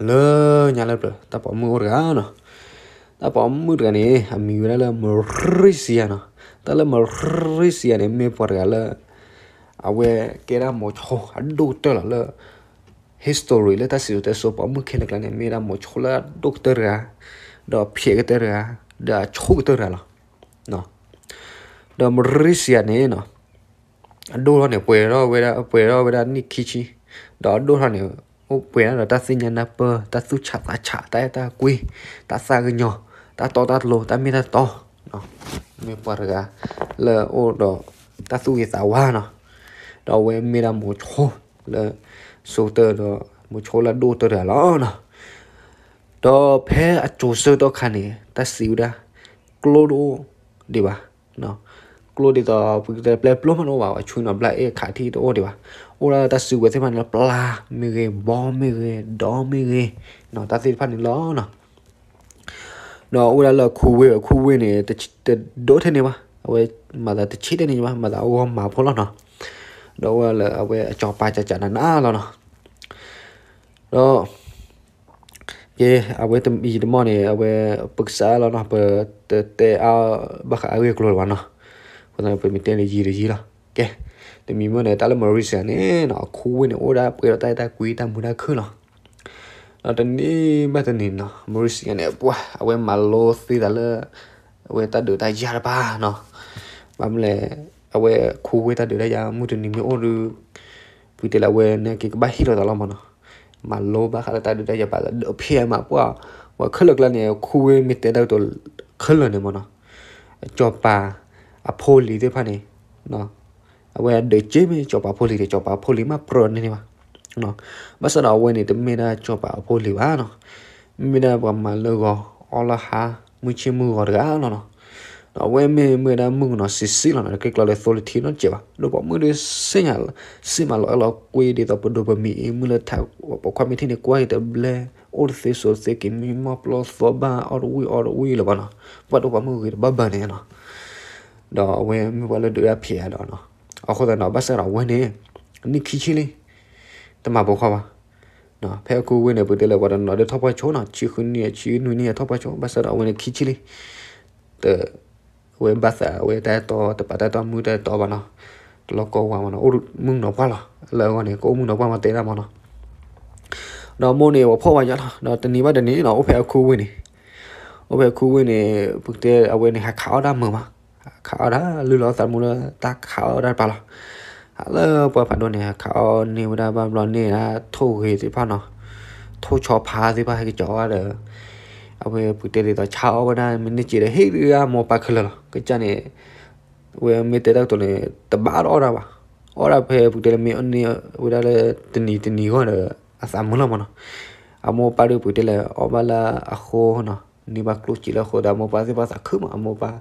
လၢညါလၢပျၢၤ တၢ်ပိာ်မုၣ်အိၣ်တဂၤနီၤ. တၢ်ပိာ်မုၣ်တဂၤန့ၣ် အမံၤဝဲဒၣ်လၢ Maurizia နီၤ. တၢ်လၢ Maurizia န့ၣ် မ့ၢ်ပှၤတဂၤလၢ အဝဲကဲဒၣ်မိၤဆိအဒိၣ်ကတၢၢ်လီၤလၢ history လၢတၢ်စံၣ်စိၤတဲစိၤ ပိာ်မုၣ်ခဲလၢာ်ကျါန့ၣ် မ့ၢ်ဒၣ်မိၤဆိလၢအဒိၣ်ကတၢၢ်တဂၤ, ဒီးဖျဲးကတၢၢ်တဂၤ, ဒီးအဆိကတၢၢ်တဂၤလီၤ. ဒီး Maurizia န့ၣ်နီၤ အဒိၣ်ထီၣ်န့ၣ် ပှဲၤထီၣ်ဝဲဒၣ် ပှဲၤထီၣ်ဝဲဒၣ်နံၣ်ခံဆံ, ဒီးအဒိၣ်ထီၣ်န့ၣ် အိၣ်ပှဲၤဒၣ်ဒီးတၢ်သ့ၣ်ညါနၢ်ပၢၢ်, တၢ်သူၣ်ဆးသးဆး, တၢ်အဲၣ်တၢ်ကွံ, တၢ်သးကညီၤ, တၢ်တီတၢ်လိၤ, တၢ်မ့ၢ်တၢ်တီ, မ့ၢ်ပှၤတဂၤလၢအအိၣ်ဒီးတၢ်သူၣ်ဂ့ၤသးဝါနီၤ, ဒီးအဝဲမ့ၢ်ဒၣ်မိၤဆိလၢ ဆိကတၢၢ်ဒီး မိၤဆိလၢအဒိၣ်ကတၢၢ်တဂၤလီၤနီၤ. ဒီးဖဲအစိၤဆၢကတီၢ်ခါန့ၣ် တၢ်စံးဝဲဒၣ် ကျိတအိၣ်ဒံးဘၣ်, ကျိဒ်သိး ပကတဲပျဲပျိမးတအိၣ်ဘၣ်, အဆူၣ်နီၤဘျါအ့ၣ်ခးထံၣ်တအိၣ်ဒံးဘၣ်, အိၣ်ဒၣ်တၢ်စုကဝဲၤသ့ၣ်တဖၣ်န့ၣ်လၢ ပျၢ်မ့ၢ်ဂ့ၤ, ဘီမ့ၢ်ဂ့ၤ, ဒီမ့ၢ်ဂ့ၤ, တၢ်သ့ၣ်တဖၣ်န့ၣ်လီၤနီၤ. ဒီးအိၣ်ဝဲဒၣ်လၢအခူဝ့ၢ်, အခူဝ့ၢ်န့ၣ် တဒိၣ်ထဲန့ၣ်ဘၣ်, အဝဲမၤသးတဆံးထဲန့ၣ်ဘၣ်, မၤသးအဂီၢ်မၤဖိလီၤနီၤ. ဒီးအိၣ်ဝဲဒၣ်လၢအဝဲအစီၤပၤကးကးနးနးလီၤနီၤ. ဒီး ကဲ အဝဲယံာ်တမီၢ်န့ၣ် အဝဲပကစးလီၤနီၤ, ပတတဲအါဘၣ်ဃးအဂ့ၢ်အကျိၤလၢၤဘၣ်နီၤ, အဃိသတးန့ၣ် ပမ့ၢ်တဲန့ၣ်ယံာ်တယံာ်လီၤ. ကဲ တမံၤမ့ၢ်န့ၣ် တၢ်လၢ Maurizia န့ၣ်နီၤ အခူဝ့ၢ်န့ၣ် အိၣ်ဒၣ်ပှဲၤဒီးတၢ်အဲၣ်တၢ်ကွံ တၢ်မုာ်တၢ်ခုၣ်လီၤ. ဒီးတနံၤဘၣ်တနံၤနီၤ Maurizia န့ၣ် ပှၤ အဝဲမၤလိသ့သးလၢ အဝဲတၢ်ဒုးတၢ်ယၤတဖၣ်နီၤ, ဘၣ်မနုၤလဲၣ် အဝဲခူဝ့ၢ်တၢ်ဒုးတၢ်ယၤ မုၢ်တနံၤမ့ၢ်အိၣ်ဒီး ပကတဲလၢအဝဲန့ၣ်က့ၤကဘၣ်ဟ့ၣ်လီၤသးလီၤမးနီၤ, မၤလိဘၣ်ဃးလၢတၢ်ဒုးတၢ်ယၤ ပာ်လၢဒုးဖဲမး ပှၤ ပှၤခဲလၢာ်ကျါန့ၣ် ခူဝ့ၢ်မ့ၢ်တဲတၢ်ကတိၤခဲလၢာ်န့ၣ်မးနီၤ, စီၤပၤအဖိလံၤသ့ၣ်တဖၣ်န့ၣ် အဝဲအဒုးက့မ့ၢ်စီၤပၤဖိလံၤဒီး စီၤပၤဖိလံၤမးပြၢန့ၢ်န့ၣ်ဘၣ်. ဘၣ်ဆၣ်ဒီးအဝဲန့ၣ် တမ့ၢ်ဒၣ်စီၤပၤအဖိလံၤဘၣ်နီၤ, မ့ၢ်ဒၣ်ပှၤမၤလၢဂီၤ အီၣ်လၢဟါ မုၢ်ဆ့ၣ်မုၢ်ဂီၤတဂၤလီၤနီၤ. ဒီးအဝဲမ့ၢ်မ့ၢ်ဝဲဒၣ်မုၣ်ကနီၤဆံးဆံးလီၤနီၤ, တကြၢးကျီလၢသိလၢထံနီတစဲးဘၣ်, ဒီးပိာ်မုၣ်ဒီး စ့ၢ်မးလီၤအဲၣ်လီၤကွံဒ်သိးပဒိၣ်ပမံၤအံၤ မုၢ်လၢထး ပိာ်ခွါမ့ၢ်ထံၣ်န့ၣ် ကွၢ်အံၤတဘျဲ အိၣ်တသ့စိးတသ့ က့ၤမံမီၢ်ပျီသီဘၣ် အီၣ်တဝံၣ်အီတဝံၣ်လၢၤဘၣ်နီၤ, ပှၤဒိၣ်ပိာ်မုၣ်ဂ့ၤတဘၣ်ဘၣ်န့ၣ်နီၤ. ဒီးအဝဲမ့ၢ်ပှၤလၢဒုးတၢ်ဖံးအါဒီးနီၤ, အဃိသတးဒီး ဘၣ်ဆၣ်ဒီးအဝဲန့ၣ် နံၣ်ခံဆံလံ တမၤပိာ်ခွါဘၣ်. ဖဲအခူဝ့ၢ်န့ၣ် ပတဲလၢပှၤတနီၤဒီးထီၣ်ပှၢ်ဆိနီၤ, ဆံဃုနံၣ် ဆံနွံနံၣ်အထီၣ်ပှၢ်ဆိ, ဘၣ်ဆၣ်ဒီးအဝဲန့ၣ်ခံဆံလံ, တ အဝဲဘၣ်သးအဝဲတၢ်အဲၣ်တီ တပာ်တၢ်အဲၣ်တီမုၢ်တၢ်အဲၣ်တီဘၣ်နီၤ, တလီၢ်ကီဝါမးနီၤ, အိၣ်မုၣ်ကနီၤပှၢ်လီၤ, လၢအဂီၢ်န့ၣ် ကအိၣ်မုၣ်ကနီၤပှၢ်မးတဲဒၣ်မးနီၤ. ဒီးမိၢ်န့ၣ် ပှၤဖှီၣ်ဝဲညါလီၤ, ဒီးတနံၤဘၣ်တနံၤနီၤ အိၣ်ဖဲအခူဝ့ၢ်န့ၣ်, အိၣ်ဖဲအခူဝ့ၢ်န့ၣ် ပကတဲအဝဲန့ၣ် ဟးခးအီၣ်တၢ်မုာ်မး, ဟးခးအီၣ်တၢ်လုၢ်လီၤသးမူလၢတၢ်ခးအီၣ်တၢ်တပၤလီၤ. လၢပှၤဖးဒိၣ်န့ၣ် ဟးခးအီၣ်န့ၢ်ဝဲဒၣ်ဘၣ်ဘျီန့ၣ် ထိၣ်ဂ့ၤသ့ၣ်တဖၣ်နီၤ, ထိၣ်ဆီဖါသ့ၣ်တဖၣ်ဟဲက့ၤကၠီၤအီၣ်ဒီး အဝဲပကတဲဒ်သိးဆါအီၣ်ဝဲဒၣ်မ့ၢ်န့ၢ်က့ၤဒီး ဟ့ၣ်ဒုးအမိၢ်ပၢ်ခဲလၢာ်လီၤ. ကစၢ်န့ၣ် အဝဲမ့ၢ်တဲတၢ်ကတိၤန့ၣ် တဘၣ်အီၣ်တအီၣ်တၢ်ဘၣ်, အီၣ်ဒၣ်ဖဲပကတဲလၢမ့ၢ်အီၣ်န့ၢ်ဝဲဒၣ်လၢတနံၤတနံၤဂီၢ်ဒီး အသးမုာ်လီၤမးနီၤ. အမိၢ်ပၢ်ဒုးပကတဲလၢအီၣ်ဘၣ်လၢအဃိနီၤ, န့ၢ်ဘၣ်ကျိၣ်စ့လၢအဃိဒီး အမိၢ်ပၢ်သ့ၣ်တဖၣ်သးခုမး, အမိၢ်ပၢ်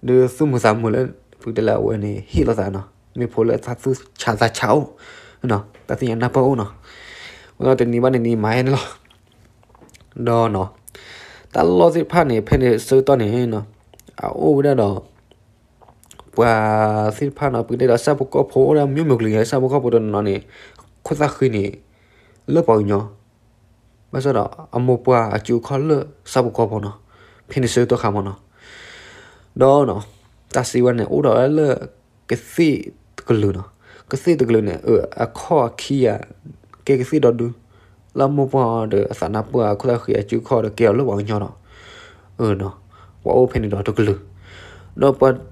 ဒုးသူၣ်မုာ်သးမုာ်လၢ ပကတဲလၢအဝဲန့ၣ် ဟ့ၣ်လီၤသးနီၤ, မ့ၢ်ဖိလၢတၢ်သူၣ်ဆးသးဆးအိၣ်, တၢ်သ့ၣ်ညါနၢ်ပၢၢ်အိၣ်နီၤ. ဝဲဒၣ်တနံၤဘၣ်တနံၤမၤဟဲန့ၣ်လီၤ. ဒီးနီၤ တၢ်လီၢ်သ့ၣ်တဖၣ်န့ၣ် ဖဲန့ၣ်ဆၢကတီၢ်န့ၣ်နီၤ အအိၣ်ဝဲဒၣ်ဒီး ပှၤသ့ၣ်တဖၣ်နီၤ ပကတဲဒီးဆၣ်ဖိကီၢ်ဖိအိၣ်ဒၣ်မျိုးမျိုးကလံၤ ဆၣ်ဖိကီၢ်ဖိတနီၤနီၤန့ၣ် ခိၣ်သၣ်ဃံန့ၣ် လၢပှၤကညီ ဘၣ်ဆၣ်ဒီးအမိၢ်ပှၢ်အစုအခီၣ်လၢဆၣ်ဖိကီၢ်ဖိနီၤ ဖဲန့ၣ်ဆၢကတီၢ်ခါမးနီၤ. ဒီးနီၤ တၢ်စံးဝဲန့ၣ် အိၣ်ဒီးလၢကသ့ၣ်တကလုာ်နီၤ ကသ့ၣ်တကလုာ်န့ၣ် အခီၣ်အခံဂၤ ကဲကသ့ၣ်ဒီဒူ လၢအမိၢ်ပှၢ်ဒီးအသးနၢ်ပၢၢ်အခိၣ်သၣ်ဃံအစုအခီၣ်ဒီးကဲအီၤလၢပှၤကညီဒီး ပှၤအိၣ်ဖဲန့ၣ်ဒီး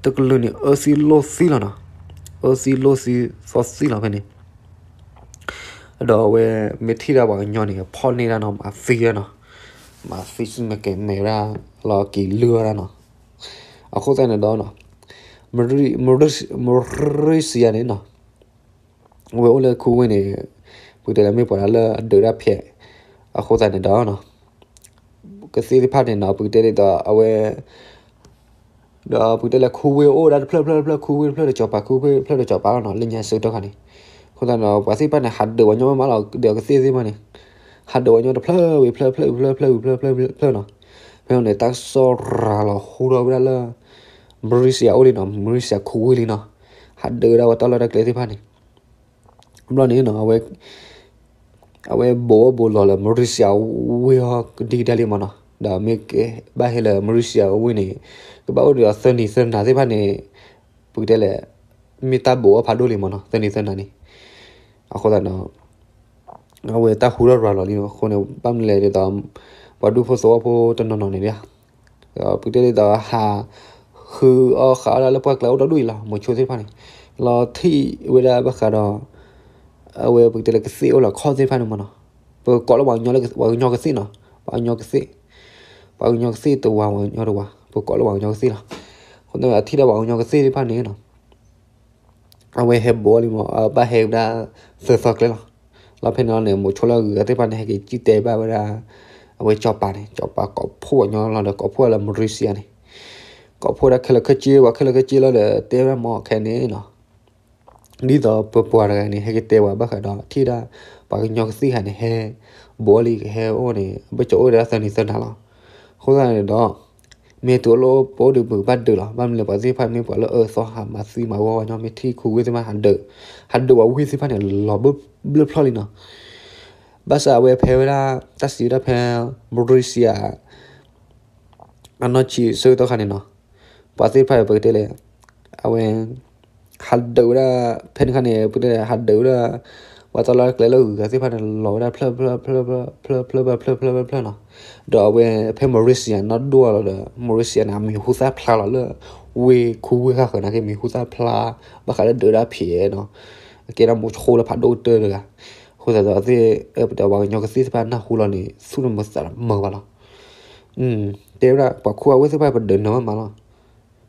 တကလုာ် ဒီးပှၤတကလုာ်န့ၣ် အၢသံလိၢ်သံလီၤနီၤ အၢသံလိၢ်သံသီသံလီၤဖဲန့ၣ် ဒီးအဝဲမ့ၢ်ထံၣ်ဒၣ်ပှၤကညီန့ၣ် ဖီၣ်န့ၢ်ဒၣ်နီၤ မၤသံဒၣ်နီၤ မၤသံစ့ၢ်မ့ၢ်ကဲမဲာ်ဒၣ်လီၤက့ၤလုၢ်ဝဲဒၣ်နီၤ. အဃိသတးန့ၣ်ဒီး Maurizia န့ၣ်နီၤ အဝဲအိၣ်လၢခူဝ့ၢ်န့ၣ် ပကတဲလၢမ့ၢ်ပှၤလၢအဒုးတၢ်ဖဲ အဃိသတးန့ၣ်ဒီး ကသ့ၣ်တဖၣ်န့ၣ်နီၤ ပကတဲဒ်သိးအဝဲ ဒီးပကတဲလၢခူဝ့ၢ်အိၣ်ဒၣ်တဖျၢၣ်တဖျၢၣ်တဖျၢၣ် ခူဝ့ၢ်တဖျၢၣ်တစီၤပၤ ခူဝ့ၢ်တဖျၢၣ်တစီၤပၤလီၤနီၤ လၢညါဆၢကတီၢ်ခါန့ၣ် အဃိသတးန့ၣ်ဒီး ပှၤသ့ၣ်တဖၣ်န့ၣ် ဟးဒုးပှၤကညီမးလီၤ ဒီးကသ့ၣ်သ့ၣ်တဖၣ်န့ၣ် ဟးဒုးပှၤကညီတဖျၢၣ်ဝံၤဖျၢၣ် ဖျၢၣ်ဝံၤဖျၢၣ် ဖျၢၣ်ဝံၤဖျၢၣ် ဖျၢၣ်နီၤ ဖဲန့ၣ် တၢ်ကစီၣ်ရၤလီၤဟူထီၣ်ဝဲဒၣ်လၢ Maurizia အိၣ်လံနီၤ Maurizia ခူဝ့ၢ်လံနီၤ ဟးဒုးဝဲဒၣ်ဝဲတၢ်လီၢ်တၢ်ကျဲသ့ၣ်တဖၣ်န့ၣ် ဘျီန့ၣ်နီၤ အဝဲ အဝဲဘိးအီၣ်ဘိးလီၤလၢ Malaysia ဝ့ၢ်အီၤကဒံကဒါလံမ့ၢ်နီၤ, ဒီးမ့ၢ်ကဘၣ်ဟဲလၢ Malaysia အဝ့ၢ်န့ၣ် ကဘၣ်အိၣ်ဒီးသၢနံၤသၢနၤသ့ၣ်တဖၣ်န့ၣ် ပကတဲလဲၣ် မ့ၢ်တၢ်ဘိးအီၣ်ဖးဒိၣ်လံမ့ၢ်နီၤ, သၢနံၤသၢနၤန့ၣ်. အဃိသတးဒီး အဝဲတၢ်ဟူထီၣ်ရၤလီၤလံအဃိန့ၣ် ဘၣ်မနုၤလဲၣ်ဒ်သိး ပှၤဒူဖိသဝီဖိတနီၤနီၤန့ၣ်ဒၣ် ပကတဲဒ်သိးဟး ဃုအီၣ်ဃးအီၣ်ဒၣ်လၢပှၢ်ကျါအိၣ်ဒီဒူၣ်အံၤလီၤ, မိၤဆိသ့ၣ်တဖၣ်န့ၣ် လီၤထံၣ်ဝဲဒၣ်ဘၣ်ဃးဒီး အဝဲပကတဲလၢကသ့ၣ်အိၣ်လီၤခီၣ်သ့ၣ်တဖၣ်န့ၣ်မ့ၢ်နီၤ, ပကိးလၢပှၤကညီကသ့ၣ်နီၤ, ပှၤကညီကသ့ၣ် ပှၤကညီကသ့ၣ်တဝၤ ပှၤကညီတဝၤ ပကိးလၢပှၤကညီကသ့ၣ်လီၤ. အဃိန့ၣ် အထံၣ်ဒီးပှၤကညီကသ့ၣ်သ့ၣ်တဖၣ်န့ၣ်နီၤ အဝဲဟဲဘိးအီၣ်လံမ့ၢ် အဘၣ်ဟဲဝဲဒၣ်သၢသီကျဲလီၤ. လီၤဖဲန့ၣ်လီၤန့ၣ် မိၤဆိလၢအဂုၤအဂၤသ့ၣ်တဖၣ်န့ၣ် ဟဲက့ၤစံၣ်တဲဘၣ်ဝဲဒၣ် အဝဲစီၤပၤန့ၣ် စီၤပၤကိးဖှိၣ်အညီလီၤဒီး ကိးဖှိၣ်လၢ Malaysia န့ၣ် ကိးဖှိၣ်ဒၣ်ခဲလၢာ်ခဲဆ့ ပှၤခဲလၢာ်ခဲဆ့လီၤဒီး တဲဝဲဒၣ်မ့ၢ်ခဲန့ၣ်နီၤ ဒ်သိးပပှၤတဂၤန့ၣ် ဟဲက့ၤတဲဝဲဘၣ်ဃးဒီး ထံၣ်ဒၣ် ပှၤကညီကသ့ၣ်ဂၤန့ၣ် ဟဲဘိးအီၣ်လံ ကဟဲအိၣ်န့ၣ် အဘၢၣ်စၢၤအိၣ်ဝဲဒၣ်သၢနံၤသၢနၤလီၤ. အဃိသတးန့ၣ်ဒီး မ့ၢ်တုၤလၢပအိၣ်ဒီးပကဘၣ်ဒုးလီၤ. ဘၣ်မနုၤလဲၣ် ပှၤသ့ၣ်တဖၣ်မ့ၢ်ပှၤလၢအအၢသီဟးမၤသံမၤဂီၢ်ဝဲညီ မ့ၢ်ထံၣ်ခူဝ့ၢ်သ့ၣ်တဖၣ် ဟးဒုး ဟးဒုးပှၤဝ့ၢ်သ့ၣ်တဖၣ်န့ၣ် လီၤဘျၢၣ်ဖျီၣ်လံနီၤ. ဘၣ်ဆၣ်အဝဲဖဲဝဲဒၣ် တၢ်စံးဝဲဒၣ်ဖဲ Malaysia အနီၢ်ဆံးဆၢကတီၢ်ခါန့ၣ်နီၤ, ပှၤသ့ၣ်တဖၣ်ပကတဲလဲၣ်, အဝဲ ဟးဒုးဝဲဒၣ် ဖဲန့ၣ်ခါန့ၣ် ပကတဲလဲၣ် ဟးဒုးဝဲဒၣ် ပှၤတၢ်လီၢ်ကျဲလၢဂုၤဂၤသ့ၣ်တဖၣ်န့ၣ် လီၤဝဲဒၣ်ဖျၢၣ်ဖျၢၣ်ဖျၢၣ်ဖျၢၣ်ဖျၢၣ်ဖျၢၣ်ဖျၢၣ်နီၤ. ဒီးအဝဲဖဲ Malaysia နီၢ်ဒိၣ်လီၤဒီး Malaysia န့ၣ် အမံၤဟူသၣ်ဖျါလီၤလၢ ဝ့ၢ်ခူဝ့ၢ်ဃၣ်ဃၢၤနာ်က့ မံၤဟူသၣ်ဖျါ ဘၣ်ဃးလၢဒုးဒၣ်ဖံးနီၤ, အကဲဒၣ်မိၤဆိလၢဖးဒိၣ်ကတၢၢ်တဂၤ, အဃိသတးဒီးသ့ၣ် ပတဲပှၤကညီကသ့ၣ်တဖၣ်နၢ်ဟူလီၤန့ၣ် သူၣ်တမုာ်သးတမုာ်ဘၣ်လီၤ. တဲဝဲဒၣ် ပှၤခူအဝ့ၢ်သ့ၣ်တဖၣ် ပဒုးနၢၤမးမးလီၤ.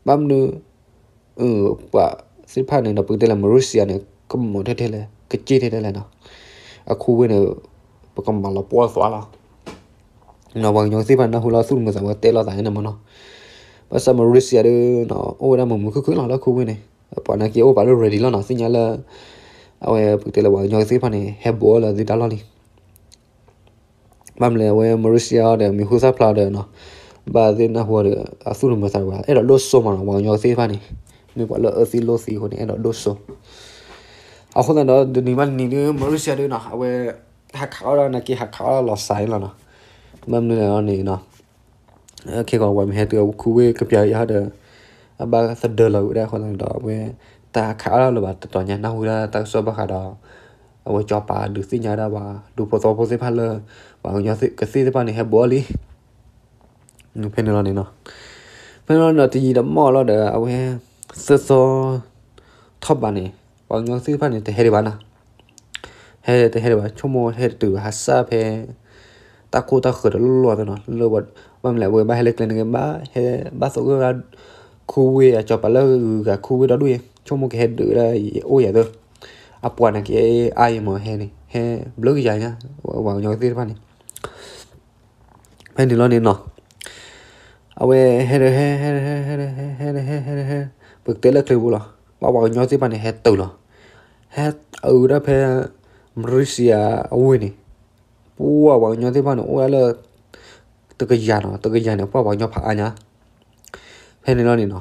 ဘၣ်မနုၤ ပှၤသ့ၣ်တဖၣ်န့ၣ်ဒီး ပကတဲလၢ Malaysia န့ၣ် ကမီၤထဲထဲလဲၣ် ကစ့ၢ်ထဲထဲလဲၣ်နီၤ. အခူဝ့ၢ်န့ၣ် ပကမၤလီၤပှီၢ်သွးလီၤ. ပှၤကညီသ့ၣ်တဖၣ်နၢ်ဟူလီၤ သူၣ်တမုာ်သးဝဲတဲလိာ်သးန့ၣ်မ့ၢ်နီၤ. ဘၣ်ဆၣ် Malaysia ဒီး အိၣ်ဝဲဒၣ်မုာ်မုာ်ခုၣ်ခုၣ်လီၤလၢခူဝ့ၢ်န့ၣ်, ပှၤနာ်က့အိၣ်ပာ်လၢ ready လီၤနီၤ, သ့ၣ်ညါလၢ အဝဲပကတဲလၢပှၤကညီသ့ၣ်တဖၣ်န့ၣ် ဟဲဘိးအီၣ်လၢသ့တၢ်လီၢ်လံ. ဘၣ်မနုၤလဲၣ် အဝဲ Malaysia ဒီး မံၤဟူသၣ်ဖျါဒီးနီၤ, ဘၣ်သ့ၣ်နၢ်ဟူဒီး အသူၣ်တမုာ်သးဝဲ အဲၣ်ဒိးဒိၣ်စိမးနီၤ, ပှၤကညီသ့ၣ်တဖၣ်န့ၣ် မ့ၢ်ပှၤလၢအၢသံလိာ်သံအဃိန့ၣ် အဲၣ်ဒိးဒိၣ်စိ. အဃိသတးဒီး တနံၤဘၣ်တနံၤဒီး Malaysia ဒီးနီၤ အဝဲ ဟးခးအီၣ်ဒၣ်နာ်က့ ဟးခးအီၣ်လီၤစှၤလီၤနီၤ. ဘၣ်မနုၤလဲၣ်န့ၣ်နီၤ ခဲကီးပှၤမ့ၢ်ဟဲတုၤခူဝ့ၢ်ကပျၢၤယါဒီး အဘၣ်သဒၢလီၤဝဲဒၣ်အဃိသတးဒီး အဝဲ တၢ်ခးအီၣ်လၢၤဘၣ်တတီၤညါ နၢ်ဟူဒၣ်တၢ်ကစီၣ်ဘၣ်ဃးဒီး အဝဲစီၤပၤဒုးသ့ၣ်ညါဒၣ်ပှၤ ဒူဖိသဝီဖိသ့ၣ်တဖၣ်လၢ ပှၤကညီကသ့ၣ်တဖၣ်န့ၣ် ဟဲဘိးအီၣ်လံ ဖဲန့ၣ်လီၤန့ၣ်နီၤ. ဖဲန့ၣ်လီၤန့ၣ်ဒီး တယံာ်တမီၢ်လီၤဒီး အဝဲ သၢသီ ထီၣ်ဘးန့ၣ် ပှၤကညီသ့ၣ်တဖၣ်န့ၣ် တဟဲဒံးဘၣ်နီၤ. ဟဲတဟဲဒံးဘၣ် ဆိကမိၣ်ဟဲတတုၤဘၣ် ဟးစၢ်ဖဲ တၢ်ကိၢ်တၢ်ဃၢၤတလီၢ်လီၢ်သ့နီၤ လၢ ဘၣ်မနုၤလဲၣ် အဝဲဘၣ်ဟဲလၢကျဲန့ၣ်က့ ဘၣ်ဟဲဘၣ်သိၣ်က့ၤဝဲဒၣ် ခူဝ့ၢ်အစီၤပၤလၢဂုၤဂၤခူဝ့ၢ်ဒီဒူၣ်အံၤ ဆိကမိၣ်ကဟဲဒုးဝဲဒၣ်အံၤအိၣ်ယၤသ့ အပှၤန့ၣ်က့အါအံၤမ့ၢ်ဟဲန့ၣ် ဟဲဘျုးကယၤညါ ပှၤကညီသ့ၣ်တဖၣ်န့ၣ် ဖဲန့ၣ်လီၤန့ၣ်နီၤ အဝဲဟဲဒီးဟဲ ဟဲ ဟဲ ဟဲ ဟဲ ဟဲ ဟဲ ဟဲ ပကတဲလၢကျဲပူၤလီၤ ပှၤပှၤကညီသ့ၣ်တဖၣ်န့ၣ် ဟဲတုၤလီၤ ဟဲအုးဒၣ်ဖဲ Malaysia အဝ့ၢ်န့ၣ် ပှၤပှၤကညီသ့ၣ်တဖၣ်န့ၣ် အိၣ်ဒၣ်လၢ တကယၤနီၤ တကယၤန့ၣ် ပှၤပှၤကညီဖးအါညါ ဖဲန့ၣ်လီၤန့ၣ်နီၤ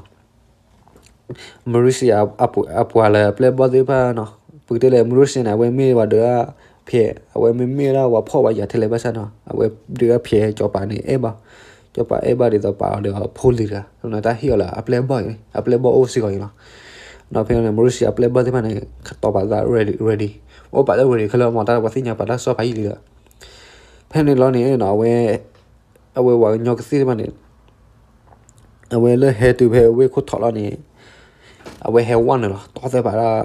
Malaysia အပှၤလၢပျဲၢ်ဘီၣ်သ့ၣ်တဖၣ်နီၤ ပကတဲလၢ Malaysia န့ၣ် အဝဲမ့ၢ်ဝဲဒၣ်ဖဲ အဝဲမ့မ့ၢ်ဝဲဒၣ်ပှၤဖှီၣ်ပှၤယာ်ထဲလဲၣ်ဘၣ်ဆၣ်နီၤ အဝဲဒုးဖဲစီၤပၤန့ၣ်အဲၣ်ဘၣ် စီၤပၤအဲၣ်ဘၣ်ဒ်သိးပာ်အီၤဒီးအဖိလံၤတဂၤ တၢ်ဟ့ၣ်အီၤလၢအပျဲၢ်ဘီၣ်အံၤ အပျဲၢ်ဘီၣ်အိၣ်စ့ၢ်ကီးအံၤလီၤ. ဒီးဖဲန့ၣ် Malaysia အပျဲၢ်ဘီၣ်သ့ၣ်တဖၣ်န့ၣ် ကတီၤပာ်သး ready ready အိၣ်ပာ်လၢ ready ခဲလၢာ် မ့ၢ်တၢ်ပှၤသ့ၣ်ညါပာ်တၢ်ကစီၣ်ဖးယံာ်လံဒီး ဖဲန့ၣ်လီၤန့ၣ်နီၤ အဝဲ အဝဲပှၤကညီကသ့ၣ်တဖၣ်န့ၣ် အဝဲလၢဟဲတုၤဖဲဝ့ၢ်ခိၣ်ထီၣ်လီၤန့ၣ် အဝဲဟဲဝဲနုာ်လီၤ တီၢ်သဲဖးဒၣ် ပှ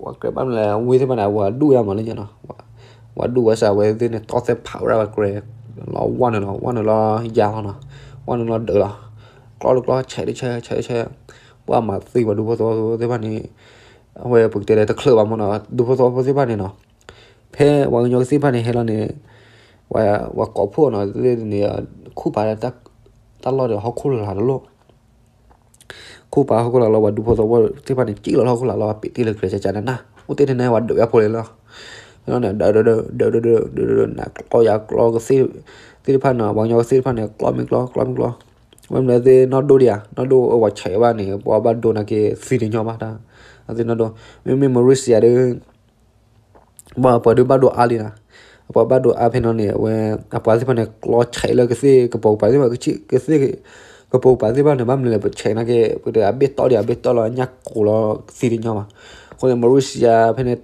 ၤကြဲးဘၣ်မနုၤလဲၣ် ဝ့ၢ်သ့ၣ်တဖၣ်န့ၣ် အဝဲဒူၣ်ဝဲဒၣ်မးလၢညါနီၤ ပှၤဒူၣ်ဝဲစ့ၢ် အဝဲသ့ၣ်န့ၣ် တီၢ်သဲဖးဝဲဒၣ်ပှၤကြဲး လီၤဝဲနုာ်လီၤ ဝဲနုာ်လီၤယါလီၤနီၤ ဝဲနုာ်လီၤဒုးလီၤ ကျီတကျီ ဆဲးတဆဲး ဆဲးတဆဲး ပှၤမၤသံပှၤဒူဖိသဝီဖိသ့ၣ်တဖၣ်န့ၣ် အဝဲပကတဲလၢတချုးဘၣ်မးနီၤ ဒူဖိသဝီဖိသ့ၣ်တဖၣ်န့ၣ်နီၤ ဖဲပှၤကညီကသ့ၣ်တဖၣ်န့ၣ်ဟဲလီၤန့ၣ် ပှၤကိးဖှိၣ်နီၤ သ့ၣ်န့ၣ် ခူၣ်ပာ်တၢ်လီၢ်ဒီးဟီၣ်ခိၣ်လာ်တလီၢ် ခူၣ်ပာ်ဟီၣ်ခိၣ်လာ်လီၤ ပှၤဒူဖိသဝီဖိသ့ၣ်တဖၣ်န့ၣ် ကံၣ်လီၤလၢဟီၣ်ခိၣ်လာ်လီၤ ပ့းတ့ၢ်လၢကျဲၤကကနနၢ် အိၣ်တ့ၢ်တန့ၣ် ပှၤဒုးဝဲဖိလံလီၤ ဒုးဒုးဒုးဒုးဒုးဒုး နကျီယၤကျီကသ့ၣ်တဖၣ်နီၤ ပှၤကညီကသ့ၣ်တဖၣ်န့ၣ် ကျီမ့ၢ်ကျီ ကျီမ့ၢ်ကျီ ဝဲမနုၤသ့ၣ်နီၢ်ဒိၣ်ဒံးဧါ နီၢ်ဒိၣ်အဝဲဆဲးဘၣ်န့ၣ် ပှၤဘၣ်ဒိန့ၣ်က့ သံတညီဘၣ်တၢ် အသ့ၣ်နီၢ်ဒိၣ် မ့မ့ၢ် Malaysia ဒီး ပှၤပှၤဒုးဘၣ်ဒိအါလံနီၤ ပှၤဘၣ်ဒိအါဖဲနီၤန့ၣ် အဝဲ အပှၤသ့ၣ်တဖၣ်န့ၣ် ကျီဆဲးလၢကသ့ၣ်ကပိာ်ကပၤသ့ၣ်တဖၣ် ကသ့ၣ် ကပိာ်ကပၤသ့ၣ်တဖၣ်န့ၣ် ဘၣ်မနုၤလဲၣ် ပဆဲးနာ်က့ ပတအဘ့ၣ်တီၢ်ဒံး အဘ့ၣ်တီၢ်လီၤ ညၣ်ကိးလီၤသံတညီဘၣ်. အဃိန့ၣ် Mauritius ဖဲန့ၣ်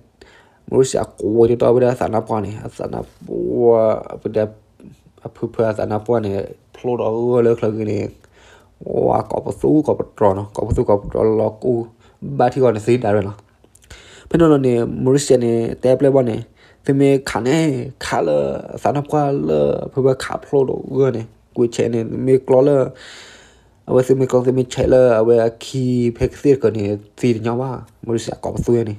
Mauritius အကိးဝဲတတီၢ်ဝဲဒၣ်အသးနါပှၢ်န့ၣ် အသးနါပှၢ် ပတ အဖုဖုအသးနါပှၢ်န့ၣ် ဖျိဒီးအဂၢၢ်လၢချၢက့ၤန့ၣ် ဝဲကိးပသူကိးပတြီၤနီၤ ကိးပသူကိးပတြီၤလီၤကူၣ် ဘၣ်ထံဂီၤန့ၣ်သံဒၣ်ရဲၣ်လီၤ. ဖဲန့ၣ်လီၤန့ၣ် Mauritius န့ၣ် တဲပျဲၢ်ဘီၣ်န့ၣ် သုမ့ၢ်ခးန့ၣ် ခးလၢအသးနါပှၢ်လၢ ဖုဖုခးဖျိဒီးအဂၢၢ်န့ၣ် ကွံာ်ဆဲးန့ၣ် မ့ၢ်ကျီလၢ အဝဲသုမ့ၢ်ကျီသုမ့ၢ်ဆဲးလၢအဝဲအခံဖဲကသ့ၣ်တကၢၢ်န့ၣ် သံတညီဘၣ် Mauritius ကိးပသူန့ၣ်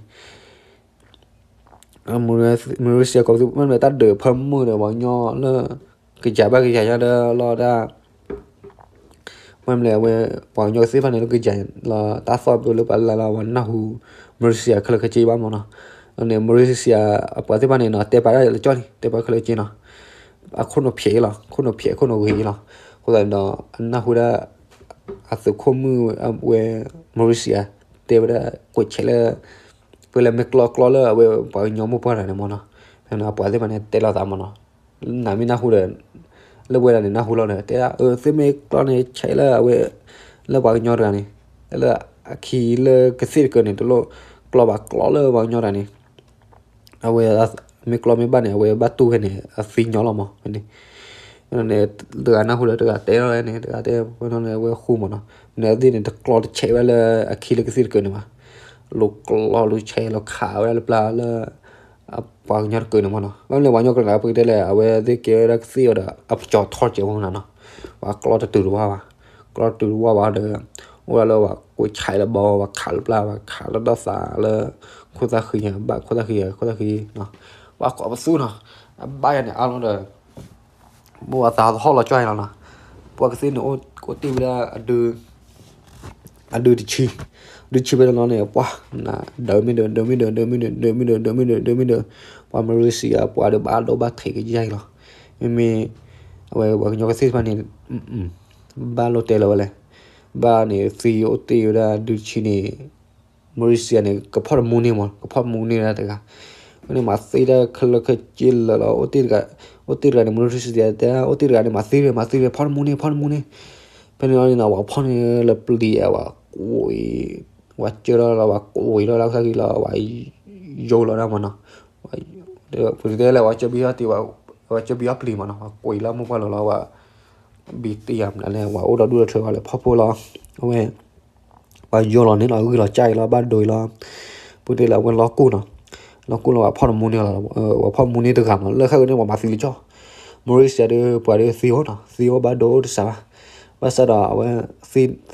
Mauritius ကိးပသူ မ့ၢ်မ့ၢ်တၢ်ဒုးဖၢမုၢ်ဒီးပှၤကညီလၢ ကယၤဘၣ်ကယၤညါဒီးလီၤဒၣ် မ့ၢ်မ့ၢ်အဝဲ ပှၤကညီကသ့ၣ်တဖၣ်န့ၣ် လၢကယၤလီၤတၢ်သီၣ်ဘျိလၢပှၤလၢလီၤ ပှၤနၢ်ဟူ Mauritius ခဲလၢာ်ခဲဆ့ဘၣ်မ့ၢ်နီၤ. န့ၣ် Mauritius အပှၤသ့ၣ်တဖၣ်န့ၣ်နီၤ တဲပာ်ဒၣ်လၢကၠီၣ်န့ၣ် တဲပာ်ခဲလၢာ်ခဲဆ့နီၤ အခိၣ်နူာ်ဖျဲးလီၤ ခိၣ်နူာ်ဖျဲး ခိၣ်နူာ်ဂ့ၤလီၤ. အဃိသတးန့ၣ်ဒီး အနၢ်ဟူဒၣ် အသုးခိၣ်မုၣ်အဝဲ Mauritius တဲဝဲဒၣ် ကွံာ်ဆဲးလၢ ပလဲၤမ့ၢ်ကျီကျီလၢအဝဲပှၤကညီမိၢ်ပှၢ်တဂၤန့ၣ်မ့ၢ်နီၤ. ဖဲန့ၣ်အပှၤသ့ၣ်တဖၣ်န့ၣ် တဲလိာ်သးမ့ၢ်နီၤ. နမ့ၢ်နၢ်ဟူဒီး လၢပဝဲဒၣ်န့ၣ် နၢ်ဟူလီၤဒီး တဲဒၣ် အၢ သုမ့ၢ်ကျီန့ၣ် ဆဲးလၢအဝဲ လၢပှၤကညီတဂၤန့ၣ် လၢအခံလၢကသ့ၣ်တကၢၢ်န့ၣ် တလိၣ်ကျီဘၣ်ကျီလၢပှၤကညီတဂၤန့ၣ် အဝဲ မ့ၢ်ကျီမ့ၢ်ဘၣ်န့ၣ် အဝဲဘၣ်တူၢ်ဖဲန့ၣ် အသံညီလီၤမး ဖဲန့ၣ် န့ၣ် တဂၤနၢ်ဟူလၢတဂၤတဲလီၤန့ၣ် တဂၤတဲဝဲနီၤန့ၣ် အဝဲဃူမးနီၤ. န့ၣ်အသ့ၣ်န့ၣ် တကျီတဆဲးဝဲလၢအခံလၢကသ့ၣ်တကၢၢ်န့ၣ်ဘၣ်. လူၤကျီလူၤဆဲးလူၤခးဝဲလၢပျၢ်လၢ ပှၤကညီတကၢၢ်န့ၣ်မးနီၤ. ဘၣ်မနုၤလဲၣ် ပှၤကညီတကၢၢ်န့ၣ် ပကတဲလဲၣ် အဝဲသ့ၣ်ကဲဝဲဒၣ်ကသ့ၣ်အီၤဒီး အပကၠီၤထီၣ်စဲးဖိနီၤနီၤ. ပှၤကျီတတုၤတဝၢ်ဘၣ်. ကျီတတုၤတဝၢ်ဘၣ်ဒီး အိၣ်ဒၣ်လၢပှၤကွံာ်ဆဲးလၢဘီ ပှၤခးလၢပျၢ် ပှၤခးလၢဒီသးလၢ ခိၣ်သၣ်ဃံ ဘၣ်ခိၣ်သၣ်ဃံ ခိၣ်သၣ်ဃံနီၤ. ပှၤကိးပသူနီၤ. အဘၣ်ယၤန့ၣ်အါလီၤဒီး မိၢ်အသးသဟီၣ်လီၤကွၢ်အံၤလီၤနီၤ. ပှၤကသ့ၣ်န့ၣ် အိၣ်တ့ၢ်ဝဲဒၣ် အဒုတဆံ, ဒုတဆံဖဲန့ၣ်လီၤန့ၣ် ပှၤ ဒၢးမ့ၢ်ဒၢး ဒၢးမ့ၢ်ဒၢး ဒၢးမ့ၢ်ဒၢး ဒၢးမ့ၢ်ဒၢး ဒၢးမ့ၢ်ဒၢး ပှၤ Mauritius ပှၤဒီးဘၣ်ဒိဘၣ်ထံးကယါအံၤလီၤ. မ့မ့ၢ် အဝဲပှၤကညီကသ့ၣ်တဖၣ်န့ၣ် ဘၣ်လိာ်တဲလီၤဝဲလဲၣ်. ဘၣ်န့ၣ် သံအိၣ်တ့ၢ်ဝဲဒၣ်ဒုတဆံန့ၣ် Mauritius န့ၣ် ကဖီၣ်တမူန့ၢ်မး ကဖီၣ်တမူန့ၢ်ဒၣ်တဂၤ. ဖဲန့ၣ်မၤသ့တၢ်ခဲလၢာ်ခဲဆ့လၢာ်လီၤ အိၣ်တ့ၢ်တဂၤ, အိၣ်တ့ၢ်တဂၤန့ၣ် Mauritius တဲ အိၣ်တ့ၢ်တဂၤန့ၣ် မၤသံတဂၤ မၤသံတဂၤ ဖီၣ်တမူန့ၢ် ဖီၣ်တမူန့ၢ်. ဖဲန့ၣ်လီၤန့ၣ်နီၤ ပှၤဖီၣ်န့ၢ်လၢပျံၤအဝဲကွံာ်, ပှၤကၢထီၣ်လီၤ ပှၤကွံာ်လီၤလၢအသၣ်ဂံၤလီၤ ပှၤ ယိလီၤဒၣ်မးနီၤ. ပတဲလဲၣ် ပှၤကၢဘံထီၣ်တ့ၢ်, ပှၤကၢဘံထီၣ်ပျံၤမးနီၤ ပှၤကွံာ်လၢမိၢ်ပှၢ်လီၤလီၤ ပှၤဘံတ့ၢ်ယၤမနုၤလဲၣ် ပှၤအိၣ်ဒီးဒူၣ်ဒီးထၢဝဲလဲၣ် ဖီၣ်ဖိလီၤ. အဝဲ ပှၤယိလီၤန့ၣ်လီၤ ဂံၢ်လီၤစၢ်အံၤလီၤ ဘၣ်ဒိအံၤလီၤ. ပတဲလၢအဝဲလီၤကူၣ်နီၤ, လီၤကူၣ်လီၤ ပှၤဖီၣ်တမူန့ၢ်လီၤ, ပှၤဖီၣ်တမူန့ၢ်တဂၤမး လၢဃၣ်ဃၣ်န့ၣ် ပှၤမၤသံလၢကၠီၣ်. Mauritius ဒီးပှၤဒီးသံအိၣ်နီၤ, သံအိၣ်ဘၣ်ဒိတစးဘၣ်. ဘၣ်ဆၣ်ဒီးအဝဲ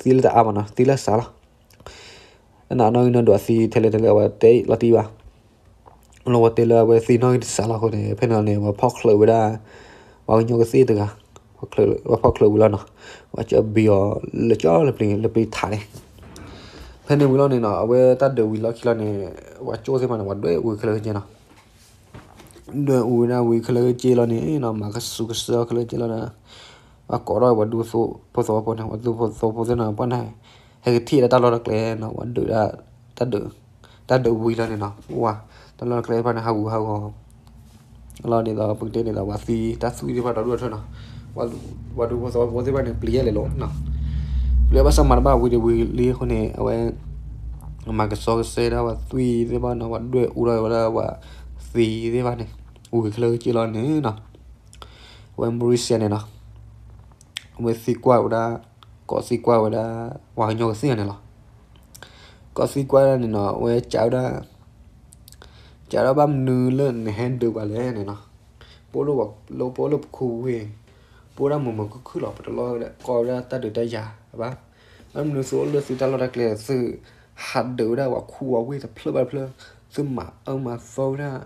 သံလၢတအါမးနီၤ သံလၢစးလီၤ. အနီၢ်ဂံၢ်နီၢ်ဒွးသံထဲလဲၣ်ထဲလဲၣ် အဝဲတဲလီၤတံၢ်ဘၣ်. လၢဝဲတဲလၢအဝဲသံနီၢ်ဂံၢ်တစးလီၤအဃိန့ၣ် ဖဲန့ၣ်န့ၣ် ပှၤဖီၣ်ချုးဝဲဒၣ် ပှၤကညီကသ့ၣ်တဂၤ, ပှၤဖီၣ်ချုးဝံၤလီၤနီၤ, ပှၤကၢဘံအီၤလၢကၠီၣ်လၢပျံၤ လၢပျံၤထးန့ၣ်. ဖဲန့ၣ်ဝံၤလီၤန့ၣ်နီၤ အဝဲတၢ်ဒုးဝံၤလီၢ်ခံလီၤန့ၣ် ပှၤကၠိသ့ၣ်တဖၣ်န့ၣ် ပှၤဒွဲၣ်အူဝံၤခဲလၢာ်ခဲဆ့နီၤ. ဒွဲၣ်အူဝဲဒၣ်ဝံၤခဲလၢာ်ခဲဆ့လီၤန့ၣ်နီၤ မၤကစူၤကစၢ်ခဲလၢာ်ခဲဆ့လီၤဒီး ပှၤကိးထီၣ်ပှၤဒူဖိသဝီဖိန့ၣ် ပှၤဒူဖိသဝီဖိသ့ၣ်နီၤ ပှၤန့ၣ် ဟဲကထံၣ်ဒၣ်တၢ်လီၢ်တၢ်ကျဲနီၤ ပှၤဒုးဒၣ် တၢ်ဒုး တၢ်ဒုးဝံၤလီၤန့ၣ်နီၤ ပှၤ တၢ်လီၢ်တၢ်ကျဲတဖၣ်န့ၣ် ဟးဂူာ်ဟးဂီၤ လီၤဒ်သိး ပကတဲဒ်သိး ပှၤသံတၢ်သွံၣ်သ့ၣ်တဖၣ်ဒီဒူၣ်ဒီထၢနီၤ ပှၤဒူဖိသဝီဖိသ့ၣ်တဖၣ်န့ၣ် ပျံၤယဲၢ်လဲၤလိၤနီၤ ပျံၤဘၣ်ဆၣ်မၤတဘၣ်ဝံၤဒီးဝံၤလံအဃိန့ၣ် အဝဲ မၤကစီကစဲဒၣ်ပှၤသွံၣ်သ့ၣ်တဖၣ်နီၤ ပှၤဒွဲၣ်အူထီၣ်ဝဲဒၣ်ပှၤသံသ့ၣ်တဖၣ်န့ၣ် ဝံၤခဲလၢာ်ခဲဆ့လီၤန့ၣ်နီၤ အဝဲ Mauritius န့ၣ်နီၤ အဝဲသံကွၢ်ဝဲဒၣ် ကိးသံကွၢ်ဝဲဒၣ် ပှၤကညီကသ့ၣ်န့ၣ်လီၤ. ကိးသံကွၢ်ဒၣ်န့ၣ်နီၤ အဝဲကးဝဲဒၣ် ကးဒၣ်ဘၣ်မနုၤလၢနဟဲဒုးပှၤလဲၣ်န့ၣ်နီၤ ပအိၣ်လၢပခိၣ်ဝ့ၢ် ပအိၣ်ဒၣ်မုာ်မုာ်ခုၣ်ခုၣ်လီၤ ပတလီၤကိးဝဲဒၣ်တၢ်ဒုးတၢ်ယၤဘၣ်. ဘၣ်မနုၤသုအိၣ်လၢသုတၢ်လီၢ်တၢ်ကျဲ သုဟးဒုးဝဲဒၣ်ပှၤခိၣ်ဝ့ၢ်တဖျၢၣ်ဘၣ်တဖျၢၣ် သုမၤအၢမၤသီဝဲဒၣ်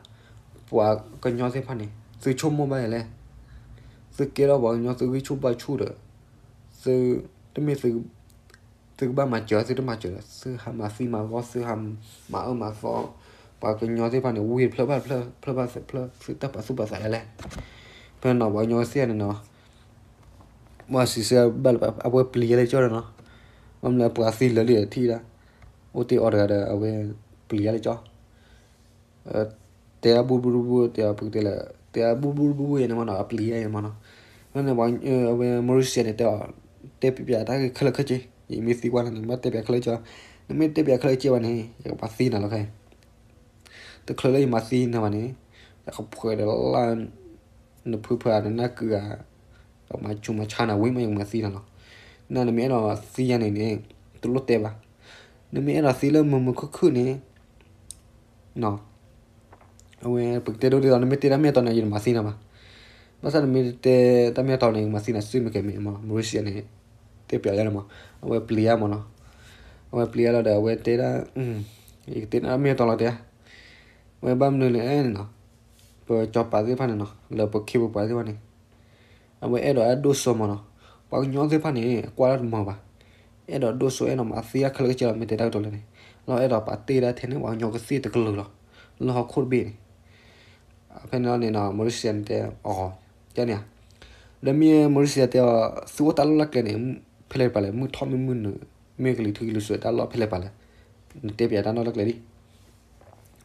ပှၤကညီသ့ၣ်တဖၣ်န့ၣ် သုဆိကမိၣ်ဘၣ်ယဲလဲၣ်. သုကဲထီၣ်ပှၤကညီသုဂံၢ်ဆူၣ်ဘါဆူၣ်ဒီး သု တမ့ၢ် သုကဘၣ်မၤစၢၤ သုတမၤစၢၤဒီး သုဟးမၤသံမၤဂီၤ သုဟးမၤအၢမၤသီ ပှၤကညီသ့ၣ်တဖၣ်န့ၣ် ဝ့ၢ်တဖျၢၣ်ဘၣ်တဖျၢၣ် တဖျၢၣ်ဘၣ်တဖျၢၣ် သုတၢ်ပာ်သူၣ်ပာ်သးယဲလဲၣ်. ဖဲန့ၣ်နီၤ ပှၤကညီကသ့ၣ်န့ၣ်နီၤ ပှၤစံးဆၢဘၣ်လၢအဝဲပျံၤယဲလၢကၠီၣ်ဒီးနီၤ ဘၣ်မနုၤပှၤသံလၢာ်လံဒီးထံၣ်ဒၣ် အိၣ်တ့ၢ်အီၤတဂၤဒီး အဝဲပျံၤယဲလၢကၠီၣ် တဲအဘူၣ်ဘူၣ်ဘူၣ် တဲအီၤ ပကတဲလၢ တဲအဘူၣ်ဘူၣ်ဘူၣ်ဘူၣ်ယဲန့ၣ်မနီၤ, အပျံၤယဲန့ၣ်မနီၤ. ဖဲန့ၣ် အဝဲ Mauricio န့ၣ်တဲအီၤ, တဲပျးတၢ်ဂ့ၢ်ခဲလၢာ်ခဲဆ့, ယမ့ၢ်သံကွၢ်နၤန့ၣ် မ့ၢ်တဲပျးခဲလၢာ်က့ၤ, နမ့ၢ်တဲပျးခဲလၢာ်က့ၤဘၣ်န့ၣ် ယကဘၣ်သံနၤလီၤခဲအံၤ. တချုးလၢယမၤသံနၤဘၣ်န့ၣ်, ယကဖှဲးဒီးလၢ် နဖုဖုဧါ နနၢ်ကုဧါ, မၤစူၤမၤဆါနၤဝံၤမးယကမၤသံနၤလီၤ. နၤနမ့ၢ်အဲၣ်ဒိးသံယၤန့ၣ်န့ၣ်, တလိၣ်တဲဘၣ်. နမ့ၢ်အဲၣ်ဒိးသံလၢမုာ်မုာ်ခုၣ်ခုၣ်န့ၣ်, အဝဲပကတဲဒိဒ်သိး နမ့ၢ်တဲတၢ်မ့ၢ်အတီန့ၣ် ယတမၤသံနၤဘၣ်. ဘၣ်ဆၣ်နမ့ၢ်တဲတၢ်မ့ၢ်အတီန့ၣ် ယကမၤသံနၤစုမ့ၢ်ကဲမ့ၢ်မး, Mauricio န့ၣ် တဲပျးယၤန့ၣ်မး, အဝဲပျံၤယၤမးနီၤ. အဝဲပျံၤယၤလီၤဒီး အဝဲတဲဒၣ်, ယကတဲတၢ်မ့ၢ်အတီလီၤတဲဧါ. အဝဲဘၣ်မနုၤလဲၣ်န့ၣ်နီၤ, ပစီၤပၤသ့ၣ်တဖၣ်န့ၣ်နီၤ လၢပခ့ပပှၤသ့ၣ်တဖၣ်န့ၣ် အဝဲအဲၣ်ဒိးအဒိၣ်စိမးနီၤ. ပှၤကညီသ့ၣ်တဖၣ်န့ၣ် အကွၢ်တၢ်တမုာ်ဘၣ်. အဲၣ်ဒိးအဒိၣ်စိ အဲၣ်ဒိးမၤသံအခဲလၢာ်ခဲဆ့လီၤ မ့ၢ်တဲတၢ်ကတိၤလဲၣ်န့ၣ်, လီၤအဲၣ်ဒိးပာ်တ့ၢ်ဒၣ်ထဲန့ၣ် ပှၤကညီကသ့ၣ်တကလုာ်လီၤ, လၢဟီၣ်ခိၣ်တဘ့ၣ်န့ၣ်. ဖဲန့ၣ်လီၤန့ၣ်နီၤ Mauricio န့ၣ်တဲအီၤ, ကန့ၣ်ဧါ. ဒီးမ့ၢ် Mauricio တဲအီၤ သုအိၣ်တၢ်လီၢ်တၢ်ကျဲန့ၣ် ဖဲလဲၣ်တပၤလဲၣ်, မုၢ်ထီၣ်မ့ၢ်မုၢ်နုာ်, မ့ၢ်ကလံၤထူကလံၤစွဲတၢ်လီၢ်ဖဲလဲၣ်တပၤလဲၣ်, နတဲပျးတၢ်လီၢ်တၢ်ကျဲဒ်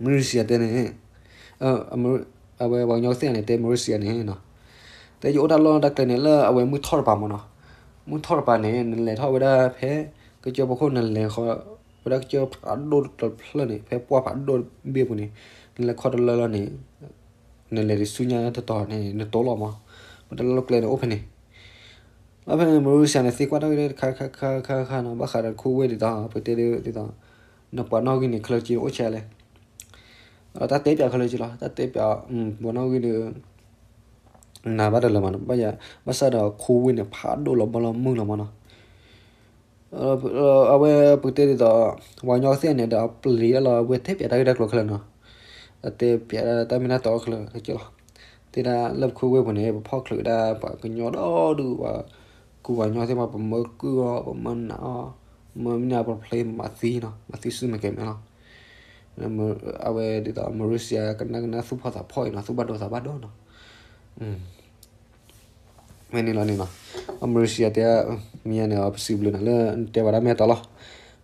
Mauricio တဲန့ၣ်, အဝဲပှၤကညီကသ့ၣ်န့ၣ် တဲ Mauricio န့ၣ်နီၤ, တဲယအိၣ်တၢ်လီၢ်တၢ်ကျဲန့ၣ် လၢအဝဲမုၢ်ထီၣ်တပၤမးနီၤ. မုၢ်ထီၣ်တပၤန့ၣ် နလဲၤထီၣ်ဝဲဒၣ်ဖဲ ကစၢၢ်ဖီခိၣ် နလဲၤဃီ ဝဲဒၣ်ကစၢၢ်ဖးဒိၣ်တဖျၢၣ်န့ၣ် ဖဲပှၢ်ဖးဒိၣ်တဘ့ၣ်ပူၤန့ၣ်, နလဲၤခီတလၢလီၤန့ၣ် နလဲၤတဆူညါတတီၤန့ၣ် နတိလီၤမး, ပတၢ်လီၢ်တၢ်ကျဲန့ၣ်အိၣ်ဖဲန့ၣ်. လၢဖဲန့ၣ် Mauricio န့ၣ် သံကွၢ်တၢ်ဂ့ၢ်တခါခါခါခါနီၤ, ဘၣ်ဃးဒီးခိဝ့ၢ်ဒ်သိး ပတဲဒ်သိး နပှၤနီၣ်ဂံၢ်န့ၣ် ခဲလၢာ်က့ၤအိၣ်ဆံးလဲၣ်. တၢ်တဲပျးခဲလၢာ်က့ၤလီၤ, တၢ်တဲပျး ပှၤနီၣ်ဂံၢ်ဒီး နၤဘၣ်တလၢာ်မးနီၤ, ဘၣ်ဆၣ်ဒီးခိဝ့ၢ်န့ၣ် ဖးဒိၣ်လီၤဘီလီၤမုၢ်လီၤမးနီၤ. အဝဲပကတဲဒ်သိး ပှၤကညီကသ့ၣ်န့ၣ်ဒီး အပျံၤအလီၤ အဝဲတဲပျးတၢ်ဂ့ၢ်တၢ်ကျိၤခဲလၢာ်နီၤ, အတဲပျးတၢ်မ့ၢ်တၢ်တီခဲလၢာ်က့ၤလီၤ. တဲဒၣ်လၢပခိဝ့ၢ်ပူၤန့ၣ် ပဖီၣ်ချုးဒၣ်ပှၤကညီဒီဒူၣ်, ပှၤကူပှၤကညီသ့ၣ်တဖၣ် ပမၢကုၢ်အီၤ ပမၢနးအီၤ, မၢမနုၤပဖျ့မၤသံနီၤ, မၤသံစုမ့ၢ်ကဲမ့ၢ်လီၤ. အဝဲဒ်သိး Mauricio ကနၣ်ကနၣ်သူၣ်ဖီၣ်သးဖီၣ်အံၤနီၤ, သူၣ်ဘၣ်ဒိသးဘၣ်ဒိနီၤ. မ့ၢ်န့ၣ်လီၤန့ၣ်နီၤ, Mauricio တဲ မ့ၢ်ယါန့ၣ် ပစံးဘျုးနၤလၢနတဲဝဲဒၣ်မ့ၢ်အတီလီၤ.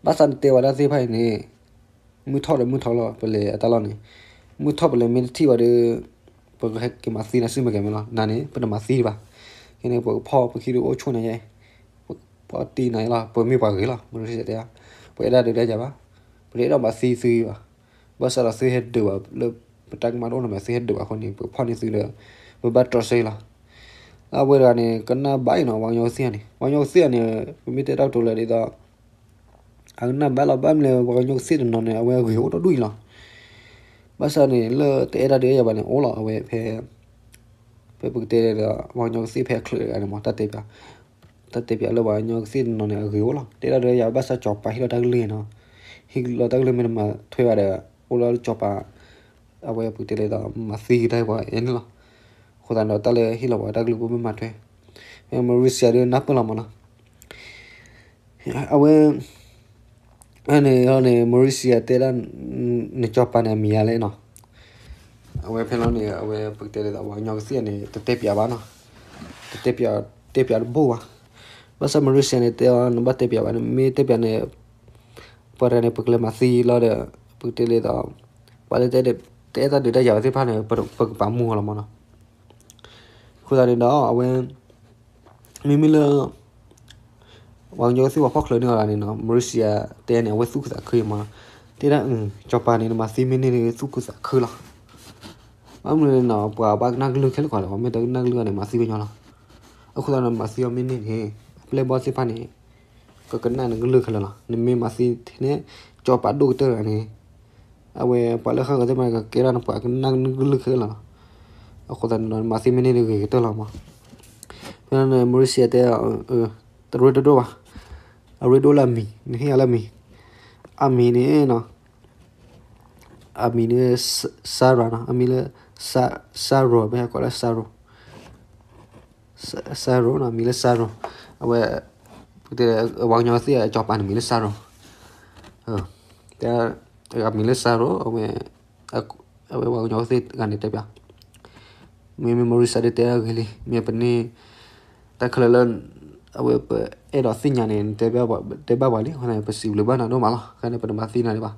ဘၣ်ဆၣ်နတဲဝဲဒၣ်သ့ၣ်တဖၣ်အံၤန့ၣ် မုၢ်ထီၣ်ဒီးမုၢ်ထီၣ်လီၤ ပလဲၤအတၢ်လီၢ်န့ၣ်, မုၢ်ထီၣ်ပလဲၤမ့ၢ်တထံၣ်ဘၣ်ဒီး ပကဟဲက့ၤမၤသံနၤစုမ့ၢ်ကဲမ့ၢ်လီၤ. နၤန့ၣ် ပတမၤသံဒံးဘၣ်. ခဲန့ၣ် ပကဖီၣ်ပခံဒုးအိၣ်ဆိၣ်နၤယဲ, ပဖီၣ်တံၢ်နၤယဲလီၤ, ပမ့ၢ်ပှၤဂ့ၤလီၤ, Mauricio တဲ, ပအဲၣ်ဒိးဒုးတၢ်ယၤဘၣ်, ပတအဲၣ်ဒိးမၤသံသုဘၣ်. ဘၣ်ဆၣ်ဒီးသုဟဲဒုးဘၣ်လၢ ပတၢ်ကမၣ်တအိၣ်လၢၤဘၣ် သုဟဲဒုးဘၣ်အဃိန့ၣ် ပကဖီၣ်န့ၢ်သုဒီး ပဘၣ်တြီဆၢလီၤ. အဝဲတဂၤန့ၣ် ကနၣ်ဘၣ်အံၤနီၤ ပှၤကညီကသ့ၣ်န့ၣ်, ပှၤကညီကသ့ၣ်န့ၣ် ပမ့ၢ်တဲတၢ်ကတိၤလၢဒ်သိး အကနၣ်ဘၣ်လီၤ ဘၣ်မနုၤလဲၣ် ပှၤကညီကသ့ၣ်တနီၤန့ၣ် အဝဲအဂ့ၤအိၣ်ဒီဒူၣ်အံၤလီၤ. ဘၣ်ဆၣ်န့ၣ် လၢတအဲၣ်တၢ်ဒုးတၢ်ယၤဘၣ်န့ၣ် အိၣ်လီၤ အဝဲဖဲ ဖဲပကတဲဒီး ပှၤကညီကသ့ၣ်ဖဲအချၢးတဂၤန့ၣ်မး တၢ်တဲပျး တၢ်တဲပျးလၢပှၤကညီကသ့ၣ်တနီၤန့ၣ် အဂ့ၤအိၣ်လီၤ. တအဲၣ်တၢ်ဒုးတၢ်ယၤဘၣ်ဆၣ်စီၤပၤဟ့ၣ်လီၤတၢ်ကလုၢ်နီၤ, ဟ့ၣ်လီၤတၢ်ကလုၢ်မ့ၢ်တမၤထွဲဘၣ်ဒီး အိၣ်လၢစီၤပၤ အဝဲပကတဲလၢဒီး မၤသံကဒါပှၤအဲၣ်န့ၣ်လီၤ. အဃိသတးန့ၣ်ဒီး တၢ်လၢဟ့ၣ်လီၤပှၤတၢ်ကလုၢ်ပမ့ၢ်မၤထွဲ Mauricio ဒုးနၢ်ပၢၢ်လီၤမးနီၤ. အဝဲ အန့ၣ်လီၤန့ၣ် Mauricio တဲဒၣ် နစီၤပၤန့ၣ် အမံၤယါလဲၣ်နီၤ. အဝဲဖဲလီၤန့ၣ် အဝဲပကတဲဒ်သိး ပှၤကညီကသ့ၣ်န့ၣ် တတဲပျးဘၣ်နီၤ, တတဲပျး တဲပျးတဘိဘၣ်. ဘၣ်ဆၣ် Mauricio န့ၣ် တဲအီၤ နဘၣ်တဲပျးဘၣ်, နမ့ၢ်တဲပျးန့ၣ် ပှၤတဂၤန့ၣ် ပကလဲၤမၤသံလီၤဒီး ပကတဲလၢဒီး ပှၤလၢတအဲၣ်တၢ်ဒုးတၢ်ယၤဝဲသ့ၣ်တဖၣ်န့ၣ် ပကပာ်မူအီၤလီၤမးနီၤ. အဃိသတးန့ၣ်ဒီး အဝဲ မ့မ့ၢ်လၢ ပှၤကညီကသ့ၣ်ပှၤဖီၣ်ချၢန့ၢ်အီၤန့ၣ်နီၤ Mauricio တဲန့ၣ် အဝဲသူၣ်ခုသးခုမးနီၤ. တဲဒၣ် စီၤပၤန့ၣ် နမၤသံမ့ၢ်န့ၢ်န့ၣ် သူၣ်ခုသးခုလီၤ. ဘၣ်မနုၤလဲၣ်နီၤ ပှၤဘၣ်ကနၣ်ကလုၢ်ခဲလၢာ်ကီးလီၤ, ပှၤမ့ၢ်တကနၣ်ကလုၢ်န့ၣ် မၤသံဝဲညီလီၤ. အဃိသတးန့ၣ် မၤသံအီၤမ့ၢ်န့ၢ်န့ၣ် အပျဲၢ်ဘီၣ်သ့ၣ်တဖၣ်န့ၣ် ကကနၣ်နကလုၢ်ခဲလၢာ်လီၤ. နမ့ၢ်မၤသံထဲန့ၣ် စီၤပၤဒိၣ်ကတၢၢ်တဂၤန့ၣ် အဝဲပှၤလၢဃၣ်ဂီၤသ့ၣ်တဖၣ်န့ၣ် ကကဲထီၣ်နပှၤကနၣ်နကလုၢ်ခဲလၢာ်လီၤ. အဃိသတးန့ၣ်ဒီး နမၤသံမ့ၢ်န့ၢ်န့ၣ်ဂ့ၤကတၢၢ်လီၤမး. ဖဲန့ၣ် Mauricio တဲ တရ့ဒိၣ်ဒိၣ်ဘၣ်, အရ့ဒိၣ်လၢအမံၤ, နဟ့ၣ်ယၤလၢအမံၤ, အမံၤန့ၣ်နီၤ အမံၤန့ၣ် Sara နီၤ, အမံၤလၢ Sa- Saro ဘၣ်ဟဲကိးလၢ Saro, Sa- Saro နီၤ, အမံၤလၢ Saro, အဝဲ ပကတဲ ပှၤကညီကသ့ၣ်အစီၤပၤန့ၣ် မံၤလၢ Saro, တဲ အမံၤလၢ Saro, အဝဲ အဝဲပှၤကညီကသ့ၣ်တဂၤန့ၣ်တဲပျး မ့မ့ၢ် Mauricio ဒုးတဲဂ့ၤလံ, မ့ၢ်ပန့ၢ် တၢ်ခဲလၢာ်လၢ အဝဲပအဲၣ်ဒိးသ့ၣ်ညါန့ၣ် နတဲဘၣ်ပှၤလံ, အဃိသတးန့ၣ် ပစံးဘျုးဘၣ်နၤဒိၣ်မးလီၤ. ခဲန့ၣ် ပတမၤသံနၤဒံးဘၣ်.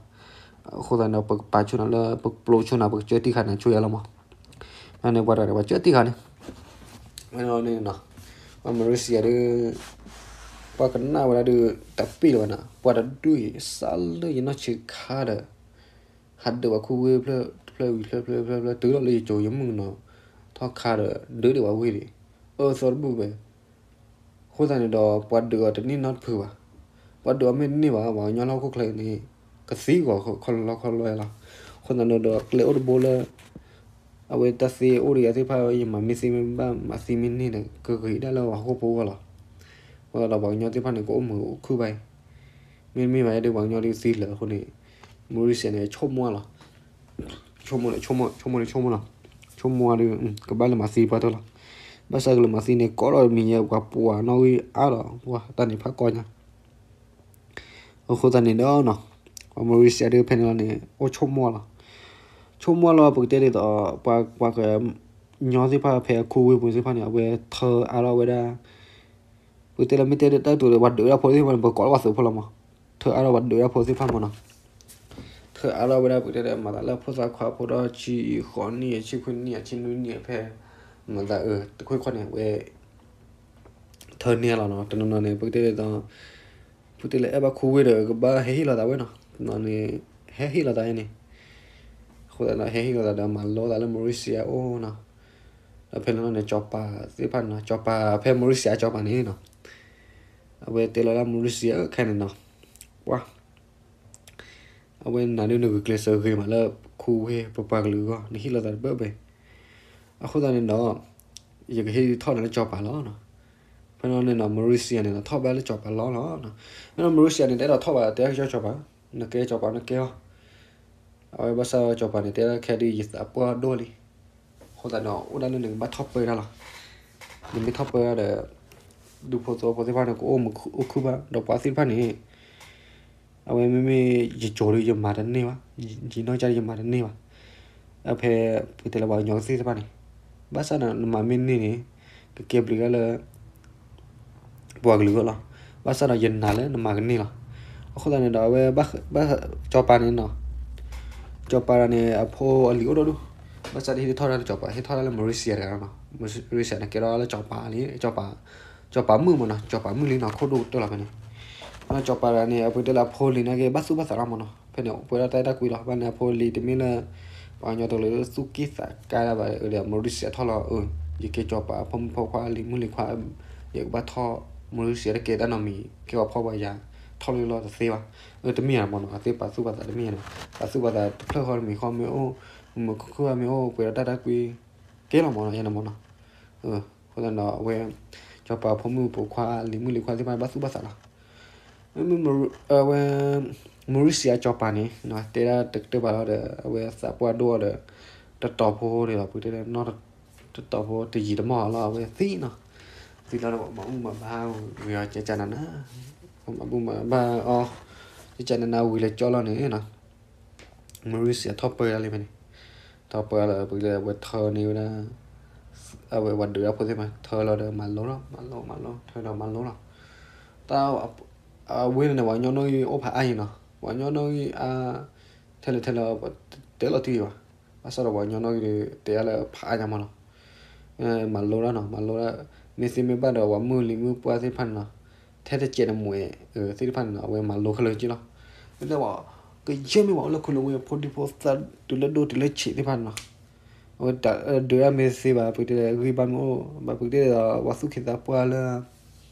အဃိသတးန့ၣ်ဒီး ပကပာ်ဆိနၤလၢ ပကပျိဆိနၤ ပကစၢတံၢ်ဃာ်နၤဆိယၤလီၤမး. န့ၣ်ပှၤတဂၤန့ၣ် ပှၤကၢတံၢ်ဃာ်န့ၣ်, ဝဲန့ၣ်, ပှၤ Malaysia ဒုး, ပှၤကနၣ်ဝဲဒၣ်ဒုး တပ့ၢ်လၢၤဘၣ်နၤ, ပှၤတဒူၣ်အံၤ စးလၢယနီၢ်ဆံးခါဒီး ဟးဒုးပှၤခူဝ့ၢ်ဖျၢၣ်ဝံၤဖျၢၣ်ဖျၢၣ်ဖျၢၣ်ဖျၢၣ် တုၤလီၤလၢယကၠိယမုၢ်ကနီၤထီၣ်ခါဒီး ဒုးဒံးပှၤဝ့ၢ်ဒံး, အၢသီတဘူၣ်ဘဲ, အဃိသတးန့ၣ်ဒီး ပှၤဒုးအီၤတန့ၢ်နီတဖုဘၣ်, ပှၤဒုးအီၤမ့ၢ်တန့ၢ်ဘၣ် ပှၤကညီလၢဟီၣ်ခိၣ်ချၢန့ၣ် ကသံကွံာ်ခီလီခီလီလီၤ, အဃိသတးန့ၣ်ဒီး ကျဲအိၣ်တဘိလၢ အဝဲတၢ်သ့အိၣ်ဒီးယၤသ့ၣ်တဖၣ် ယမၤမ့ၢ်သ့မ့ၢ်ဘၣ် မၤသံမ့ၢ်န့ၢ်ဒီး ကဂ့ၤဒၣ်လၢပှၤဟီၣ်ခိၣ်ဖိအဂီၢ်လီၤ, အဃိသတးဒီးပှၤကညီသ့ၣ်တဖၣ်န့ၣ် ကအိၣ်မုာ်အိၣ်ခုၣ်ဘၣ်အံၤ, မ့တမ့ၢ်ဘၣ်ဒီး ပှၤကညီဒုးသံလၢာ်အဃိန့ၣ်, Malaysia န့ၣ် ဆိကမိၣ်လီၤ, ဆိကမိၣ်န့ၣ် ဆိကမိၣ် ဆိကမိၣ်န့ၣ် ဆိကမိၣ်လီၤ, ဆိကမိၣ်ဒုး ကဘၣ်လဲၤမၤသံပှၤတၢၢ်လီၤ, ဘၣ်ဆၣ်ကလဲၤမၤသံန့ၣ် ကိးထီၣ်မံၤညါပှၤပှၤနီၣ်ဂံၢ်အါဒီး ပှၤတၢ်န့ၣ်ဖးကီညါ အဃိသတးန့ၣ်ဒီးနီၤ, ပှၤ Malaysia ဒုးဖဲန့ၣ်လီၤန့ၣ် အိၣ်ဆိကမိၣ်လီၤ, ဆိကမိၣ်လီၤ ပကတဲဒ်သိး ပှၤ ပှၤကညီသ့ၣ်တဖၣ်ဖဲအခူဝ့ၢ်ပူၤသ့ၣ်တဖၣ်န့ၣ် အဝဲထၢအါထီၣ်ဝဲဒၣ်, ပကတဲလၢမ့ၢ်တဲဒ်တၢ်တိာ်ဒီး ပှၤဒုးဝဲဒၣ်ဖိသ့ၣ်တဖၣ်န့ၣ် ပကိးလၢပှၤသုးဖိလီၤမး, ထၢအါထီၣ်ပှၤဒုးဝဲဒၣ်ဖိသ့ၣ်တဖၣ်မးနီၤ, ထၢအါထီၣ်ဝဲဒၣ် ပကတဲဒီး မၤသးလၢဖိသၣ်ခွါဖိဒီး ဆံဃိးနံၣ် ဆံခွံနံၣ် ဆံနွံနံၣ်ဖဲ မၤသးအၢ တခွ့ၣ်ခီၣ်န့ၣ် အဝဲ ထၢန့ၢ်လီၤနီၤ, တနီၤနီၤန့ၣ် ပကတဲဒ်သိး ပကတဲလၢအဲၣ်ဘၣ်ခူဝ့ၢ်ဒီး ကဘၣ်ဟဲဟ့ၣ်လီၤသးဝဲနီၤ, တနီၤန့ၣ် ဟဲဟ့ၣ်လီၤသးန့ၣ်, အဃိသတးဒီး ဟဲဟ့ၣ်လီၤသးဒီး မၤလိသးလၢ Malaysia အအိၣ်နီၤ, ဒီးဖဲန့ၣ်လီၤန့ၣ် ကၠီၤပၤသ့ၣ်တဖၣ်န့ၣ်နီၤ, ကၠီၤပၤဖဲ Malaysia ကၠီၤပၤန့ၣ်နီၤ, အဝဲတဲလီၤလၢ Malaysia ခဲန့ၣ်နီၤ, ပှၤ အဝဲနၤဒုးနဂုာ်ကျဲးစၢးဂ့ၤမးလၢခူဝ့ၢ်ပပှၤကလုာ်အဂီၢ် နဟ့ၣ်လီၤသးတဘၢဘၢ, အဃိသတးန့ၣ်ဒီး ယကဟ့ၣ်ထီၣ်နၤလၢကၠီၤပၤလီၤနီၤ, ဖဲန့ၣ်လီၤန့ၣ်နီၤ Malaysia န့ၣ်နီၤ ထီၣ်ဘၣ်လၢကၠီၤပၤလီၤလီၤ, ဖဲန့ၣ် Malaysia န့ၣ် တအဲၣ်ဒိးထီၣ်ဘၣ် တဲကၠီၤပၤ, နကဲကၠီၤပၤနကဲအီၤ, အဝဲဘၣ်ဆၣ်ကၠီၤပၤန့ၣ် တဲဒၣ်ခဲဒုး ယသးပှၢ်ဒိၣ်လံ, အဃိသတးဒီး အိၣ်ဒၣ်လၢနကဘၣ်ထီၣ်ပၢဒၣ်လီၤ, နမ့ၢ်ထီၣ်ပၢဒၣ်ဒီး ဒူဖိသဝီဖိသ့ၣ်တဖၣ်န့ၣ် ကအိၣ်မုာ်အိၣ်ခုၣ်ဘၣ် ဒီးပှၤသ့ၣ်တဖၣ်န့ၣ် အဝဲမ့မ့ၢ်ယကၠိၤဒီးယမၤတန့ၢ်ဘၣ်, ယနီၢ်ကစၢ်ဒီးယမၤတန့ၢ်ဘၣ်, အဖဲ ပကတဲလၢပှၤကညီကသ့ၣ်တဖၣ်န့ၣ်, ဘၣ်ဆၣ်ဒီးနမၤမ့ၢ်န့ၢ်န့ၣ် ကကဲဘျုးဒၣ်လၢ ပှၤကလုာ်အဂီၢ်လီၤ, ဘၣ်ဆၣ်ဒီးယနာ်လၢနမၤကန့ၢ်လီၤ, အဃိသတးန့ၣ်ဒီးအဝဲ ကၠီၤပၤန့ၣ်နီၤ, ကၠီၤပၤန့ၣ် အဖိအလံၤအိၣ်ဒီဒူၣ်, ဘၣ်ဆၣ်ဒ်ဟ့ၣ်ထီၣ်တၢ်ကၠီၤပၤ ဟ့ၣ်ထီၣ်တၢ်လၢ Malaysia တဂၤနီၤ, Malaysia န့ၣ် ကဲထီၣ်လၢကၠီၤပၤလံ, ကၠီၤပၤမုၣ်မးနီၤ, ကၠီၤပၤမုၣ်လံနီၤ, ခိၣ်ဒိၣ်ကတၢၢ်လီၤဖဲန့ၣ်, ကၠီၤပၤတဂၤန့ၣ် အပကတဲလၢအဖိလံၤန့ၣ်က့ ဘၣ်သူၣ်ဘၣ်သးလီၤမးနီၤ, ဖဲန့ၣ် ပှဲၤဒီးတၢ်အဲၣ်တၢ်ကွံလီၤ, ဘၣ်န့ၣ်အဖိလံၤတမ့ၢ်လၢ ပှၤကညီတကလုာ်သူၣ်က့ၣ်သးကါဒၣ်ဘၣ်ဒီး Malaysia ထီၣ်လီၤ, ယကဲကၠီၤပၤအဖိမုၣ်ဖိခွါလံၤမုၣ်လံၤခွါ, ယကဘၣ်ထီၣ် Malaysia တကဲတၢ်နီတမံၤ ကဲပှၤဖှီၣ်ပှၤယာ် ထီၣ်လံလီၤတသ့ဘၣ်, တမ့ၢ်ဧါမးနီၤ, အသ့ပာ်သူၣ်ပာ်သးတမ့ၢ်ဧါနီၤ, ပာ်သူၣ်ပာ်သးတဖျၢၣ်ဃီတမံၤဃီမ့ၢ်အိၣ်, မုာ်မုာ်ခုၣ်ခုၣ်မ့ၢ်အိၣ် ပှဲၤဒီးတၢ်အဲၣ်တၢ်ကွံ ကဲလီၤမးနီၤ, ယဲန့ၣ်မးနီၤ, အဃိသတးဒီးအဝဲ ကၠီၤပၤဖိမုၣ်ဖိခွါလံၤမုၣ်လံၤခွါသ့ၣ်တဖၣ်န့ၣ် ဘၣ်သူၣ်ဘၣ်သးလီၤ, မ့မ့ၢ် အဝဲ Malaysia ကၠီၤပၤန့ၣ် တဲဒၣ်တကတၢၢ်ဘၣ်လီၤဒီး အဝဲသးပှၢ်ဒိၣ်အီၤဒီး တတီၤဖိဒီး ပတဲဒၣ်နီၢ် တတီၤဖိတယံာ်တမီၢ်လီၤ အဝဲသံနီၤ, သံလီၤဒီး ပှၤမၤဘူၣ်မၤဘါဝံၤအီၤ ကကနန ပှၤမၤဘူၣ်မၤဘါအီၤ ကကနန ဝံၤလၢကၠီလီၤန့ၣ်နီၤ Malaysia ထီၣ်ပၢဒၣ်လံဖဲန့ၣ်, ထီၣ်ပၢလၢပကတဲ အဝဲထၢန့ၢ်ဝဲဒၣ် အဝဲပှၤဒုးတၢ်ဖိသ့ၣ်တဖၣ် ထၢလီၤဒီးမၤလိလီၤ မၤလိ မၤလိ ထၢဒီးမၤလိလီၤ, တၢ် အဝဲန့ၣ်န့ၣ် ပှၤကညီနီၣ်ဂံၢ်အိၣ်ဖးအါအံၤနီၤ ပှၤကညီနီၣ်ဂံၢ်အါ ထဲလဲၣ်ထဲလဲၣ် တဲလီၤတံၢ်ဘၣ်, ဘၣ်ဆၣ်ဒီးပှၤကညီနီၣ်ဂံၢ်ဒီး တဲအါလၢဖးအါညါမးနီၤ မၤလိဒၣ်နီၤ မၤလိဒၣ်, မ့ၢ်သ့မ့ၢ်ဘၣ်ဒီး ပှၤမုၢ်လံၤမုၢ်ပှၢ်သ့ၣ်တဖၣ်န့ၣ်နီၤ, ထဲတစဲးတမှဲးသ့ၣ်တဖၣ်န့ၣ်နီၤ အဝဲမၤလိခဲလၢာ်က့လီၤ, မ့ၢ်တဲဝဲ ကယဲၢ်မ့ၢ်ဝဲလၢခိၣ်လၢဝဲ ဖိဒံဖိသၣ် တုၤလၢဒိၣ်တုၤလၢဆံးသ့ၣ်တဖၣ်န့ၣ်နီၤ, အဝဲတၢ်ဒုးတၢ်မ့ၢ်သ့ဘၣ် ပကတဲဂံၢ်ဘါမ့ၢ်အိၣ် ဘၣ်ပကတဲဒီး ပှၤသူၣ်က့သးပှၢ်လၢ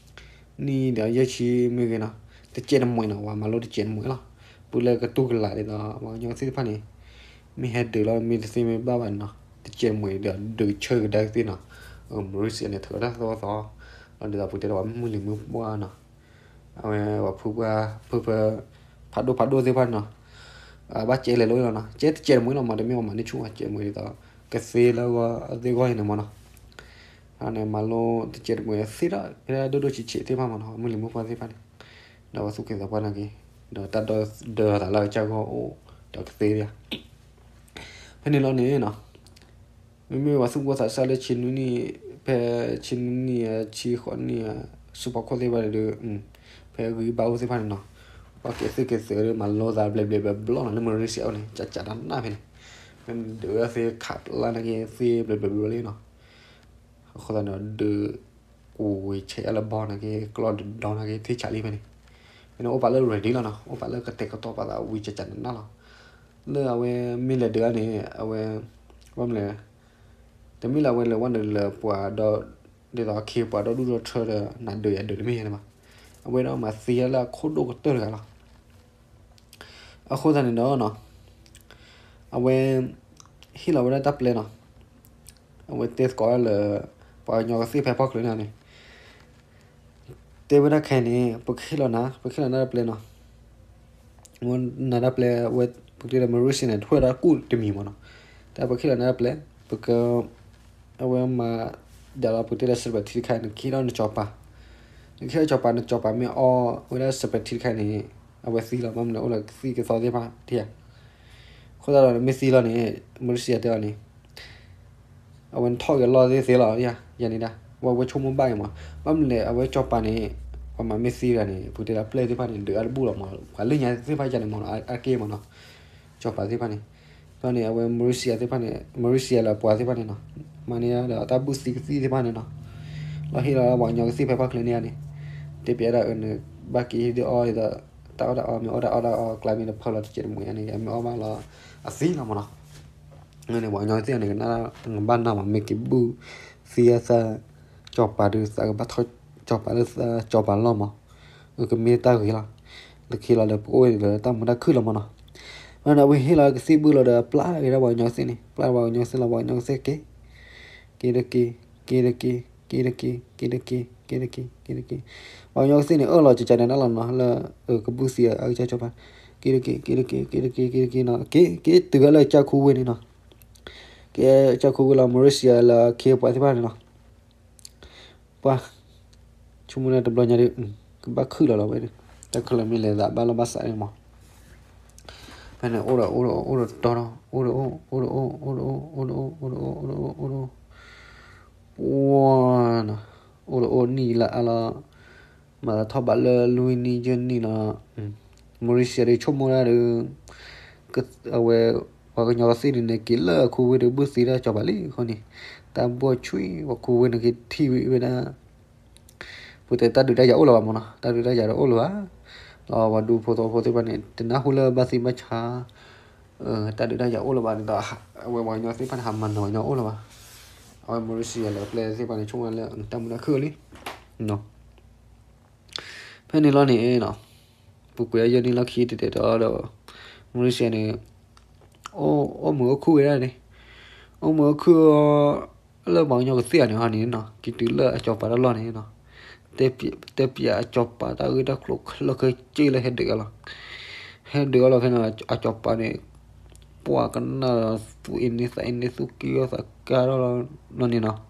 နံၣ်ဒီးယဲၢ်ဆံမ့ၢ်ဂ့ၤနီၤ, တစဲးတမှဲးနီၤ ပှၤမၤလိတစဲးတမှဲးလီၤ, ပူၤလၢကတူၢ်ကလာ်ဒ်သိး ပှၤကညီသ့ၣ်တဖၣ်န့ၣ် မ့ၢ်ဟဲဒုးလီၤ မ့ၢ်တသ့မ့ၢ်ဘၣ်ဘၣ်န့ၣ်နီၤ တစဲးတမှဲးဒီးဒုးဆၢကဒါကသ့နီၤ, Malaysia န့ၣ် ထုးတၢ်သီသီ လီၤဒ်သိးပကတဲဒီး ပှၤမုၢ်လံၤမုၢ်ပှၢ်နီၤ အဝဲပှၤဖုပှၢ်ဖုဖၢ ဖးဒိၣ်ဖးဒိၣ်သ့ၣ်တဖၣ်န့ၣ်နီၤ, ဘၣ်ကဲလဲၤလိၤလီၤနီၤ ကဲတစဲးတမှဲးလီၤမး တမ့ၢ်ပှၤမၤန့ၢ်ဆူၣ် ကဲတမှဲးဒ်သိးကသ့လၢအဂီၢ်အသ့အဂီၢ်အံၤန့ၣ်မးနီၤ, အန့ၣ် မၤလိတစဲးတမှဲးသ့ဒီး ဖဲဒၣ်ဒိၣ်ဒိၣ်ဆံးဆံးသ့ၣ်တဖၣ်မးနီၤ မုၢ်လံၤမုၢ်ပှၢ်သ့ၣ်တဖၣ်န့ၣ်, ဒီးပှၤသူၣ်က့သးပှၢ်နာ်က့ၤ, ဒီးတၢ်ဒိးဒၢသးလၢအကစၢ်ဂီၢ်အိၣ် ဒီးကသ့ဒၣ် ဖဲန့ၣ်လီၤန့ၣ်နီၤ မ့မ့ၢ်ပှၤသူၣ်က့သးစၢ်လၢဆံနွံနံၣ်, ဖဲဆံနွံနံၣ်ဧါ ဆံဃိးနံၣ်ဧါ, ဆူဖီခိၣ်သ့ၣ်တဖၣ်န့ၣ်ဒီး, ဖဲဂံၢ်ဘါအိၣ်သ့ၣ်တဖၣ်န့ၣ်နီၤ, ပှၤကဲသုးကဲသုးဒီး မၤလိသးဘျဲးဘျဲးဘျီဘျီနီၤ လၢမလ့ၤၡံယါအအိၣ်န့ၣ် ကကနၣ်ဖဲန့ၣ်, ဒုးဝဲသ့ၣ်ခးပျၢ်နာ်က့သ့ၣ်ဘျီဘျီဘျီလံနီၤ. အဃိသတးန့ၣ် ဒုးကူဝံၤဆဲးအါလၢဘီနာ်က့ ကျီၢ်ဒုးဒီနာ်က့ ထံဆးလံဖဲန့ၣ်. ဖဲန့ၣ်အိၣ်ပာ်လၢ ready လီၤနီၤ, အိၣ်ပာ်လၢကတဲာ်ကတီၤပာ်သးဝံၤကကနးနးလီၤ. လၢအဝဲမ့ၢ်လဲၤဒုးအါန့ၣ် အဝဲ ဘၣ်မနုၤလဲၣ်, တမ့ၢ်လၢအဝဲလဲၤဝဲဒၣ်လၢပှၤဒီး ဒ်သိးအခ့ပှၤဒီဒူၣ်ဒီထၢဒီး နဒုးယၤဒုးတမ့ၢ်ယဲန့ၣ်ဘၣ်. အဝဲဒၣ်မၤသံလၢအခိၣ်ဒိၣ်ကတၢၢ်တဂၤလီၤ. အဃိသတးန့ၣ်ဒီးနီၤ, အဝဲ ဟ့ၣ်လီၤဝဲဒၣ်တၢ်ပျဲနီၤ, အဝဲတဲသကိးလၢ ပှၤကညီကသ့ၣ်ဖဲဖီၣ်ချၢန့ၣ်န့ၣ် တဲဝဲဒၣ်ခဲအံၤန့ၣ် ပကဟ့ၣ်လီၤနၤ, ပကဟ့ၣ်လီၤနၤတၢ်ပျဲနီၤ. ဝဲနၤတၢ်ပျဲဝဲ ပကတဲလၢ Mauritius န့ၣ် တဖျၢၣ်ဒီးကူၣ်တမံၤမးနီၤ. တၢ်ပကဟ့ၣ်လီၤနၤတၢ်ပျဲ ပက အဝဲမၤ ဒၣ်လီၤပကတဲလၢ စပဲးထံတခါ နကဟ့ၣ်လီၤနစီၤပၤ, နကဟ့ၣ်လီၤစီၤပၤ နစီၤပၤမ့ၢ်အီဝဲဒၣ်စပဲးထံတခါန့ၣ် အဝဲသံလီၤ ဘၣ်မနုၤလဲၣ်အိၣ်လၢကသံၣ်ကသီသ့ၣ်တဖၣ်ထံၣ်ဧါ. အဃိသတးဒီးနမ့ၢ်သံလီၤန့ၣ် Mauritius တဲအီၤန့ၣ် အဝဲနထီၣ်က့ၤလီၢ်သ့ၣ်သ့လီၤ ယၤန့ၣ်ဒၣ် ဝဲဝဲဆိကမိၣ်ဘၣ်အံၤမး, ဘၣ်မနုၤလဲၣ် အဝဲစီၤပၤန့ၣ် ပှၤမၤမ့ၢ်သံတဂၤန့ၣ် ပကတဲလၢပျဲၢ်သ့ၣ်တဖၣ်န့ၣ် ဒုးအါတဘူၣ်လီၤမး, ပှၤလၢညါသ့ၣ်တဖၣ်ယၤန့ၣ်မးနီၤ အါက့ၢ်မးနီၤ, စီၤပၤသ့ၣ်တဖၣ်န့ၣ်, ဒီးန့ၣ် အဝဲ Mauritius သ့ၣ်တဖၣ်န့ၣ် Mauritius လၢပှၤသ့ၣ်တဖၣ်န့ၣ်နီၤ, မၤန့ၢ်ဒီးတၢ်ဘူၣ်သံကသံၣ်သ့ၣ်တဖၣ်န့ၣ်နီၤ, လီၤဟ့ၣ်လီၤပှၤကညီကသ့ၣ်ဖဲဖီၣ်ချၢန့ၣ်ဧါန့ၣ်, တဲပျဲဒၣ်အၢန့ၣ် ဘၣ်က့ၤဟ့ၣ်ဒုးအီဒ်သိး တၢ်အီၣ်တၢ်အီမ့ၢ်အီၣ်တၢ်အီၣ်တၢ်အီ ကျါမ့ၢ်တဖၢလီၤတစဲးတမှဲၤန့ၣ် ယမ့ၢ်အီၣ်ဘၣ်လီၤ အသံလီၤမးနီၤ. န့ၣ် ပှၤကညီသ့ၣ်န့ၣ် ကနၣ်ဘၣ်နၤမး မ့ၢ်က့ၤဘူၣ်သံအသး စီၤပၤဒုးသးကဘၣ်ထီၣ် စီၤပၤလၢသးစီၤပၤလီၢ်မး, ကမ့ၢ်တၢ်ဂ့ၤလီၤ. လၢခံလီၤဒီး ပကအိၣ်လၢတၢ်မုာ်တၢ်ခုၣ်လီၤမးနီၤ. ဘၣ်န့ၣ် အဝဲဟ့ၣ်လီၤကသံၣ်ဘူၣ်လီၤဒီး ပျၢ်က့ၤဒၣ်ပှၤကညီသ့ၣ်န့ၣ် ပျၢ်ပှၤကညီသ့ၣ်လီၤ ပှၤကညီသ့ၣ်က့ၤ က့ၤတက့ၤ က့ၤတက့ၤ က့ၤတက့ၤ က့ၤတက့ၤ က့ၤတက့ၤ က့ၤတက့ၤ ပှၤကညီကသ့ၣ်န့ၣ် အၢၣ်လီၤကကနးနးလီၤနီၤ လၢကဘူၣ်သံအကစၢ်စီၤပၤ, က့ၤတက့ၤ က့ၤတက့ၤ က့ၤတက့ၤ က့ၤတက့ၤနီၤ, က့ၤ က့ၤတုၤဝဲလၢ ကၠၢ်ခူဝ့ၢ်န့ၣ်နီၤ, က့ၤ ကၠၢ်ခူဝ့ၢ်လီၤ Mauritius လၢအခ့အပှၤသ့ၣ်တဖၣ်န့ၣ်နီၤ, ပှၤ ဆိကမိၣ်န့ၣ်တဘျီညါဒီး ကဘၣ်ခုၣ်လီၤလီၤဝဲ, တၢ်ခဲလၢာ်မ့ၢ်လဲၤသးဘၣ်လီၢ်ဘၣ်စးန့ၣ်မး, ဖဲန့ၣ်အိၣ်ဒီးအိၣ်ဒီးအိၣ်ဒီးတီဒီး အိၣ်ဒီးအိၣ် အိၣ်ဒီးအိၣ် အိၣ်ဒီးအိၣ် အိၣ်ဒီးအိၣ် အိၣ်ဒီးအိၣ် အိၣ်ဒီးအိၣ် အိၣ်ဒီးအိၣ် အိၣ်ဒီးအိၣ်နံၣ်လၢအါလီၤ, မၤသးထီၣ်ဘးလၢလွံၢ်နံၣ်ယဲၢ်နံၣ်လီၤ, Mauritius ဒီးဆိကမိၣ်ဒၣ်ဒီး အဝဲ ပှၤကညီကသ့ၣ်န့ၣ်န့ၣ် က့ၤလၢအခူဝ့ၢ်ဒီးဘူၣ်သံဒၣ်စီၤပၤလံအဃိန့ၣ်, တၢ်ဘှီၣ်ဆွံ ပှၤခူဝ့ၢ်န့ၣ်က့ၤထံၣ်ဝံၤဝဲဒၣ် ပကတဲတၢ်ဒုးတၢ်ယၤအိၣ်လၢၤဘၣ်မးနီၤ, တၢ်ဒုးတၢ်ယၤဒီးအိၣ်လၢၤဘၣ်, ဒီးပှၤဒူဖိသဝီဖိသ့ၣ်တဖၣ်န့ၣ် တနၢ်ဟူလၢဘၣ်သံဘၣ်ဆါ တၢ်ဒုးတၢ်ယၤအိၣ်လၢၤဘၣ်ဒ်သိး အဝဲပှၤကညီသ့ၣ်တဖၣ်န့ၣ် ဟးမၤနၢၤပှၤကညီအိၣ်လၢၤဘၣ်, အဝဲ Mauritius လၢပျဲၢ်သ့ၣ်တဖၣ်န့ၣ် ဆိကမိၣ်လၢတၢ်မုာ်တၢ်ခုၣ်လံ ဖဲန့ၣ်လီၤန့ၣ်နီၤ, ပူၤကွံာ်အယဲၢ်နံၣ်လီၢ်ခံတတဲာ်တီဒီး Mauritius န့ၣ် အိၣ်မုာ်အိၣ်ခုၣ်ဝဲဒၣ်န့ၣ်, အိၣ်မုာ်အိၣ်ခုၣ် လၢပှၤကညီကသ့ၣ်ဧါန့ၣ်ဟီန့ၣ်နီၤ, က့ၤတုၤလၢအစီၤပၤတၢ်လီၢ်န့ၣ်နီၤ, တဲပျဲအစီၤပၤတၢ်ဂ့ၢ်တၢ်ကျိၤခဲလၢာ်ခဲဆ့လၢဟဲဒုးအီၤလီၤ, ဟဲဒုးအီၤလီၤဖဲန့ၣ် အစီၤပၤန့ၣ် ပှၤကနၣ်သူၣ်အ့န့သးအ့န့သူၣ်က့ၤအီၣ်သးကါထီၣ်လီၤန့ၣ်နီၤ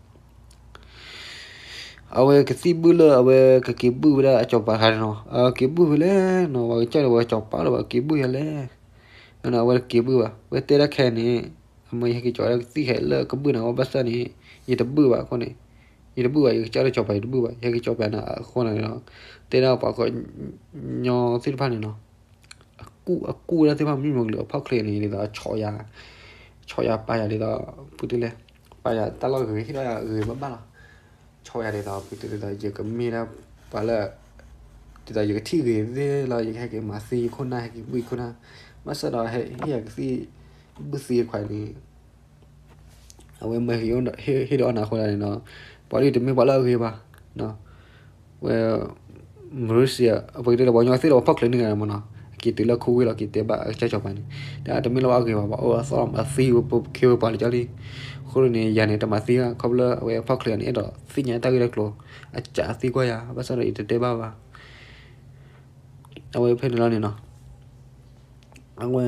အဝဲကသံၣ်ဘူၣ်လၢအဝဲကက့ၤဘူၣ်ဝဲဒၣ်အစီၤပၤခါန့ၣ်နီၤ, အက့ၤဘူၣ်ဖဲလဲၣ်နီၤ, ပှၤကစၢ်ဒီးပှၤစီၤပၤလၢၤဘၣ်က့ၤဘူၣ်ယၤလဲၣ်, အဝဲတက့ၤဘူၣ်ဘၣ်, ဝဲတဲဒၣ်ခဲအံၤန့ၣ်, အမ့ၢ်ယဟဲက့ၤကၠီၤဒၣ်ကသံၣ်ခဲအံၤလၢကဘူၣ်နၤဝဲဘၣ်ဆၣ်န့ၣ်, ယတဘူၣ်ဘၣ်အဃိန့ၣ်, ယတဘူၣ်ဘၣ်, ယကစၢ်ဒီးစီၤပၤယတဘူၣ်ဘၣ်, ယဟဲက့ၤကၠီၤပၤနၤအဃိန့ၣ်ဒီး, တဲဒၣ်ပှၤကညီသ့ၣ်တဖၣ်န့ၣ်နီၤ အကူၣ်အကူၣ်ဒၣ်သ့ၣ်တဖၣ်မုၢ်မုၢ်ကလုာ်အဖီၣ်ချၢန့ၣ် ဒ်သိးဆီၣ်ယၤ, ဆီၣ်ယၤပာ်ယၤဒ်သိး ပူၤတလဲၣ်, ပာ်ယၤတၢ်လီၢ်ဂ့ၤ ဟ့ၣ်ထီၣ်ယၤဂ့ၤဘၣ်ဘၣ်လီၤ, ဆီၣ်ယၤဒ်သိး ပူၤတလဲၣ်ဒ်သိး ယကမ့ၢ်ဒၣ်ပှၤလၢ ဒ်သိးယကထံၣ်ဂ့ၤသ့လီၤ, ယကဟဲက့ၤမၤသံယခိၣ်နၢ် ဟဲက့ၤဘူၣ်ယခိၣ်နၢ်, ဘၣ်ဆၣ်ဒီးဟဲဟ့ၣ်ယၤကသံၣ် ဘူၣ်သံခွါန့ၣ် အဝဲမ့ၢ်ဟ့ၣ်ဒီးအီၣ်နၤအဃိသတးန့ၣ်ဒီး ပှၤဒ်တမ့ၢ်ပှၤလၢအဂ့ၤဘၣ်, ဝဲ Mauritius ပကတဲလၢပှၤကညီသ့ၣ်ဒီးပှၤဖီၣ်ချၢန့ၢ်ဂၤမးနီၤ, အက့ၤတုၤလၢခူဝ့ၢ်လီၤ က့ၤတဲဘၣ်အကစၢ်စီၤပၤန့ၣ်, တၢ်တမ့ၢ်လၢပှၤအဂ့ၤဘၣ်, ပှၤအိၣ်အသီၣ်လီၤ မၤသံဝဲပခ့ဝဲပှၤလၢကၠီလံ, အဃိန့ၣ် ယၤန့ၣ် တမၤသံဘၣ် ခီဖျိလၢအဝဲဖီၣ်ချၢန့ၣ် အဲၣ်ဒိးသ့ၣ်ညါတၢ်ဂ့ၢ်တၢ်ကျိၤ, အစးသံကွၢ်ယၤ ဘၣ်ဆၣ်ဒီးယတတဲဘၣ်ဘၣ် အဝဲဖဲန့ၣ်လီၤန့ၣ်နီၤ, အဝဲ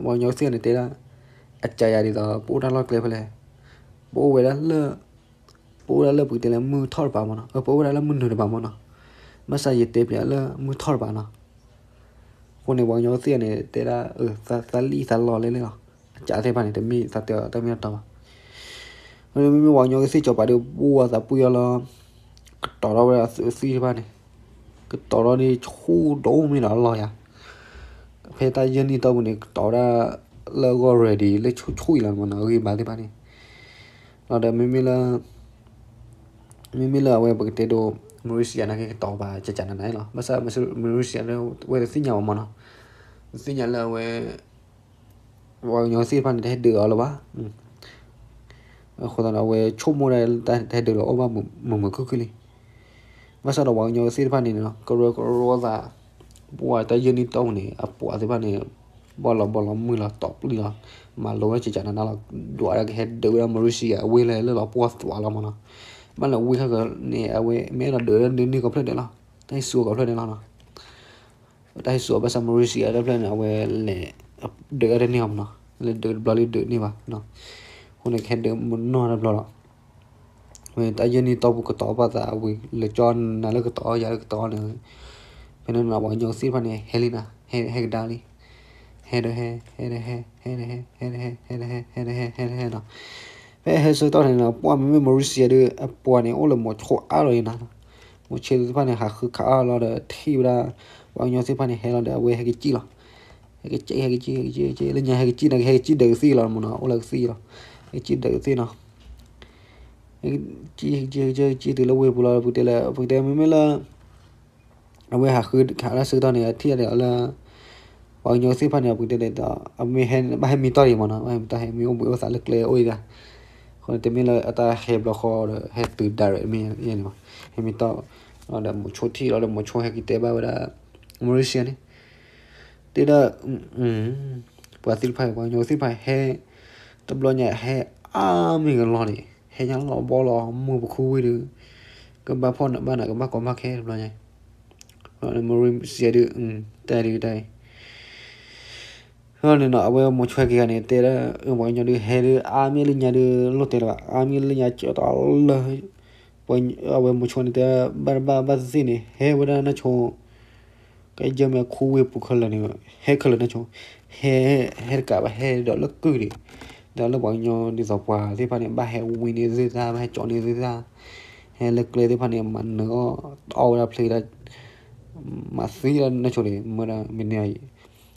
ပှၤကညီသ့ၣ်န့ၣ်တဲဒၣ် အစးယၤဒ်သိး ပအိၣ်တၢ်လီၢ်ကျဲဖဲလဲၣ်, ပအိၣ်ဝဲဒၣ်လၢ ပအိၣ်ဝဲဒၣ်လၢပကတဲလၢမုၢ်ထီၣ်တပၤမးနီၤ, ပအိၣ်ဝဲဒၣ်လၢမုၢ်နုာ်တပၤမးနီၤ, ဘၣ်ဆၣ်ယတဲပျးလၢမုၢ်ထီၣ်တပၤနီၤ, အဃိန့ၣ် ပှၤကညီသ့ၣ်န့ၣ် တဲဒၣ် သးလံၣ်သးလီၤလဲၣ်လဲၣ်လီၤ, အစးသ့ၣ်တဖၣ်န့ၣ် တမ့ၢ်သးတဲအီၤတၢ်မ့ၢ်တၢ်တီဘၣ် မ့မ့ၢ်ပှၤကညီကသ့ၣ်စီၤပၤဒီး ပှၤသးပှံၢ်အီၤလီၤ, ကတီၤထီၣ်ဝဲဒၣ်အသံၣ်တဖၣ်န့ၣ်, ကတီၤထီၣ်န့ၣ်ဆူၣ်ဒိၣ်မ့ၢ်ဒီးအလီၢ်ယၤ, ဖဲတၢ်ယဲၢ်နံၣ်တီၢ်ပူၤန့ၣ် ကတီၤဝဲဒၣ် လၢအဂီၢ် ready လၢဆိၣ်ဆိၣ်အံၤလီၤမနီၤ အဂံၢ်အဘါသ့ၣ်တဖၣ်န့ၣ်, လီၤဒီးမ့မ့ၢ်လၢ မ့မ့ၢ်လၢအဝဲပကတဲဒိး Mauritius နာ်က့ကတီၤပာ်ကကနၤနၤလီၤ. ဘၣ်ဆၣ် Mauritius ဝဲတသ့ၣ်ညါဘၣ်မနီၤ, တသ့ၣ်ညါလၢအဝဲ ပှၤကညီသ့ၣ်တဖၣ်န့ၣ် တဟဲဒုးအီၤလၢၤဘၣ်. အဃိသတးဒီး အဝဲဆိကမိၣ်ဒၣ်တၢ်တဟဲဒုးလီၤအိၣ်ဘၣ်မုာ်မုာ်ခုၣ်ခုၣ်လံ. ဘၣ်ဆၣ်ဒီးပှၤကညီသ့ၣ်တဖၣ်န့ၣ်နီၤ ကရၢကရိသး ပှၤတၢ်ယဲၢ်နံၣ်တီၢ်ပူၤန့ၣ် အပှၤသ့ၣ်တဖၣ်န့ၣ် ဘီၣ်လီၤဘီၣ်လီၤမုၢ်လီၤတီၤပျံၤလီၤ မၤလိဝဲကကနၤနၤလီၤ ဒွးဒၣ်ကဟဲဒုးဝဲဒၣ် Mauritius အဝ့ၢ်လၢလၢလီၤပှီၢ်သွးလီၤမနီၤ. ဘၣ်လၢဝ့ၢ်ခါကန့ၣ် အဝဲမ့ၢ်အဲၣ်ဒိးဒုးဒၣ်န့ၢ်ကီၢ်ဖျၢၣ်ဒဲးလီၤ တၢ်ဟဲစူၤကီၢ်ဖျၢၣ်ဒဲးလီၤနီၤ. တၢ်ဟဲစူၤအီၤဘၣ်ဆၣ် Mauritius တဖျၢၣ်န့ၣ် အဝဲလဲၤ ဒုးဒၣ်တန့ၢ်အီၤမနီၤ, လဲၤဒုးတဘျီလံဒုးန့ၢ်ဘၣ်နီၤ. အဃိန့ၣ် ကဟဲဒုးမနီၢ်တဘျီလီၤ. ဝဲတၢ်ယဲၢ်နံၣ်တီၢ်ပူၤကတီၤပာ်သးဝံၤ လဲၤကၠီနၤလၢကတီၤယၤလၢကတီၤန့ၣ်, ဖဲန့ၣ်နီၤ ပှၤကညီသ့ၣ်တဖၣ်န့ၣ် ဟဲလံနၤ, ဟဲကဒါလံ, ဟဲဒီးဟဲ, ဟဲဒီးဟဲ, ဟဲဒီးဟဲ, ဟဲဒီးဟဲ, ဟဲဒီးဟဲ, ဟဲဒီးဟဲ, ဟဲဒီးဟဲနီၤ. ဖဲဟဲဆၢကတီၢ်န့ၣ်နီၤ ပှၢ်မ့မ့ၢ် Mauritius ဒုး အပှၤန့ၣ် အိၣ်လၢမိၤဆိအါလီၤအံၤနၤ. မိၤဆိသ့ၣ်တဖၣ်န့ၣ်ဟးဃုခးအါလီၤဒီးထံၣ်ဝဲဒၣ် ပှၤကညီသ့ၣ်တဖၣ်န့ၣ်ဟဲလီၤဒီး အဝဲဟဲကစံၣ်လီၤ. ဟဲကစံၣ် ဟဲကစံၣ် ဟဲကစံၣ် ဟဲကစံၣ် လၢညါဟဲကစံၣ်န့ၣ် ကဟဲကစံၣ်ဒၢးကသ့ၣ်လီၤမနီၤ, အိၣ်လၢကသ့ၣ်လီၤ. ဟဲကစံၣ်ဒၢးကသ့ၣ်နီၤ. ဟဲကစံၣ် ဟဲကစံၣ် ဟဲကစံၣ် ဟဲကစံၣ်တုၤလၢဝ့ၢ်ပူၤလီၤ ပကတဲလၢ ပကတဲမ့မ့ၢ်လၢ အဝဲဟးဃုခးတၢ်ဆၢကတီၢ်န့ၣ် အထံၣ်ဒၣ်လၢ ပှၤကညီသ့ၣ်တဖၣ်န့ၣ် ပကတဲဒ်သိး အမ့ၢ်ဟဲဘၣ်ဟဲမံတီၢ်အံၤမနီၤ, ဘၣ်ဟဲမံတီၢ်ဟဲမံအိၣ်ဘှံးအိၣ်သးလၢကျဲအိၣ်အံၤဒၣ်. အဃိန့ၣ် တမ့ၢ်လၢအတၢ်ဟဲဘျီဃီဒီး ဟဲတုၤ direct မ့ၢ်န့ၣ်ဘၣ်. ဟဲမံတီၢ် ဒီးမိၤဆိထံၣ်လီၤဒီး မိၤဆိဟဲက့ၤတဲဘၣ်ဝဲဒၣ် Mauritius န့ၣ် တဲဒၣ် ပှၤသ့ၣ်တဖၣ် ပှၤကညီသ့ၣ်တဖၣ်ဟဲ တဘျီညါဟဲအါမ့ၢ်ကလီန့ၣ် ဟဲညါလီၤဘီလီၤမုၢ်ပခူဝ့ၢ်ဒီး ကဘၣ်ဖှီၣ်နးဘၣ်နး ကဘၣ်ကီဘၣ်ခဲတဘျီညါ Mauritius ဒုး တၢ်ဒုးတၢ်အံၤ န့ၣ်နီၤ အဝဲမိၤဆိဟဲက့ၤဂၤန့ၣ် တဲဒၣ် ပှၤကညီဒုးဟဲဒုး အါမ့ၢ်လၢညါဒုး လိၣ်တဲလၢၤဘၣ် အါမ့ၢ်လၢညါကၠီတီလၢ အဝဲမိၤဆိန့ၣ်တဲ ဘၣ်တဘၣ်ဘၣ်သ့ၣ်သ့ၣ်န့ၣ် ဟဲဝဲဒၣ်နၢ်ဆိ ကယဲၢ်မ့ၢ်ခူဝ့ၢ်ပူၤခဲလၢာ်န့ၣ် ဟဲခဲလၢာ်နၢ်ဆိ ဟဲ ဟဲတကးဘၣ် ဟဲဒီးလၢကုၢ်ဒံး ဒီးလၢပှၤကညီဒ်သိးပှၤသ့ၣ်တဖၣ်န့ၣ် ဘၣ်ဟဲဝံန့ၢ်သုတၢ် ဘၣ်ဟဲကၠီန့ၢ်သုတၢ် ဟဲလၢကျဲသ့ၣ်တဖၣ်န့ၣ် မၤနၢၤအီၣ် တအီၣ်ဝဲဒၣ်ဖျ့ဒၣ် မၤသံဒၣ်နၢ်ဆိန့ၣ် မ့ၢ်ဒၣ်မ့ၢ်န့ၢ်အံၤ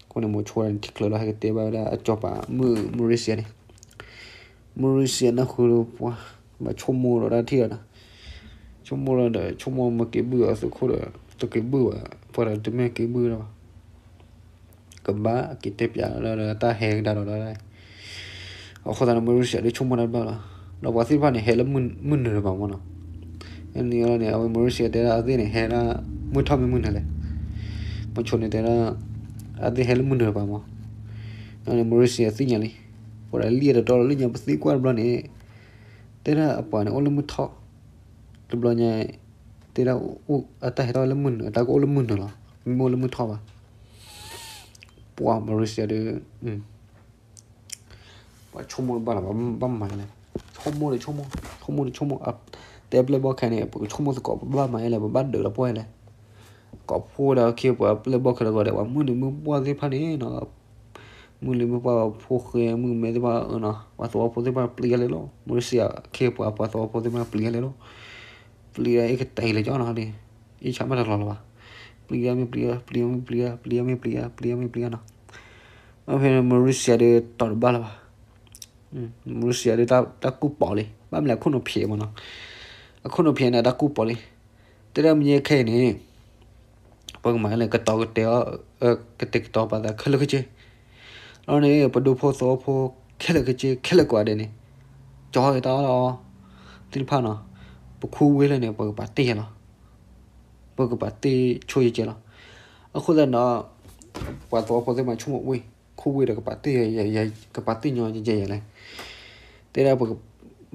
အဃိန့ၣ် မိၤဆိန့ၣ် ထံၣ်ကျၢၤလီၤ ဟဲက့ၤတဲဘၣ်ဝဲဒၣ်အစီၤပၤမုၣ် Mauritius န့ၣ် Mauritius နၢ်ဟူပှၤ ဘၣ်ဆိကမိၣ်ဒီးတၢ်ထံၣ်ဒီးနၤ ဆိကမိၣ်လီၤဒီး ဆိကမိၣ်မ့ၢ်က့ၤဘုၣ်အီၤသုးခိၣ်ဒီး တက့ၤဘုၣ်ဘၣ် ပှၤဒီးတမ့ၢ်က့ၤဘုၣ်လၢၤဘၣ် ကဘၣ်က့ၤတဲပၠးလၢတၢ်ဟဲကဒါဒီးလီၤ အဃိသတးန့ၣ် Mauritius ဒုးဆိကမိၣ်တၢ်တဘၣ်လီၤ ဒီးပှၤသ့ၣ်တဖၣ်န့ၣ် ဟဲလၢမုၢ်နုာ်တပၤမနီၤ န့ၣ်လီၤန့ၣ် အဝဲ Mauritius တဲဒၣ်အသ့ၣ်န့ၣ် ဟဲဒၣ်မုၢ်ထီၣ်မ့ၢ်မုၢ်နုာ်လဲၣ် မိၤဆိန့ၣ်တဲဒၣ် အသ့ၣ်ဟဲလၢမုၢ်နုာ်တပၤမနီၤ န့ၣ် Mauritius သ့ၣ်ညါလံ ပှၤဒီးလံၣ်တတီလီၤလၢညါပသံကွၢ်တဘျီန့ၣ် တဲဒၣ်အပှၤန့ၣ်အိၣ်လၢမုၢ်ထီၣ် တဘျီညါ တဲဒၣ် အတၢ်ဟဲထီၣ်လၢမုၢ်နုာ် အတၢ်ကအိၣ်လၢမုၢ်နုာ်လီၤ မ့ၢ်အိၣ်လၢမုၢ်ထီၣ်ဘၣ် ပှၤ Mauritius ဒုး ပှၤဆိကမိၣ်တဘၣ်လီၤ ဘၣ်မၤလဲၣ် ဆိကမိၣ်ဒီးဆိကမိၣ် ဆိကမိၣ်ဒီးဆိကမိၣ် တဲပျဲၢ်ဘီၣ်ခဲန့ၣ် ပကဆိကမိၣ်သကိး ပဘၣ်မၤလဲၣ် ပဘၣ်ဒုးလီၤပှီၢ်လဲၣ် ကိးဖှိၣ်ဒီးခ့ပှၤပျဲၢ်ဘီၣ်ခဲလၢာ်ဂီၢ်ဒီး ပှၤမုၢ်နံၤမုၢ်ပှၢ်သ့ၣ်တဖၣ်န့ၣ်နီၤ မုၢ်လံၤမုၢ်ပှၢ် ဖိဃဲမုၣ်ကမဲသ့ၣ်တဖၣ်နီၤ ပှၤသဝီဖိသ့ၣ်တဖၣ်ပျံၤယါလဲၣ်လီၤ Mauritius ခ့ပှၤပှၤသဝီဖိသ့ၣ်တဖၣ်ပျံၤယါလဲၣ်လီၤ ပျံၤဒီးအ့ၣ်ကတဲာ်လၢကၠီနီၤန့ၣ် အ့ၣ်ဆါမးတလီၤလၢၤဘၣ် ပျံၤယါမ့ၢ်ပျံၤယါ ပျံၤယါမ့ၢ်ပျံၤယါ ပျံၤယါမ့ၢ်ပျံၤယါ ပျံၤယါမ့ၢ်ပျံၤယါနီၤ ဖဲန့ၣ် Mauritius ဒုးတီၤတဘၣ်လၢၤဘၣ် Mauritius ဒုးတၢ်ကူၣ်ပီၤလံ ဘၣ်မနုၤလဲၣ် အခိၣ်နူာ်ဖျဲးမနီၤ အခိၣ်နူာ်ဖျဲးန့ၣ် တၢ်ကူၣ်ပီၤလံ တဲဒၣ်မ့ၢ်ခဲအံၤန့ၣ် ပကမၤလဲၣ် ကတီၤကတဲာ်အီၤ ကတဲာ်ကတီၤပာ်သးခဲလၢာ်ခဲဆ့ လီၤန့ၣ် ပဒူဖိသဝီဖိ ခဲလၢာ်ခဲဆ့ ခဲလၢာ်ကိးဂၤဒဲးန့ၣ် ကၠီအတၢ်အီၣ်လီၤ သ့ၣ်တဖၣ်နီၤ ပခူဝ့ၢ်လၢန့ၣ် ပကပာ်တ့ၢ်ယဲလီၤ ပကပာ်တ့ၢ်ဆိယဲကဲလီၤ အဃိသတးဒီး ပှၤသဝီဖိသ့ၣ်မးဆိကမိၣ်ဝ့ၢ် ခူဝ့ၢ်ဒီးကပာ်တ့ၢ် ကပာ်တ့ၢ်ညီယဲလဲၣ် တဲဒၣ်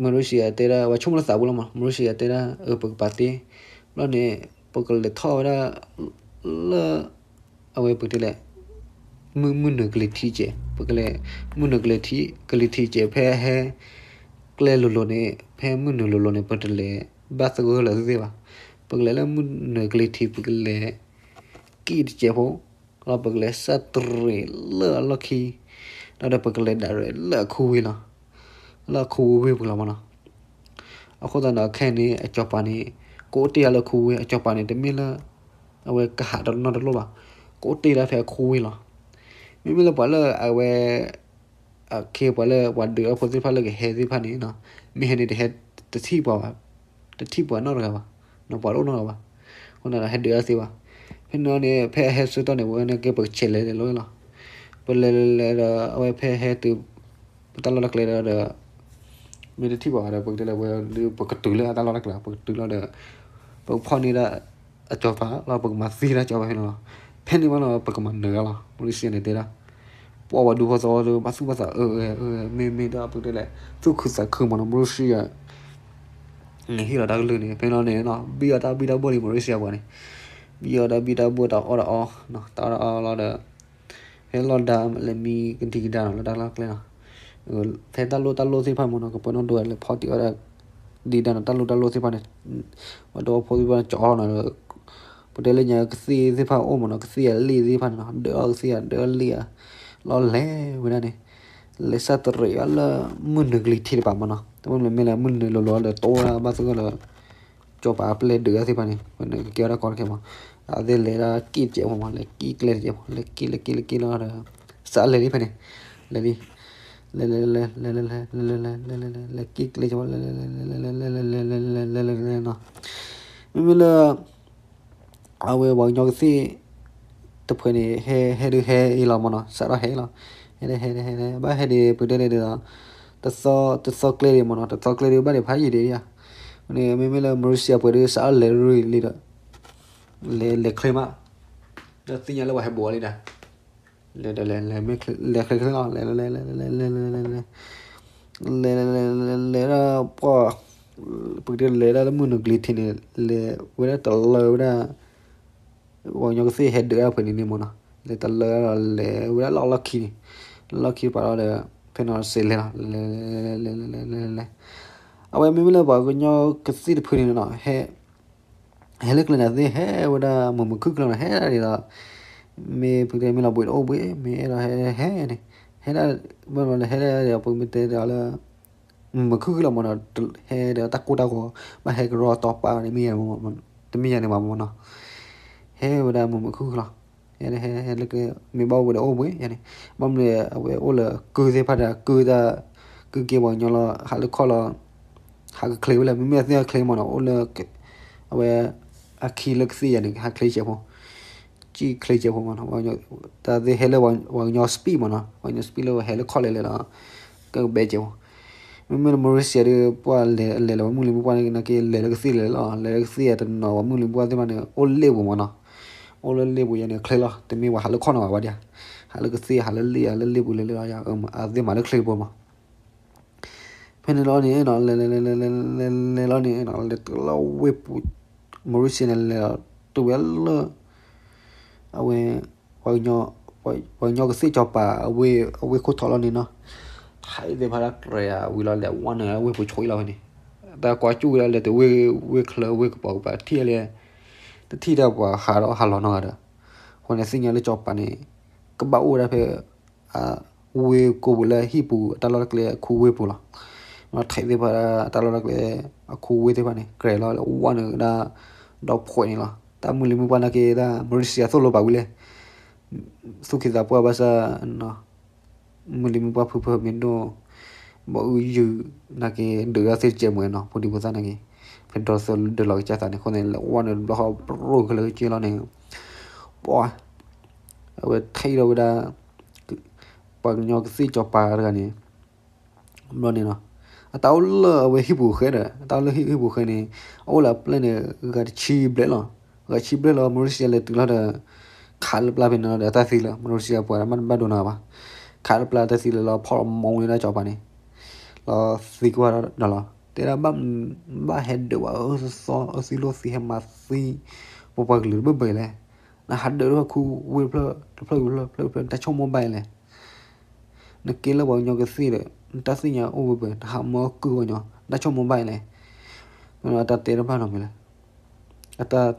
Mauritius တဲဒၣ် ပှၤဆိကမိၣ်လၢသးပူၤလီၤမး Mauritius တဲဒၣ် ပကပာ်တ့ၢ် ဘျီန့ၣ် ပကလဲၤထီၣ်ဝဲဒၣ် လၢ အဝဲပကတဲလဲၣ် မုၢ်မုၢ်နုာ်ကလံၤထံးကဲး ပကလဲၤ မုၢ်နုာ်ကလံၤထံး ကလံၤထံးကဲး ဖဲဟဲ ကျဲလိၤလိၤန့ၣ် ဖဲမုၢ်နုာ်လိၤလိၤန့ၣ် ပတလဲၤဘၣ်သဂၢၢ်လၢာ်သ့ၣ်သ့ၣ်ဘၣ် ပကလဲၤလၢမုၢ်နုာ်ကလံၤထံး ပကလဲၤ ကံၣ်တကဲးဖိ လီၤပကလဲၤစၢ်တရံးလၢအလီၢ်ခံ ဒီးပကလဲၤဒၣ်ရဲၣ်လၢအခူဝ့ၢ်လီၤ လၢအခူဝ့ၢ်ပူၤလီၤမနီၤ အဃိသတးဒီးခဲအံၤန့ၣ် အစီၤပၤန့ၣ် ကအိၣ်တ့ၢ်ယၤလၢအခူဝ့ၢ် အစီၤပၤန့ၣ် တမ့ၢ်လၢ အဝဲကဟးတနီၣ်တလိၣ်ဘၣ် ကအိၣ်တ့ၢ်ဒၣ်ဖဲအခူဝ့ၢ်လီၤ မ့မ့ၢ်လၢပှၤလၢအဝဲ အခ့ပှၤလၢပှၤဒုးအီဖိသ့ၣ်တဖၣ်လၢကဟဲသ့ၣ်တဖၣ်န့ၣ်နီၤ, မ့ၢ်ဟဲန့ၣ်တဟဲတထံၣ်ပှၤဘၣ်, တထံၣ်ပှၤနီတဂၤဘၣ်, နီၤပှၤတအိၣ်နီတဂၤဘၣ်, အဃိန့ၣ်ဒီးဟဲဒုးအီသ့ဘၣ်. ဖဲန့ၣ်န့ၣ် ဖဲအဟဲဆၢကတီၢ်န့ၣ် ပဝဲန့ၣ်ကဲပကဆဲးလဲၤလဲၤလီၤလီၤ. ပလဲၤလဲၤလဲၤဒီး အဝဲဖဲဟဲတုၤ ပတၢ်လီၢ်တၢ်ကျဲဒီး မ့ၢ်တထံၣ်ပှၤဒီး ပကတဲလၢဝဲ ပကတုၤလၢအတၢ်လီၢ်တၢ်ကျဲ ပကတုၤလီၤဒီး ပကဖီၣ်န့ၢ်ဒၣ်အစီၤပၤလီၤ, ပကမၤသံဒၣ်စီၤပၤဖဲန့ၣ်လီၤ. ဖဲန့ၣ်မးနီၤ ပကမၤနၢၤလီၤ. မူရံစံယၤန့ၣ်တဲဒၣ် ပှၤဒူဖိသဝီဒီး ဘၣ်သူၣ်ဘၣ်သးအၢအၢ မ့မ့ၢ်ဒီးပကတဲလဲၣ် သူၣ်ခုသးခုမးနီၤ မူရံစံယၤ န့ၣ်ဟ့ၣ်လီၤတၢ်ကလုၢ်န့ၣ် ဖဲန့ၣ်လီၤန့ၣ်နီၤ ဘံၣ်အီၣ်တၢ်ဘံၣ်တၢ်ဘၢလံ မူရံစံယၤပှၤန့ၣ် ဘံၣ်အီၣ်တၢ်ဘံၣ်တၢ်ဘၢတၢ်အီၣ်တၢ်အီနီၤ တၢ်အီၣ်တၢ်အီလီၤဒီး ဖဲလီၢ်ဒါလဲၤမံကဒံကဒါနီၤ လၢတၢ်လီၢ်ကျဲနီၤ ဖဲတၢ်လိၣ်တၢ်လိၣ်သ့ၣ်တဖၣ်မးနီၤ ကပှဲၤနီၣ်ဒိလၢဖီၣ်တံၢ်အီၣ်ဒၣ် ဒံးဒါနီၤ တၢ်လိၣ်တၢ်လိၣ်သ့ၣ်တဖၣ်န့ၣ် ပှၤဒီဖိသ့ၣ်တဖၣ်န့ၣ် ကၠီအီၣ်နီၤ ပတဲလၢညါကသ့ၣ်သ့ၣ်တဖၣ်အိၣ်မးနီၤ ကသ့ၣ်အလ့ၣ်သ့ၣ်တဖၣ်န့ၣ်နီၤ ဒၢးအီၣ်ကသ့ၣ်အဒၢးအလ့ၣ်ဧါ လီၤလဲၤဝဲဒၣ်န့ၣ် လဲၤစၢ်တရံးအီၤလၢ မုၢ်နုာ်ကလံၤထံးတပၤမးနီၤ တမ့ၢ်လၢမ့ၢ်လၢမုၢ်နုာ်လီၤလီၤဒီး တိၢ်ဝဲဒၣ်ဘၣ်သဂၢၢ်လၢ ကၠီၤပၤအပျဲၢ်ဒုးအီၣ်သ့ၣ်တဖၣ်န့ၣ် ဝဲန့ၣ်ကကဲထီၣ်တၢ်ကီတၢ်ခဲမး အဝဲသ့ၣ်လဲၤဒၣ်က့ၣ်တကဲးမး လဲၤက့ၣ်ကျဲတကဲးမး လဲၤက့ၣ်လဲၤက့ၣ်လဲၤက့ၣ်လီၤဒီး စးလဲၤလံဖဲန့ၣ် လဲၤလံ လဲၤလဲၤလဲၤလဲၤလဲၤလဲၤလဲၤလဲၤလဲၤလဲၤလဲၤ လဲၤက့ၣ်ကျဲတကဲးမး လဲၤလဲၤလဲၤလဲၤလဲၤလဲၤလဲၤလဲၤနီၤ မ့မ့ၢ်လၢ အဝဲပှၤကညီကသ့ၣ်တဖုန့ၣ် ဟဲဟဲဒုးဟဲအံၤလီၤမးနီၤ စးထီၣ်ဟဲလီၤ ဟဲဒုးဟဲဒုးဟဲဒုး ဘၣ်ဟဲဒုးပတဲလဲၣ်ဒီး တသီတသီကျဲဒံးမးနီၤ တသီကျဲဒံးဘၣ်ဒံးဖးယံာ်ဒံးဧါ န့ၣ် မ့မ့ၢ်လၢမူရံစံယၤပှဲၤဒုး စးထီၣ်လဲၤရံၣ်လံဒီး လဲၤလဲၤချ့မး ဒီးသ့ၣ်ညါလၢပှၤဟဲဘူးအီၤလံဒီး လဲၤဒီးလဲၤ လဲၤမ့ၢ်လဲၤချ့ချ့လီၤ လဲၤလဲၤလဲၤလဲၤလဲၤလဲၤလဲၤ လဲၤလဲၤလဲၤလဲၤလဲၤဒီးပှၤ ပကတဲလဲၤဒၣ်လၢမုၢ်နုာ်ကလံၤထံးန့ၣ် လဲၤဝဲဒၣ်တလၢဝဲဒၣ် ပှၤကညီကသ့ၣ်ဟဲဒုးအီၣ်ဖဲန့ၣ်န့ၣ်မးနီၤ လဲၤတလၢဒီးလဲၤဝဲဒၣ်လၢလီၢ်ခံန့ၣ် လီၢ်ခံပာ်လီၤဒီး ဖဲန့ၣ်စဲးလဲၤလီၤ လဲၤလဲၤလဲၤလဲၤလဲၤလဲၤလဲၤ အဝဲမ့မ့ၢ်လၢပှၤကညီကသ့ၣ်တဖုန့ၣ်နီၤ ဟဲ ဟဲလၢကျဲန့ၣ်သ့ၣ် ဟဲဝဲဒၣ်မုာ်မုာ်ခုၣ်ခုၣ်လီၤနီၤ ဟဲဒၣ်ဒ်သိး မ့ၢ်ဖုတဲမ့ၢ်လီၤဘှံးတအိၣ်ဘှံး မ့ၢ်အဲၣ်ဒိးဟဲဟဲန့ၣ် ဟဲဒၣ် ဘၣ်လီၤလၢဟဲဒၣ်ဒီး ပမ့ၢ်တဲဒီးလၢ မုာ်မုာ်ခုၣ်ခုၣ်လီၤမးနီၤ ဟဲဒီးတၢ်ကိၢ်တၢ်ဂီၤ ဘၣ်ဟဲကရီတီပာ်န့ၣ်မ့ၢ် တမ့ၢ်ယၤန့ၣ်ဘၣ်မးနီၤ ဟဲဝဲဒၣ်မုာ်မုာ်ခုၣ်ခုၣ်လီၤ ဟဲဟဲဟဲလၢကျဲ မ့ၢ်ဘၣ်အိၣ်ဘှံးဒီးအိၣ်ဘှံးယၤန့ၣ် ဘၣ်မနုၤလဲၣ် အဝဲအိၣ်လၢကုၢ်သ့ၣ်တဖၣ်ဒီး ကုၢ်တၢ် ကုၢ်က့ၤပှၤကညီလီၤ ဟးလၢခီၣ်လီၤ ဟးကချ့ဝဲလဲၣ် မ့မ့ၢ်အသ့ၣ်ဟးချ့မးနီၤ အိၣ်လၢ အဝဲ အခံလၢကသ့ၣ်ယၤန့ၣ် ဟးချ့စဲးဖိ ကံၣ်ချ့စဲးဖိမးနီၤ တၢ်သ့ၣ်ဟဲလၢပှၤကညီ speed မးနီၤ ပှၤကညီ speed လၢဟဲလၢခီၣ်လဲၣ်လဲၣ်ဒီး ကကဘဲစဲးဖိ မ့မ့ၢ်လၢ Malaysia ဒီး ပှၤလဲၤလဲၤလၢပှၤမုၢ်လံၤမုၢ်ပှၢ်နာ်က့ လဲၤလၢကသ့ၣ်လဲၣ်လီၤ လဲၤလၢကသ့ၣ်တနီၤ ပှၤမုၢ်လံၤမုၢ်ပှၢ်သ့ၣ်တဖၣ်န့ၣ် အိၣ်လ့ၣ်ပူၤမးနီၤ အိၣ်လၢလ့ၣ်ပူၤယၤန့ၣ် ချ့လီၤ တမ့ၢ်ပှၤဟးလၢခီၣ်နီၤဘၣ်ဝဲဒၣ် ဟးလၢကသ့ၣ် ဟးလၢလ့ၣ် ဟးလၢလ့ၣ်ပူၤလဲၤလၢ အသ့ၣ်မၤလၢချ့တဘိမး ဖဲန့ၣ်လီၤန့ၣ်နီၤ လဲၤလဲၤလဲၤလဲၤလဲၤလဲၤလဲၤလီၤန့ၣ်နီၤ လဲၤတုၤလၢဝ့ၢ်ပူၤ Malaysia န့ၣ် လဲၤတုၤဝဲလၢ အဝဲ ပှၤကညီ ပှၤကညီကသ့ၣ်စီၤပၤ အဝ့ၢ်ခိၣ်ထီလီၤန့ၣ်နီၤ ဟးအံၤသ့ၣ်တဖၣ်တၢ်ကြဲးအဝံၤလီၤ လဲၤဝဲန့ၣ် ဝ့ၢ်ပူၤဆိအံၤလီၤဖဲန့ၣ် တၢ်ကွၢ်ကၠူၣ်ဝဲဒၣ်လဲၤတုၤဝ့ၢ် ဝ့ၢ်ချၢ ဝ့ၢ်ကပီၤကပၤ ထံၣ်လဲၣ် တထံၣ်တၢ်ပှၤဟးဒီးဟးလီၤနီတဂၤဒီး အဃိန့ၣ်သ့ၣ်ညါလၢစီၤပၤန့ၣ် ကဘၣ်အိၣ်ဝဲဒၣ်ဖဲ ဝ့ၢ်ကိးပူၤလၢဟံၣ်ပူၤ အတၢ်လီၢ်တၢ်ကျဲအခူဝ့ၢ်ပူၤလီၤ. မ့ၢ်ထဲးသ့ၣ်တဖၣ် အတၢ်လီၢ်တၢ်ကျဲအခူဝ့ၢ်သ့ၣ်တဖၣ်န့ၣ် ကြဲးလီၤဝဲန့ၣ်ဒီး ဒီဖှဲးန့ၣ်လီၤ. တၢ်မုၢ်လံၤမုၢ်ပှၢ်နာ်က့ တၢ် Malaysia သိၣ်လိပာ်ဝံၤလဲၣ် သူၣ်က့သးပှၢ်ဘၣ်ဆၣ် မုၢ်လံၤမုၢ်ပှၢ်ဖုဖုမ့ၢ်ဒိၣ် ဘီအုယုာ်နာ်က့ ဒုးတၢ်သ့ၣ်တစဲးမ့ၢ်နီၤ ဖိဒံဖိသၣ်နာ်က့ ဖဲဒီးသၢဒၢးလီၤကစၢ်သးန့ၣ် အဃိန့ၣ် လဲၤဝဲန့ၣ်တဘျီဃီ ပြိၣ်ကလၢကစ့လီၤန့ၣ် ပှၤ အဝဲထဲးထီၣ်ဝဲဒၣ် ပှၤကညီကသ့ၣ်စီၤပၤတဂၤန့ၣ် ဘျီန့ၣ်နီၤ အတၢ်အိၣ်လၢအဝဲဟံၣ်ပူၤဃဲဒီး အတၢ်အိၣ်လၢဟံၣ်ပူၤဃဲန့ၣ် အအိၣ်လၢအပျဲၢ်န့ၣ် ဂၤတဆံဘျဲၣ်လီၤ. ဂၤတဆံဘျဲၣ်လီၤ Malaysia လဲၤတုၤလီၤဒီး ခးလၢပျၢ်ဖဲန့ၣ်လီၤဒီး အတၢ်သံလၢ Malaysia ပှၤမ့ၢ်တဘၣ်ဒိနီၤဘၣ် ခးလၢပျၢ်တၢ်သံလၢလီၤ ဖီၣ်လီၤမူန့ၢ်ဒၣ်စီၤပၤန့ၣ် လီၤသံကွၢ်ဒီးလီၤ တဲဒၣ် ဘၣ်ဟဲဒုးဝဲအၢသီ အၢသံလိာ်သံ ဟဲမၤသံ ပပှၤကလုာ်တဘၣ်ဘၣ်လဲၣ် နဟးဒုးတဖၣ်ခူဝ့ၢ်တဖျၢၣ်တဖျၢၣ်တဖျၢၣ် နတၢ်ဆိကမိၣ်ဘၣ်လဲၣ် နကဲလၢပှၤကညီကသ့ၣ်ဒီး နတၢ်သ့ၣ်ညါအိၣ်ဝဲပှဲၤ နဟးမၢကုၢ်ပှၤကညီ နတၢ်ဆိကမိၣ်ဘၣ်လဲၣ် အတၢ်တဲတဘၣ်နီတမံၤလၢၤ အတၢ်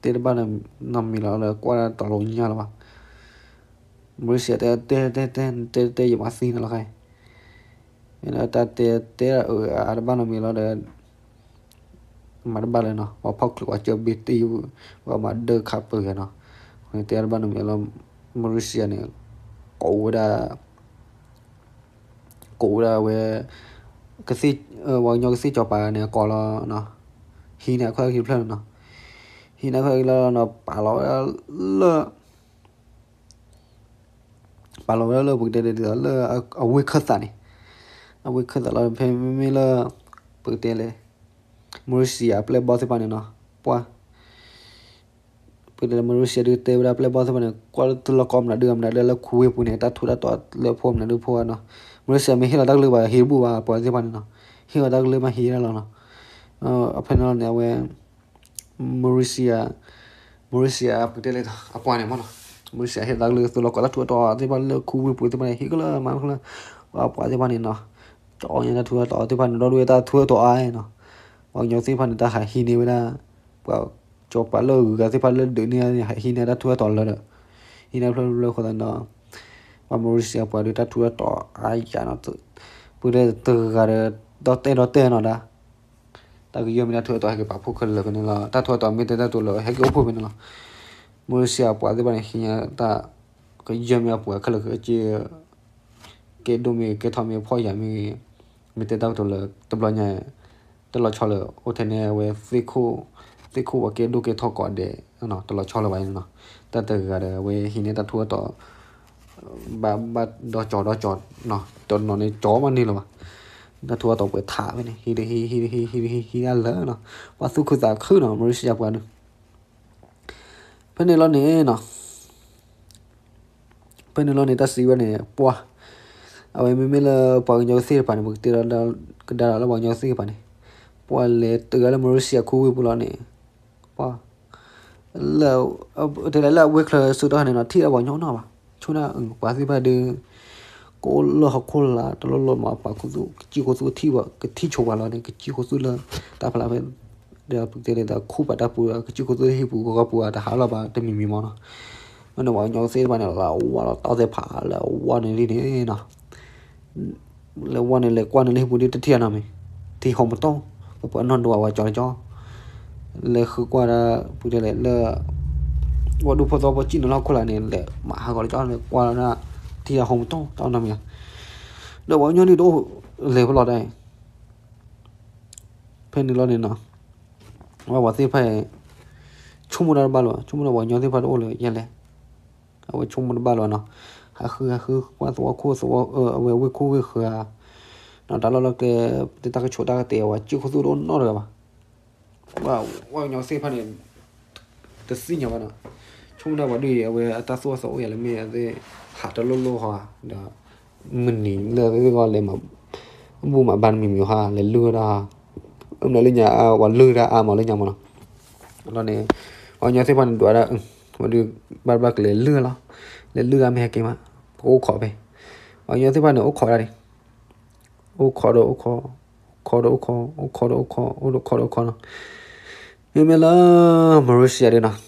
တဲတဘၣ်နီတမံၤလီၤ လၢကွၢ်တၢ်တလီၤညါလၢၤဘၣ် Malaysia တဲတဲတဲတဲ တဲတဲ ယမၤသံနၤလီၤခါအံၤ တၢ်တဲတဲအတဘၣ်နီတမံၤလီၤဒီး မၤတဘၣ်လၢၤနီၤ ပှၤဖီၣ်ချုးပှၤကၢဘ့ၣ်တံၢ် ပှၤမၤဒၢခးပၢၤဂၤနီၤ တဲအတဘၣ်နီတမံၤလီၤ Malaysia န့ၣ် ကိးဝဲဒၣ် ကိးဝဲဒၣ်ဝဲ ကသ့ၣ် ပှၤကညီကသ့ၣ်စီၤပၤန့ၣ် အကိးလီၤနီၤ, ဟံးန့ၢ်အခိၣ်သၣ်ခံတဖျၢၣ်န့ၣ်နီၤ, ဟံးန့ၢ်အခိၣ်သၣ်ခံလီၤနီၤ ပာ်လီၤဝဲဒၣ်လၢ ပာ်လီၤဝဲဒၣ်လၢပကတဲဒ်သိးလၢ အဝ့ၢ်ခၢၣ်သးန့ၣ်, အဝ့ၢ်ခၢၣ်သးလီၤ ဖဲမ့မ့ၢ်လၢ ပကတဲလဲၣ် မီၤရံစံယၤအပျဲၢ်ဘီၣ်သ့ၣ်တဖၣ်န့ၣ်နီၤ, ပှၤ ပကတဲလၢမီၤရံစံယၤဒုးတဲဝဲဒၣ်ပျဲၢ်ဘီၣ်သ့ၣ်တဖၣ်န့ၣ် ကွၢ်လၢသုလီၢ်ကီၢ်မနုၤဒုးမနုၤဒုးလၢခူဝ့ၢ်ပူၤန့ၣ် တၢ်ထူးတၢ်တီၤလၢဖိမနုၤဒုးဖိနီၤ, မီၤရံစံယၤမ့ၢ်ဟ့ၣ်လီၤတၢ်ကလုၢ်ဘၣ် ဟ့ၣ်တဘူၣ်ဘၣ် ပှၤသ့ၣ်တဖၣ်န့ၣ်နီၤ, ဟ့ၣ်လီၤတၢ်ကလုၢ်မ့ၢ်ဟ့ၣ်ဒၣ်လီၤနီၤ, အဖဲန့ၣ်လီၤန့ၣ် အဝဲ မီၤရံစံယၤ မီၤရံစံယၤ ပကတဲလဲၣ် အပှၤန့ၣ်မ့ၢ်နီၤ, မီၤရံစံယၤဟ့ၣ်လီၤတၢ်ကလုၢ် သုလီၢ်ကီၢ်တၢ်ထူးတၢ်တီၤသ့ၣ်တဖၣ်လၢခူဝ့ၢ်ပူၤသ့ၣ်တဖၣ်န့ၣ် ဟ့ၣ်ကလၢမၤကလၢ ပှၤသ့ၣ်တဖၣ်န့ၣ်နီၤ, ကၠီညါတၢ်ထူးတၢ်တီၤသ့ၣ်တဖၣ်န့ၣ် ဒီဒူၣ်ဝဲတၢ်ထူးတၢ်တီၤအါအါနီၤ, ပှၤကညီသ့ၣ်တဖၣ်န့ၣ် တၢ်ဟးဟံးန့ၢ်ဝဲဒၣ် ပှၤစီၤပၤလၢအဂုၤအဂၤသ့ၣ်တဖၣ်လၢဒုးန့ၢ်န့ၣ် ဟးဟံးန့ၢ်တၢ်ထူးတၢ်တီၤလၢဒီး ဟံးန့ၢ်ဖျၢၣ်ဖျၢၣ်အဃိသတးဒီး ပှၤမီၤရံစံယၤပှၤဒုးတၢ်ထူးတၢ်တီၤအါယၤနီၤ, ပကတဲတဂၤဒီး ဒီတဲဒီတဲနီၤဒၣ် တၢ်ကယီၢ်မ့ၢ်တၢ်ထူးတၢ်တီၤဟဲက့ၤပာ်ဖှိၣ်ခဲလၢာ်ဖဲန့ၣ်လီၤ, တၢ်ထူးတၢ်တီၤမ့ၢ်တဲတၢ်ထူးလၢဟဲက့ၤအိၣ်ဖှိၣ်ဖဲန့ၣ်လီၤ, မီၤရံစံယၤပှၤသ့ၣ်တဖၣ်န့ၣ် ဟံးန့ၢ်တၢ် ကယီၢ်မ့ၢ်အပှၤခဲလၢာ်ခဲဆ့ ကဲဒိၣ်မ့ၢ်ကဲထီမ့ၢ်ဖှီၣ်ယာ်မ့ၢ်ဂ့ၤ, မ့ၢ်တဲတၢ်ကတိၤလၢတဘျီညါ တလီၤဆီလၢအိၣ်ထဲန့ၣ်အဝဲ သ့ၣ်ခိၣ်ပှၤကဲဒိၣ်ကဲထီကိးဂၤဒဲး တလီၤဆီလၢၤဘၣ်န့ၣ်နီၤ, တၢ်တဂၤဒီးအဝဲဟံးန့ၢ်တၢ်ထူးတၢ်တီၤ ဘၣ်ဘၣ်ဒီကၠီဒီကၠီနီၤ, တနီၤန့ၣ်ကၠီမးန့ၢ်လၢၤဘၣ်, တၢ်ထူးတၢ်တီၤပှဲၤထးဖဲန့ၣ် ဟံးဟံးဟံးဟံးဟံးဟံးဟံးဟံးဒၣ်လၢာ်နီၤ, ပှၤသူၣ်ခုသးခုနီၤ မီၤရံစံယၤပှၤဒုး ဖဲန့ၣ်လီၤန့ၣ်နီၤ ဖဲန့ၣ်လီၤန့ၣ် တၢ်စံးဝဲန့ၣ် ပှၤ အဝဲမ့မ့ၢ်လၢပှၤကညီကသ့ၣ်တဖၣ်န့ၣ် ပကတဲဒီး ကဒါဒီးလၢပှၤကညီကသ့ၣ်တဖၣ်န့ၣ် ပှၤလဲၤတုၤဝဲလၢမီၤရံစံယၤခူဝ့ၢ်ပူၤလီၤန့ၣ် ပှၤ လၢ တဲလၢလၢအဝ့ၢ်ချၢစုတီၢ်န့ၣ်နီၤ ထံၣ်လၢပှၤကညီနီၢ်ဘၣ်, ဆိကမိၣ်ဒၣ် ပှၤသ့ၣ်တဖၣ်ဒုး ကအိၣ်လၢဟီၣ်ခိၣ်လာ်တလီၢ်လီၢ်မး ပှၤခူသူၣ် ကစံၣ်ခူသူၣ်ထံၣ်ဘၣ် ကထံၣ်ဆိပှၤလီၤန့ၣ် ကစံၣ်ခူသူၣ်လၢ တၢ်ဖျါဖဲ ဒီးပကတဲဒ်သိးခူၣ်ပာ်တၢ်ပူၤ ကစံၣ်ခူသူၣ်ဟံၣ်ပူၤဂီၤဂီၤပူၤ တဟးလီၤဘၣ်တမံၤမံၤမးနီၤ, မ့ၢ်န့ၣ်ပှၤကညီသ့ၣ်တဖၣ်န့ၣ် လၢအဝါလီၤတီၢ်သ့ၣ်ဖးလၢအဝါန့ၣ်လံန့ၣ်နီၤ လဲၤဝဲန့ၣ် လဲၤကွၢ်န့ၣ်လၢဟံၣ်ပူၤဒ်တထံၣ်အနီတမံၤ, ထံဟီၣ်မတီၢ်, ပပှၤနီၢ်ဒိၣ်ဝဲကၠီကၠီ, လဲၤဃုကွၢ်ဒၣ် ပတဲလဲၣ်လၢ ဝဲဒူၣ်ဖိသဝီဖိစံၣ်န့ၣ်လၢဟီၣ်ခိၣ်လာ်န့ၣ် လဲၤမၤဟးဂီၤလၢကၠီ လဲၤကွၢ်ဒၣ် ထံဟီၣ်မတီၢ်တၢ်နီတမံၤ, ဒီးပှၤကညီန့ၣ်တအိၣ်လဲၤဖဲလီၤဒၣ် ဖဲန့ၣ်လီၤန့ၣ်နီၤ, ဝဲပှၤသ့ၣ်တဖၣ် ဆိကမိၣ်တၢ်တဘၣ်လၢၤဘၣ်, ဆိကမိၣ်ဒီးပှၤကညီသ့ၣ်တဖၣ်တအိၣ်လၢၤယဲလဲၣ်, အဝဲဆိကမိၣ်တဘၣ်လၢၤဘၣ်နီၤ, ဟးဃုဟးဃုကွၢ်သဝီခိၣ်သဝီ အဝဲဝ့ၢ်ခိၣ်ဝ့ၢ်ဃၢၤဧါ, နီၤ တၢ်လီၢ်လီၤကျဲ တၢ်ကဆိးတၢ်ကတဲာ်ဝဲ ကစံၣ်ခူသူၣ်တအိၣ်နီတဂၤဘၣ်, ပှၤကညီသ့ၣ်တဖၣ်န့ၣ် တသ့ၣ်ညါဘၣ်နီၤ, ဆိကမိၣ်ဒၣ်ပှၤဒုးအံၤ အဝဲအတၢ်သိၣ်အသီအိၣ်ယၤလၢမ့ၢ်အသ့ၣ် ဟးတလိၣ်လိၣ်ဟီဧါ, ဒီး မုၢ်နံၤလၢအသ့ၣ်ဂီၢ်လဲၤမၤဘူၣ်မၤဘါတမံၤမံၤဟီဧါ လဲၤလုၢ်ဝဲဒၣ်, မနုၤလၢညါ ပှၤလုၢ်တၢ်အါမးလၢညါမးနီၤ, လီၤန့ၣ် ပှၤကညီသ့ၣ်တဖၣ်န့ၣ်ဒွးဒၣ် ပှၤဒုးဘၣ်ဘၣ်ကလဲၤလုၢ်လီၤ, လဲၤလုၢ်တၢ်မ့ၢ်ဟဲက့ၤမး, ပကအိၣ်ခိးဖဲ, ပှၤကညီသ့ၣ်တဖၣ်န့ၣ် အိၣ်ခိးဒၣ်န့ၣ် အိၣ်ခိးဒီးအိၣ်ခိး, ခိးဒီးအိၣ်ခိး, အိၣ်ခိးဒီးအိၣ်ခိး, အိၣ်ခိးဒီးအိၣ်ခိးနီၤ, မ့မ့ၢ်လၢ Malaysia ဒ်နီၤ,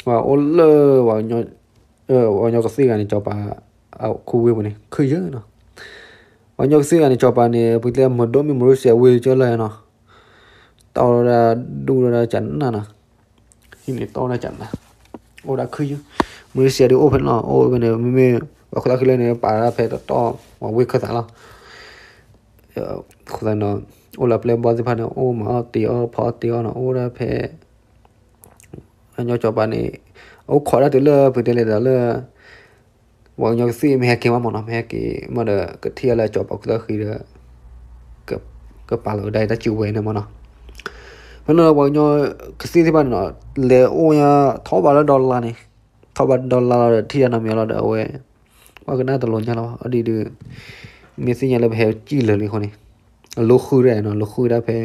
ပှၤအိၣ်လၢ ပှၤကညီကသ့ၣ်ဂၤန့ၣ် စီၤပၤ အခိၣ်ဝ့ၢ်ပူၤန့ၣ် ခုၣ်ယၢၢ်နီၤ, ပှၤကညီကသ့ၣ်ဂၤန့ၣ် စီၤပၤန့ၣ် ပကတဲမုၢ်ဒိၣ်မ့ၢ် Malaysia ဝ့ၢ်ကၢလၢနီၤ, တီၢ်ဝဲဒၣ်ဒူၣ်ဝဲဒၣ်ကနၣ်နီၤ, ဟံးန့ၢ်တီၢ်ဝဲဒၣ်ကနၣ်, အိၣ်ဒၣ်ခုၣ်ယၢၢ်, Malaysia ဒ်အိၣ်ဖဲန့ၣ်လီၤ, အိၣ်ဖဲန့ၣ် မ့မ့ၢ် ပှၤခိၣ်သၣ်ခုလၢန့ၣ် ပာ်ဒၣ်ဖဲတတီၢ် ပှၤဝ့ၢ်ခၢၣ်သးလီၤ အဃိသတးန့ၣ် အိၣ်လၢပျဲၢ်ဘီၣ်သ့ၣ်တဖၣ်န့ၣ် အိၣ်မၤအီၣ်တ့ၤအီၣ် ဖီအီၣ်တ့ၤအီၣ်နီၤ အိၣ်ဒၣ်ဖဲ အညီစီၤပၤန့ၣ် အိၣ်ခိးဒၣ်တုၤလၢပတဲလဲၣ်ဒီးလၢ ပှၤကညီကသ့ၣ်မ့ၢ်ဟဲက့ၤမးမးနီၤ မ့ၢ်ဟဲက့ၤမးဒီး ကထံၣ်အီၤလၢစီၤပၤခိၣ်သၣ်ဃံဒီး ကပာ်လီၤဝဲဒၣ်တၢ်စုကဝဲၤန့ၣ်မးနီၤ ဖဲန့ၣ်ပှၤကညီကသ့ၣ်သ့ၣ်တဖၣ်န့ၣ်နီၤ လဲၤအိၣ်ညါထီၣ်ဘးလၢ dollar န့ၣ် ထီၣ်ဘး dollar လီၤဒီး ထံၣ်တၢ်နီတမံၤလီၤဒီးအဝဲ ပှၤကနၣ်တလီၤညါလီၤ အဒ်ဒုး မ့ၢ်သ့ၣ်ညါလၢပဟဲစံၣ်လၢာ်လံအဃိန့ၣ် အလိဃုာ်ဒၣ်နီၤ လိဃုာ်ဒၣ်ဖဲ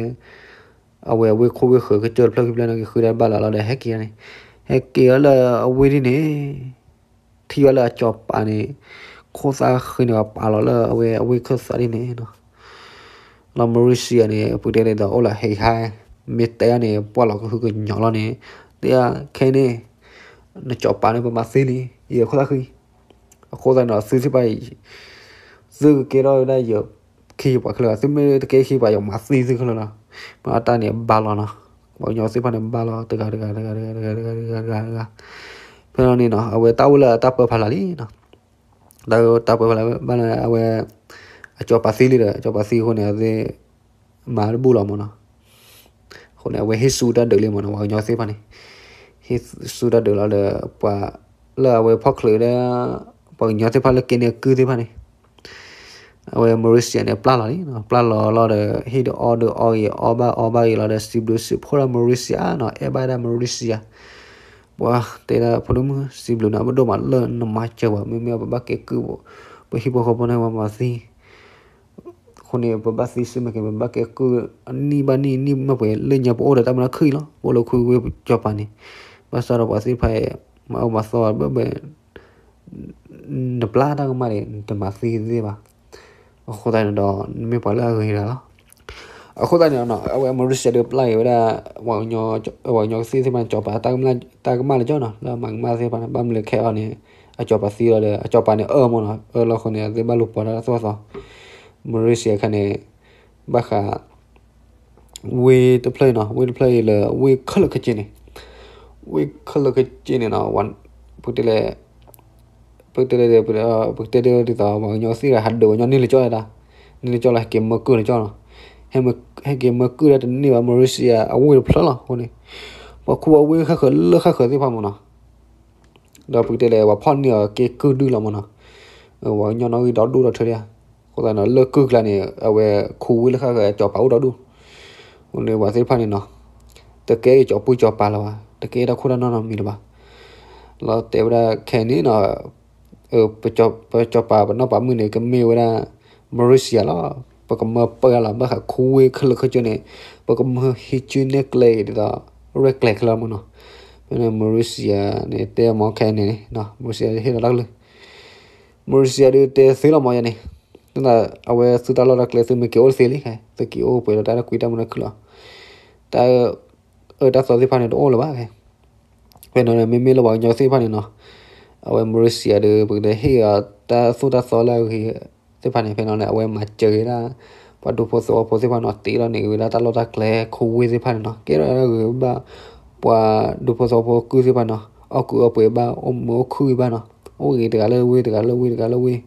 အဝဲအဝ့ၢ်ခိၣ်ဝ့ၢ်ဃၢၤကစၢၢ်တဖျၢၣ်ခံဖျၢၣ်န့ၣ် ကဃုာ်ဒၣ်ဘၣ်လီၤလီၤဒီးဟဲက့ၤန့ၣ် ဟဲက့ၤအီၤလၢအဝ့ၢ်ဒ်န့ၣ် ထံၣ်ဘၣ်လၢအစီၤပၤန့ၣ် ခိၣ်သၣ်ဃံန့ၣ်ပာ်လီၤလၢအဝဲအဝ့ၢ်ခၢၣ်သးဒ်န့ၣ်နီၤ လီၤ Malaysia န့ၣ် ပတဲန့ၣ်ဒီးအိၣ်လၢဟဲဟါ မ့ၢ်တဲန့ၣ် ပှၢ်လီၤကဟုကညီၤလီၤန့ၣ် တဲခဲန့ၣ် နစီၤပၤန့ၣ် ပမၤသ့လံ ယခိၣ်သၣ်ဃံ အဃိသတးန့ၣ် သုသ့ၣ်တဖၣ် သုကကဲထီၣ်ဝဲဒၣ်ယခံယပှၤခဲလၢာ် သုမ့ၢ်တကဲခံပှၤ ယမၤသံသုခဲလၢာ်လီၤ မ့ၢ်အတၢ်န့ၣ်ဘါလီၤနီၤ ပှၤကညီသ့ၣ်တဖၣ်န့ၣ်ဘါလီၤ တဂၤတဂၤတဂၤတဂၤတဂၤတဂၤတဂၤတဂၤ ဖဲန့ၣ်နီၤ အဝဲတၢ်အိၣ်လၢအတၢ်ပၢဖးလၢ်လံနီၤ တၢ်ပၢဖးလၢ်ဘၣ်လၢအဝဲ အစီၤပၤသံလံဒီး အစီၤပၤသံအဃိန့ၣ် အဝဲသ့ၣ်မၤတဘူၣ်လီၤမၢ်နီၤ. အဃိန့ၣ် အဝဲဟ့ၣ်ဆူၣ်တၢ်ဒုးလံမၢ်နီၤ ပှၤကညီသ့ၣ်တဖၣ်န့ၣ်, ဟ့ၣ်ဆူၣ်တၢ်ဒုးလီၤဒီး ပှၤလၢအဝဲဖီၣ်ချုးဒီး ပှၤကညီသ့ၣ်တဖၣ်လၢက့န့ၢ်အကုၢ်သ့ၣ်တဖၣ်န့ၣ် အဝဲ Mauricia န့ၣ် ပျၢ်လီၤလံ, ပျၢ်လီၤလီၤဒီး ဟ့ၣ်ဒုးအီၣ်ဒုးအီဂ့ၤ အီၣ်ဘၣ်အီဘၣ်ဂ့ၤလီၤဒီး စံးဘျုးစံးဖှိၣ်ဒီး Mauricia နီၤ, အဲၣ်ဘၣ်ဒၣ် Mauricia, ပှၤတဲဒၣ်ဖိဒိၣ်မုၣ် စံးဘျုးနၤ ပဒိၣ်မးလၢနမၤစၢၤပှၤ မ့မ့ၢ်ပဘၣ်ကဲကုၢ်, ပဟံၣ်ဖိဃီဖိန့ၣ် ပှၤမၤသံ အဃိန့ၣ် ပဘၣ်သံဆူၣ်မ့ၢ်က့ၤ ပဘၣ်ကဲကုၢ် အနံၣ်ဘၣ်နံၣ် နံၣ်မ့ၢ်ပှဲၤလၢညါ ပအိၣ်ဒီးတၢ်မုာ်တၢ်ခုၣ်အံၤလီၤ, ပအိၣ်လၢခူဝ့ၢ်စီၤပၤန့ၣ်, ဘၣ်ဆၣ်ဒီးပှၤသ့ၣ်တဖၣ်အံၤ မၤအၢမၤသီဘၣ်ဘၣ် နပျၢ်တၢ်ကမၣ်န့ၣ် နတမၤသံသ့ဘၣ်, အဃိသတးန့ၣ်ဒီး နမ့ၢ်ပှၤလၢအဂ့ၤတၢ်လီၤ. အဃိသတးန့ၣ် အဝဲ Mauricia ဒုးပျၢ်က့ၤဝဲဒၣ် ပှၤကညီကသ့ၣ်သ့ၣ်တဖၣ်န့ၣ် စီၤပၤတၢ်ကမၣ်လၢကၠီနီၤ လၢအမၤကမၣ်သ့ၣ်တဖၣ်န့ၣ် ဘၣ်မနုၤလဲၣ်ခဲအံၤန့ၣ် အစီၤပၤသံလီၤဒီး အစီၤပၤန့ၣ်အၢမၢ်နီၤ အၢလီၤအဃိန့ၣ် အသ့ၣ်ဘၣ်လူၤပိာ်တၢ်သီၣ်သီ Mauricia ခါန့ၣ် ဘၣ်ဃး ဝ့ၢ်တဖျၢၣ်အံၤနီၤ ဝ့ၢ်တဖျၢၣ်အံၤလၢ ဝ့ၢ်ခဲလၢာ်ခဲဆ့န့ၣ်, ဝ့ၢ်ခဲလၢာ်ခဲဆ့န့ၣ်နီၤ ပကတဲလဲၣ် ပကတဲလဲၣ် ပကတဲဒ်သိး ပှၤကညီသ့ၣ်တဖၣ်ဟးဒုးပှၤကညီန့ၢ်လၢကၠီဒၣ်, န့ၢ်လၢကၠီလီၤ ဟဲက့ၤမၢကုၢ်လၢကၠီနီၤ, ဟဲက့ၤမၢကုၢ်ဒၣ်တန့ၢ်ဘၣ် Mauricia အဝ့ၢ်တဖျၢၣ်လီၤအဃိန့ၣ်, ပှၤခူဝ့ၢ်ဃၣ်ဃၢၤလၢဃၣ်ဃၢၤသ့ၣ်တဖၣ်မၢ်နီၤ ဒီးပကတဲလဲၣ် ပှၤဖီၣ်န့ၢ်အီၤက့ၤကုၢ်ဒုလီၤမၢ်နီၤ, ပှၤကညီနီၣ်ဂံၢ်ဒီဒူၣ်ဒီထၢဒၣ်, အဃိသတးန့ၣ် လၢကုၢ်ကျါန့ၣ် အဝဲခူဝ့ၢ်လၢဃၣ်ဃၢၤအစီၤပၤအိၣ်ဒီဒူၣ်, အဃိန့ၣ် ပှၤသ့ၣ်တဖၣ်န့ၣ်နီၤ, တကဲအစီၤပူၤစီၤပၤလၢၤဘၣ်, တကဲတၢ်ခိၣ်တၢ်နၢ်နီတမံၤလၢၤဘၣ်, လီၤတဲဝဲဒၣ်ခဲအံၤန့ၣ်နီၤ ပစီၤပၤပနီၢ်ပၤမုၣ်န့ၣ် ကမ့ၢ်ဝဲဒၣ် Mauricia လီၤ, ပကမၢပၢလီၤ ဘၣ်ဃးခူဝ့ၢ်ခဲလၢာ်ခဲဆ့န့ၣ်, ပကမၢဟံးစုနဲၣ်ကျဲအံၤဒ်သိး ရဲၣ်ကျဲၤခဲလၢာ်မၢ်နီၤ, ဖဲန့ၣ် Mauricia န့ၣ် တဲမၢ်ခဲအံၤန့ၣ် Mauricia ဟ့ၣ်လီၤတၢ်ကလုၢ်, Mauricia ဒုးတဲသ့လီၤမၢ်ယၤန့ၣ်, အဝဲသုတၢ်လီၢ်တၢ်ကျဲသုမ့ၢ်က့ၤအိၣ်တသ့လံ, သုက့ၤအိၣ်ပှဲၤဒီးတၢ်တကွံတၢ်မုာ်တၢ်ခုၣ်လီၤ, တၢ်အၢတၢ်သီသ့ၣ်တဖၣ်န့ၣ် တအိၣ်လၢၤဘၣ် ဖဲန့ၣ် မ့မ့ၢ်လၢပှၤကညီသ့ၣ်တဖၣ်န့ၣ်နီၤ, အဝဲ Mauricia ဒုး ပကတဲဟ့ၣ်အီၤတၢ်သိၣ်တၢ်သီလၢအဂ့ၤသ့ၣ်တဖၣ်န့ၣ် ဖဲန့ၣ်န့ၣ် အဝဲမၤစၢၤက့ၤဒၣ် ပှၤဒူဖိသဝီဖိသ့ၣ်တဖၣ်န့ၣ် တ့ထီၣ်န့ၢ်က့ၤဝဲဒၣ်တၢ်လီၢ်တၢ်ကျဲ ခူဝ့ၢ်သ့ၣ်တဖၣ်န့ၣ်နီၤ, ကဲထီၣ်ဂ့ၤဘၣ် ပှၤဒူဖိသဝီဖိကုၢ်သ့ၣ်တဖၣ်န့ၣ်နီၤ, အီၣ်ကုၢ်အီပှဲၤဘၣ် အိၣ်မုာ်အိၣ်ခုၣ်ဘၣ်နီၤ, အိၣ်ဂ့ၤတဂၤလၢဝ့ၢ်တဂၤလၢဝ့ၢ်တဂၤလၢဝ့ၢ်,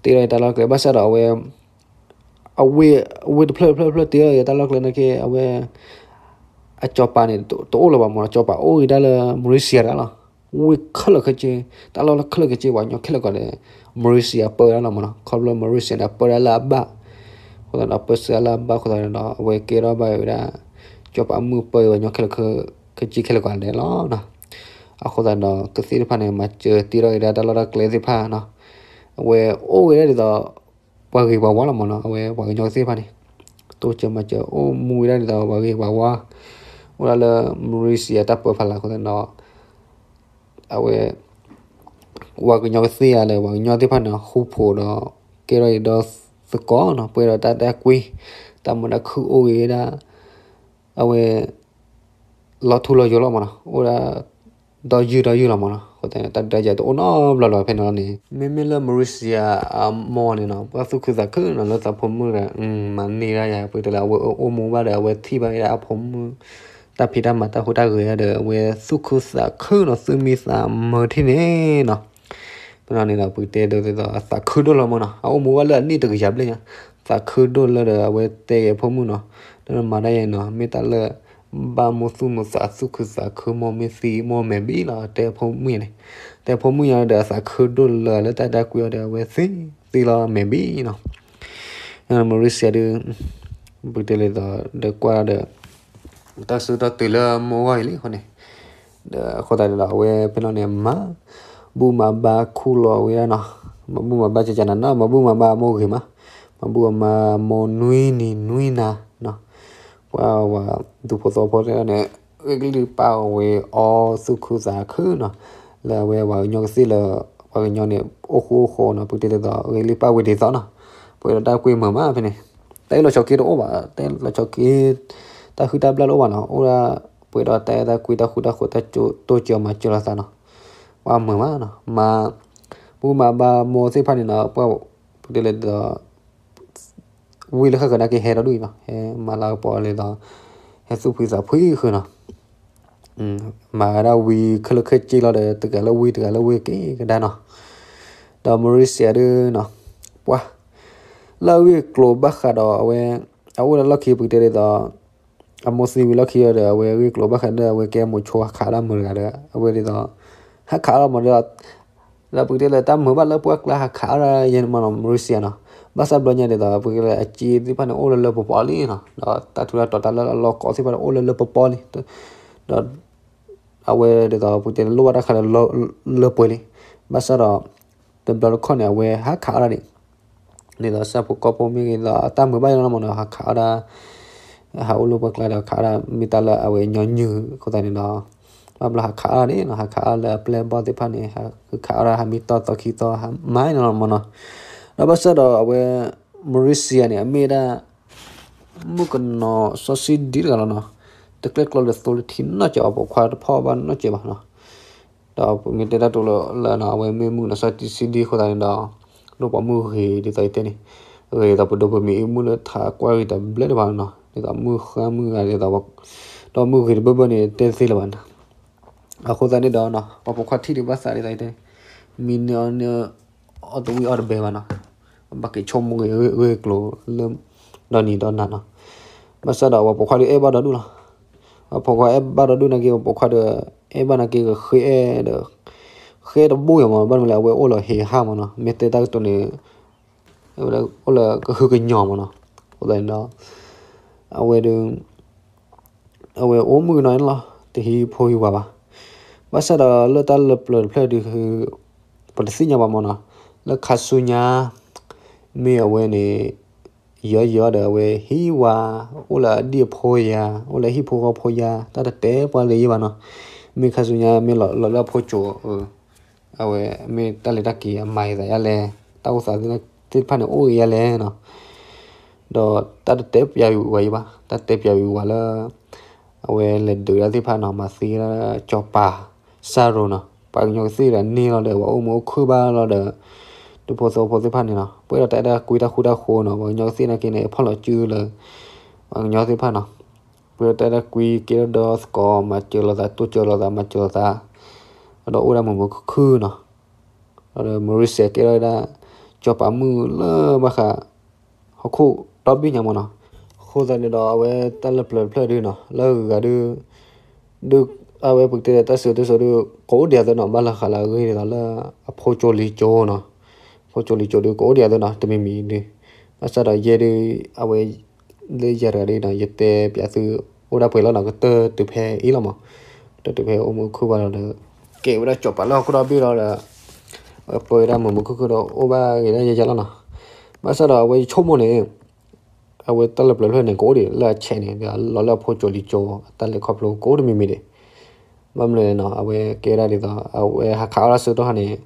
တ့ထီၣ်တၢ်လီၢ်ကျဲ ဘၣ်ဆၣ်ဒီးအဝဲ အဝ့ၢ် အဝ့ၢ်တဖျၢၣ်တဖျၢၣ်တဖျၢၣ်တ့ထီၣ်က့ၤတၢ်လီၢ်ကျဲန့ၣ်က့ အဝဲ အစီၤပၤန့ၣ် တအိၣ်လၢၤဘၣ်မၢ်နီၤ, စီၤပၤအိၣ်ဂ့ၤဒၣ်လၢ Mauricia တဂၤလီၤ, ဝ့ၢ်ခဲလၢာ်ခဲဆ့ တၢ်လီၢ်လၢခဲလၢာ်ခဲဆ့ ပှၤကညီခဲလၢာ်ခဲဆ့န့ၣ် Mauricia ပၢဝဲဒၣ်လီၤမၢ်နီၤ, ခီဖျိ Mauricia န့ၣ် ပၢဝဲဒၣ်လၢအဘၣ်, အဃိသတးဒီး ပၢဆှၢလၢအဘၣ်အဃိသတးဒီး အဝဲကဲထီၣ်ဘၣ်ဝဲဒၣ် စီၤပၤမုၣ်ပၢဝဲပှၤကညီခဲလၢာ်ခဲဆ့ခဲလၢာ်ကီးဒဲးလီၤ, အဃိသတးဒီး ကသ့ၣ်တဖၣ်န့ၣ် မၤစၢၤတ့ထီၣ်က့ၤဒၣ်တၢ်လီၢ်တၢ်ကျဲသ့ၣ်တဖၣ်နီၤ, အဝဲအိၣ်ဝဲဒၣ်ဒ်သိး ပှၤဂ့ၤပှၤဝါလီၤမၢ်နီၤ, အဝဲပှၤကညီသ့ၣ်တဖၣ်န့ၣ် တိစၢၤမၤစၢၤ အိၣ်မူဝဲဒၣ်ဒ်သိးပှၤဂ့ၤပှၤဝါ, အိၣ်ဒၣ်လၢ Mauricia တၢ်ပၢဖီလာ်အဃိသတးဒီး အဝဲ ပှၤကညီကသ့ၣ်ဧါလၢ ပှၤကညီသ့ၣ်တဖၣ်န့ၣ် ဃူဖိးဒီး ကဲထီၣ်အံၤဒီးသကိးနီၤ, ပှဲၤဒီးတၢ်အဲၣ်တၢ်ကွံ, တၢ်မုာ်တၢ်ခုၣ်အိၣ်ဂ့ၤဝဲဒၣ်, အဝဲ လီၤထူလီၤယိာ်လီၤမၢ်နီၤ, အိၣ်ဒၣ် ဒီးယုၢ်ဒီးယုၢ်လီၤမၢ်နီၤ, အဃိသတးန့ၣ် တၢ်ဒုးတၢ်ယၤတအိၣ်နီတဘျီလၢၤဘၣ်ဖဲန့ၣ်လီၤန့ၣ်, မ့မ့ၢ်လၢ Mauricia အမိၢ်န့ၣ်နီၤ ပှၤသူၣ်ခုသးခုနီၤ လၢသးဖိမုၣ်ဒီး မၤန့ၢ်ဒၣ်ယၤ ပတဲလၢအဝဲအိၣ်မူဘၣ်ဒီး အဝဲထံၣ်ဘၣ်ဝဲဒၣ်အဖိမုၣ် တၢ်ဖံးတၢ်မၤတၢ်ဟူးတၢ်ဂဲၤဒီး အဝဲသူၣ်ခုသးခုနီၤ သူၣ်မံသးမုာ်ထံၣ်န့ၣ်နီၤ, ဖဲန့ၣ်လီၤန့ၣ်ဒီး ပကတဲဒ်သိး အသးခုဒိၣ်လီၤမၢ်နီၤ, အအိၣ်မူဘၣ်လၢအနံၣ်တကယၤဘျဲၣ်ညါ, သးခုဒိၣ်လၢဒီး အဝဲတဲက့ၤအဖိမုၣ်နီၤ, ဒီးမၤဒၣ်ယၤနီၤ မ့ၢ်တၢ်လၢ ဘၣ်မိၢ်သူၣ်မိၢ်သး သူၣ်ခုသးခု မိၢ်မ့ၢ်သံ မိၢ်မဲာ်ဘံလီၤ တဲအဖိမုၣ်ညါန့ၣ်, တဲအဖိမုၣ်ညါဒီး အသးခုဒိၣ်လၢလၢတၢ်အဲၣ်တၢ်ကွံအီၤဒီး အဝဲသံ သံလီၤမဲာ်ဘံနီၤ, Mauricia ဒုး ပကတဲလဲၤဒီး ဒီးကွၢ်ဒီး တၢ်စူၢ်တၢ်တုၤလၢမိၢ်ဂီၢ်အံၤလံအဃိန့ၣ်, ဒီးအဃိသတးန့ၣ်ဒီး အဝဲဖဲန့ၣ်န့ၣ် မၤဘူၣ်မၤဘါခူၣ်လီၤဝဲဒၣ်နီၤ, မၤဘူၣ်မၤဘါကကနၤနီၤ မၤဘူၣ်မၤဘါအမိၢ်ဂ့ၤမး, မၤဘူၣ်မၤဘါအမိၢ်နွံနံၤနွံနၤနီၤ, ပှၤဝဲဒူဖိသဝီဖိသ့ၣ်တဖၣ်န့ၣ် ဂ့ၤကလုၢ်ပာ်ဝဲအီၤသူၣ်ခုသးခုနီၤ, လၢအဝဲပှၤကညီကသ့ၣ်လၢ ပှၤကညီန့ၣ် အိၣ်ဃူအိၣ်ဃီနီၤ, ပကတဲလဲၤဒီး ဂ့ၤကလုၢ်ပာ်ဝဲဒ်သိးနီၤ, ပှဲၤဒီးတၢ်ကွံမုာ်မးဖဲန့ၣ်, တၢ်အ့ၣ်လိာ်ဆိးက့တအိၣ်ဘၣ်, တၢ်အ့ၣ်လိာ်ဆိးက့ တၢ်ဟုၣ်တၢ်ဘျၣ်တအိၣ်ဘၣ်နီၤ, အိၣ်ဒၣ် ပှဲၤဒီးတၢ်အဲၣ်တၢ်ကွံ တၢ်ဃူတၢ်ဃိး တၢ်တိစၢၤမၤစၢၤလိာ်သးနီၤ, ပှၤမုာ်မးနီၤ, မၤ ဘူၣ်မၤဘါမိၢ်သ့ၣ်တဖၣ်န့ၣ်နီၤ, ပှၤ ပကတဲလဲၤဒီး ဝံၤလၢဃၣ်ဃၢၤနာ်က့ဟဲဒီဒူၣ်အံၤနီၤ, ဟဲမၤလၤကပီၤလဲၤဒီး ဟဲသူၣ်ဖှံသးဖှံဃုာ်နီၤ, မၤဝဲဒၣ်ဝံၤခဲလၢာ်ခဲဆ့လီၤဒီး တဂၤလၢဝံၤတဂၤလၢဝံၤက့ၤကဒါနီၤ, ဒီး Mauricia ဒုးနီၤ, ပှၤ လၢအဂ့ၢ်ကျိၤဘၣ်ဃးဒီးအဝဲ အအိၣ်လၢလီၢ်ခံပကတဲဒ်သိး အမိၢ်သံဝံၤလီၢ်ခံဒီး အဝဲအဂ့ၢ်ကျိၤဘၣ်ဃးဒီး အဝဲကဲမိၤဆိဟးခးဒၣ်မုာ်တဂၤဒီး အဝဲဒ်သိး ဟးခးအီၣ်မးဒီး ဒီးပကတဲလၢတၢ်မုာ်ဘၣ်လၢပှၢ်ကျါဟးခးအီၣ်ဒၣ်ယဲန့ၣ်မးနီၤ Malaysia နီၤ. ဘၣ်ဆၣ်ဘျီညါဒ်သိး ပကတဲလၢအစ့သ့ၣ်တဖၣ်န့ၣ် အိၣ်လၢလၢပပီၤလံနီၤ, ဒီးတၢ်ထူးတၢ်တီၤတၢ်လၢအလီၤကီသ့ၣ်တဖၣ်န့ၣ် အိၣ်လၢလၢပပီၤလံ, ဒီး အဝဲဒ်သိးပကတဲလၢလိၣ်ဘၣ်တၢ်ခးလၢလၢပှဲၤလံ. ဘၣ်ဆၣ်ဒီး တဘျီတခီၣ်န့ၣ် အဝဲဟးခးအီၣ်ဒၣ်န့ၣ် ဒ်သိးဆၣ်ဖိကီၢ်ဖိမ့ၢ်ဂ့ၤဒီး အတၢ်မုာ်ဘၣ်ယဲလီၤမးနီၤ ဟးခးအီၣ်ဒၣ် ဟးအိၣ်လၢပှၢ်ကျါဒီး ခးအီၣ်ဒၣ်မ့ၢ်တၢ်လၢအဝဲညီနုၢ်အဃိသတးန့ၣ်ဒီး ဘၣ်ဘျီဟးခးအီၣ်ဒၣ်န့ၣ်နီၤ, ဟးခးအီၣ်လၢအပျဲၢ်အဘီၣ်သ့ၣ်တဖၣ်န့ၣ် ဟးခးအီၣ်ဒၣ်ဟးမံတီၢ်သီခံသီ ဟးမၤန့ၣ်လီၤမးနီၤ. ဒီးဘၣ်ဆၣ်ဒီးအဝဲ Malaysia န့ၣ် အမ့ၢ်ဒၣ် မုၣ်ကနီၤစီဆှံဒံတဂၤလီၤနီၤ, တကျဲကျီဒီးသိလၢထံနီၢ်ကီၢ် အပိာ်ခွါတဖီၣ်ဘၣ်နီတစဲးဘၣ်နီၤ. ဒီးပမ့ၢ်တဲတၢ်တိၤလၢနီၤ အဝဲမ့ၢ်မုၣ်ကနီၤစီဆှံဒံအဃိသတးန့ၣ်ဒီး ဒိၣ်ပိာ်မုၣ်ဂ့ၤဒ်သိးယတဲန့ၣ် ဂ့ၤဒ်သိးပဒိးပမံၤအံၤမုၣ်လၢထးကွၢ်ဂ့ၤတဘျဲၣ်တဘၣ်နီၤ, ဒ်သိးမုၣ်ဃါမုၣ်ဂၤဒ်သိး ဒီးမုၣ်ဂ့ၤတဘၣ်ဘၣ်န့ၣ် တဲသ့လၢၤဘၣ်နီၤ. အဃိသတးန့ၣ်ဒီးနီၤ ပှၤပိာ်ခွါထံၣ်ဒံးဘၣ်သးဒ်သိးယတဲန့ၣ် မံန့ၢ်အီၣ်န့ၢ် အီၣ်တဝံၣ်အီၣ်တဘဲဘၣ်နီၤ, ဘၣ်က့ၤဆိကမိၣ်ဂ့ၤဂ့ၤကျိၤလၢ ဒီနံၤဒီနၤနီၤ. ဘၣ်ဆၣ်ဒီးပှၤပိာ်ခွါဒုးအဲၣ်ဘၣ်ဒီဒူၣ်လီၤ. ပှၤပိာ်ခွါအဲၣ်ဘၣ်ဒီဒူၣ်နာ်က့ ပှၤပိာ်ခွါဒီး အဲၣ်ဘၣ်နာ်က့ ဃ့အဲၣ်ဒီး ဃ့အဲၣ်တဘိယၤမး ဘၣ်မနုၤလဲၣ် အဝဲအိၣ်လီၤဟ့းဟးမးနီၤ, မ့ၢ်တဲတၢ်ကတိၤန့ၣ် အိၣ်လၢကဟုကညီၤမးနီၤ. အဃိသတးန့ၣ်ဒီး အဝဲဒုး အဝဲအိၣ်မုၣ်ကနီၤန့ၣ်လီၤ, တဟံးဖိဟံးဝၤဘၣ်. ဘၣ်ဆၣ်ဒီးလၢတၢ်လၢပျၢၤတဖျၢၣ်ဒုး ပတသ့ၣ်ညါဘၣ်မးနီၤ, လၢခါဆူညါ မ့ၢ်အဝဲန့ၣ် ယီၤယီၤဒီးအဝဲဟံးဝၤ အိၣ်လၢအဒံၣ်အဖိယၤ အိၣ်လၢဟံၣ်ဖိဃီဖိယၤ တၢ်တတဲပှၤလၢၤယံၤဘၣ်နီၤ. မ့ၢ်ခါဆူညါမ့ၢ်လီၤလၢအဖိကၠိ အဝဲမ့ၢ်တၢ်လဲၤတၢ်က့ၤအမၤယသးယါလဲၣ်, တၢ်အိၣ်သးသ့ၣ်တဖၣ်န့ၣ်အိၣ်ဂ့ၤယါလဲၣ်နီၤ. ဒီးတၢ်တတဲပျးဝံၤဝဲယံၤဘၣ်, တၢ်တဲပျးဝံၤဝဲလၢ အဝဲလဲၤဒုးတၢ်သ့ၣ်တဖၣ်နီၤ, မၤသံဒၣ်စီၤပၤစၢ်ရိၤနီၤ, ပှၤကညီကသ့ၣ်ဒီးန့ၢ်လီၤဒီး ပှၤအိၣ်မူအိၣ်ခုၣ်ဘၣ်လီၤဒီး ဒူဖိသဝီဖိသ့ၣ်တဖၣ်န့ၣ်နီၤ, ပှဲၤဒီးတၢ်အဲၣ်တၢ်ကွံတၢ်ဃူတၢ်ဃိးနီၤ, ပှၤကညီကသ့ၣ်နာ်က့န့ၣ် ဖီၣ်လီၤစုလၢ ပှၤကညီသ့ၣ်တဖၣ်နီၤ, ပှဲၤဒီးတၢ်အဲၣ်တၢ်ကွံကဲထီၣ်ဒီသကိး မၤစၢၤလိာ်သး တိစၢၤလိာ်သး မၤစၢၤလိာ်သး, ဒီးအိၣ်ဒၣ်မုာ်မုာ်ခုၣ်ခုၣ်နီၤ. ဒီး Malaysia ကဲထီၣ်ဝဲဒၣ် စီၤပၤမုၣ်လၢဘၣ်ဃး ဟီၣ်ခိၣ်ဒီဘ့ၣ်ညါမးနီၤ. အဃိသတးန့ၣ်ဒီး အဝဲတၢ်လၢပျၢၤတဖျၢၣ်ဒုးနီၤ လၢအဂုၤအဂၤဒုး ဒုး အဝဲပကတဲဒီးတၢ်စံၣ်စိၤတဲစိၤဒုး ကအိၣ်ဒံးအသိးနီၤ, ဘၣ်လၢဃးလၢအဂ့ၢ်ဒ်သိးလၢ အဖိကၠိလံၤကၠိနီၤ, အဖိကၠိလံၤကၠိဒုး ကအိၣ်ဒံးအသိးနီၤ, တမံၤမံၤဒုး ဘၣ်ဆၣ်ဒီးယဲဒုး အဝဲ လၢယၤတဂၤဒုးနီၤ ယတဲပျးသု အိၣ်ဒၣ်ပှဲၤလီၤနီၤ, ကတၢၢ်တုၤဖဲအံၤလီၤမး, ကတၢၢ်တုၤဖဲအိၣ်မူအိၣ်ခုၣ်ဘၣ်လီၤဒီး ကဲဝဲဒၣ်စီၤပၤလၢဟီၣ်ခိၣ်ဒီဘ့ၣ်လီၤဒီး ပှဲၤဝဲဒၣ်မုာ်မုာ်ခုၣ်ခုၣ်ဒီး အိၣ်ဘၣ်ဂ့ၤဒၣ်ယဲယဲလီၤနီၤ. ဘၣ်ဆၣ်ဒီးအဝဲယဆိကမိၣ်န့ၣ် အဝဲတၢ်လၢပျၢၤတဖျၢၣ်န့ၣ် ကအိၣ်ဒံးလၢအဆဲးန့ၣ် ဒီးလီၤလၢအဖိကၠိလံၤကၠိ အတၢ်လဲၤခီဖျိကအိၣ်တမံၤမံၤဒံး. ဘၣ်မနုၤလဲၣ်နီၤ အဝဲကဲဒၣ်ဒ်သိး အဝဲဟးခးအီၣ်တၢ်ဆၢကတီၢ်ခါန့ၣ်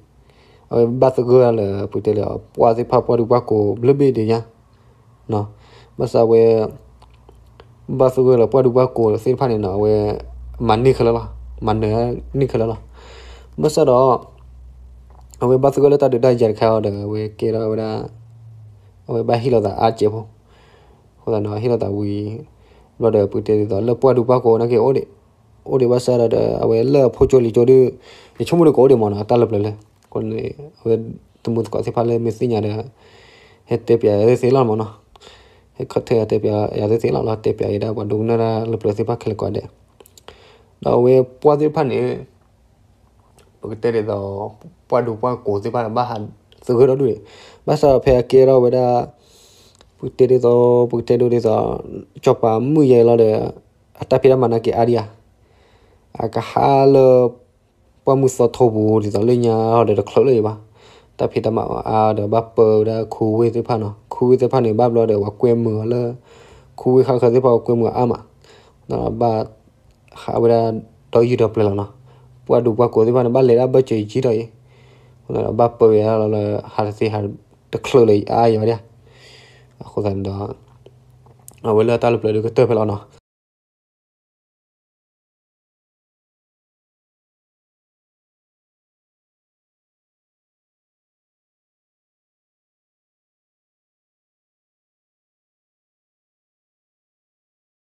အဝဲဘၣ်သဂၢၢ်လၢ ပကတဲလၢ ပှၢ်သ့ၣ်တဖၣ် ပှၢ်ဒူပှၢ်ကိးဘျၢဘ့ၣ်ဒံးညါ ဘၣ်ဆၣ်အဝဲ ဘၣ်သဂၢၢ်လၢပှၢ်ဒူပှၢ်ကိးသ့ၣ်တဖၣ်န့ၣ်နီၤ အဝဲ မၤန့ၢ်ခဲလၢာ်လီၤ, မၤနၢၤန့ၢ်ခဲလၢာ်လီၤ. ဘၣ်ဆၣ်ဒီး အဝဲဘၣ်သဂၢၢ်လၢတၢ်ဒုးတၢ်ယၤတခါအံၤဒီး အဝဲကဲထီၣ်ဝဲဒၣ် အဝဲဘၣ်ဟ့ၣ်လီၤသးအါကဲးဖိ အဃိသတးဒီး ဟ့ၣ်လီၤသးဝံၤ ဘျီဒီး ပကတဲဒ်သိး လၢပှၢ်ဒူပှၢ်ကိးနာ်က့ အိၣ်ဒံး အိၣ်ဒံးဘၣ်ဆၣ်ဒီး အဝဲလၢအဖိကၠိလံၤကၠိဒုး ယဆိကမိၣ်ဒုးကအိၣ်ဒံးမးနီၤ တၢ်လၢပျၢၤလၢ အဃိန့ၣ် အဝဲသမူသကိးသ့ၣ်တဖၣ်လၢမ့ၢ်သ့ၣ်ညါဒီး ဟဲတဲပျးယၤသ့လီၤမးနီၤ, ဟဲခီၣ်ထၢၣ်တဲပျးယၤသ့လီၤ လီၤတဲပျးက့ၤဒၣ်ပှၤဒိကနၣ်တၢ်လၢပျၢၤသ့ၣ်တဖၣ် ခဲလၢာ်ကိးဂၤဒဲး ဒီးအဝဲပှၢ်သ့ၣ်တဖၣ်န့ၣ် ပကတဲဒ်သိး ပှၢ်ဒူပှၢ်ကိးသ့ၣ်တဖၣ်န့ၣ် ဘၣ်ဟးသဂၢၢ်ဒီဒူၣ်န့ၣ် ဘၣ်ဆၣ်ဒီးဖဲအကဲထီၣ်ဝဲဒၣ် ပကတဲဒ်သိး ပကတဲဒ်သိး စီၤပၤမုၣ်ယဲလီၤဒီး အတၢ်ဖံးတၢ်မၤနာ်က့အါဒံးဧါ, အကဟးလၢ ပှၢ်မုၢ်သီထိပူၤဒ်သိးလၢညါဒီးတချုးလၢၤဘၣ်, တၢ်ဖံးတၢ်မၤအါဒီးဘၣ်ပၢဝဲဒၣ်ခူဝ့ၢ်သ့ၣ်တဖၣ်နီၤ, ခူဝ့ၢ်သ့ၣ်တဖၣ်န့ၣ် ဘၣ်ဘျီဒီးပှၤကွဲမုာ်အီၤလၢ ခူဝ့ၢ်ဃၣ်ဃၢၤသ့ၣ်တဖၣ်ပှၤကွဲမုာ်အါမး, ဒီးဘၣ် ဟးဝဲဒၣ်ဒီးယုၢ်ဒီးပျၢၤလီၤနီၤ, ပှၢ်ဒူပှၢ်ကိးသ့ၣ်တဖၣ်န့ၣ် ဘၣ်လဲၤဒၣ်ဘၢၣ်စၢၤယံာ်ဒီးအံၤ, ဘၣ်ပၢဝဲဒၣ်လီၤလၢ ဟးတသ့ဟးတချုးလၢၤအါယၤဝဲဒၣ်, အဃိသတးန့ၣ်ဒီး အဝဲလၢတၢ်လၢပျၢၤဒုးကတၢၢ်ဖဲလီၤနီၤ,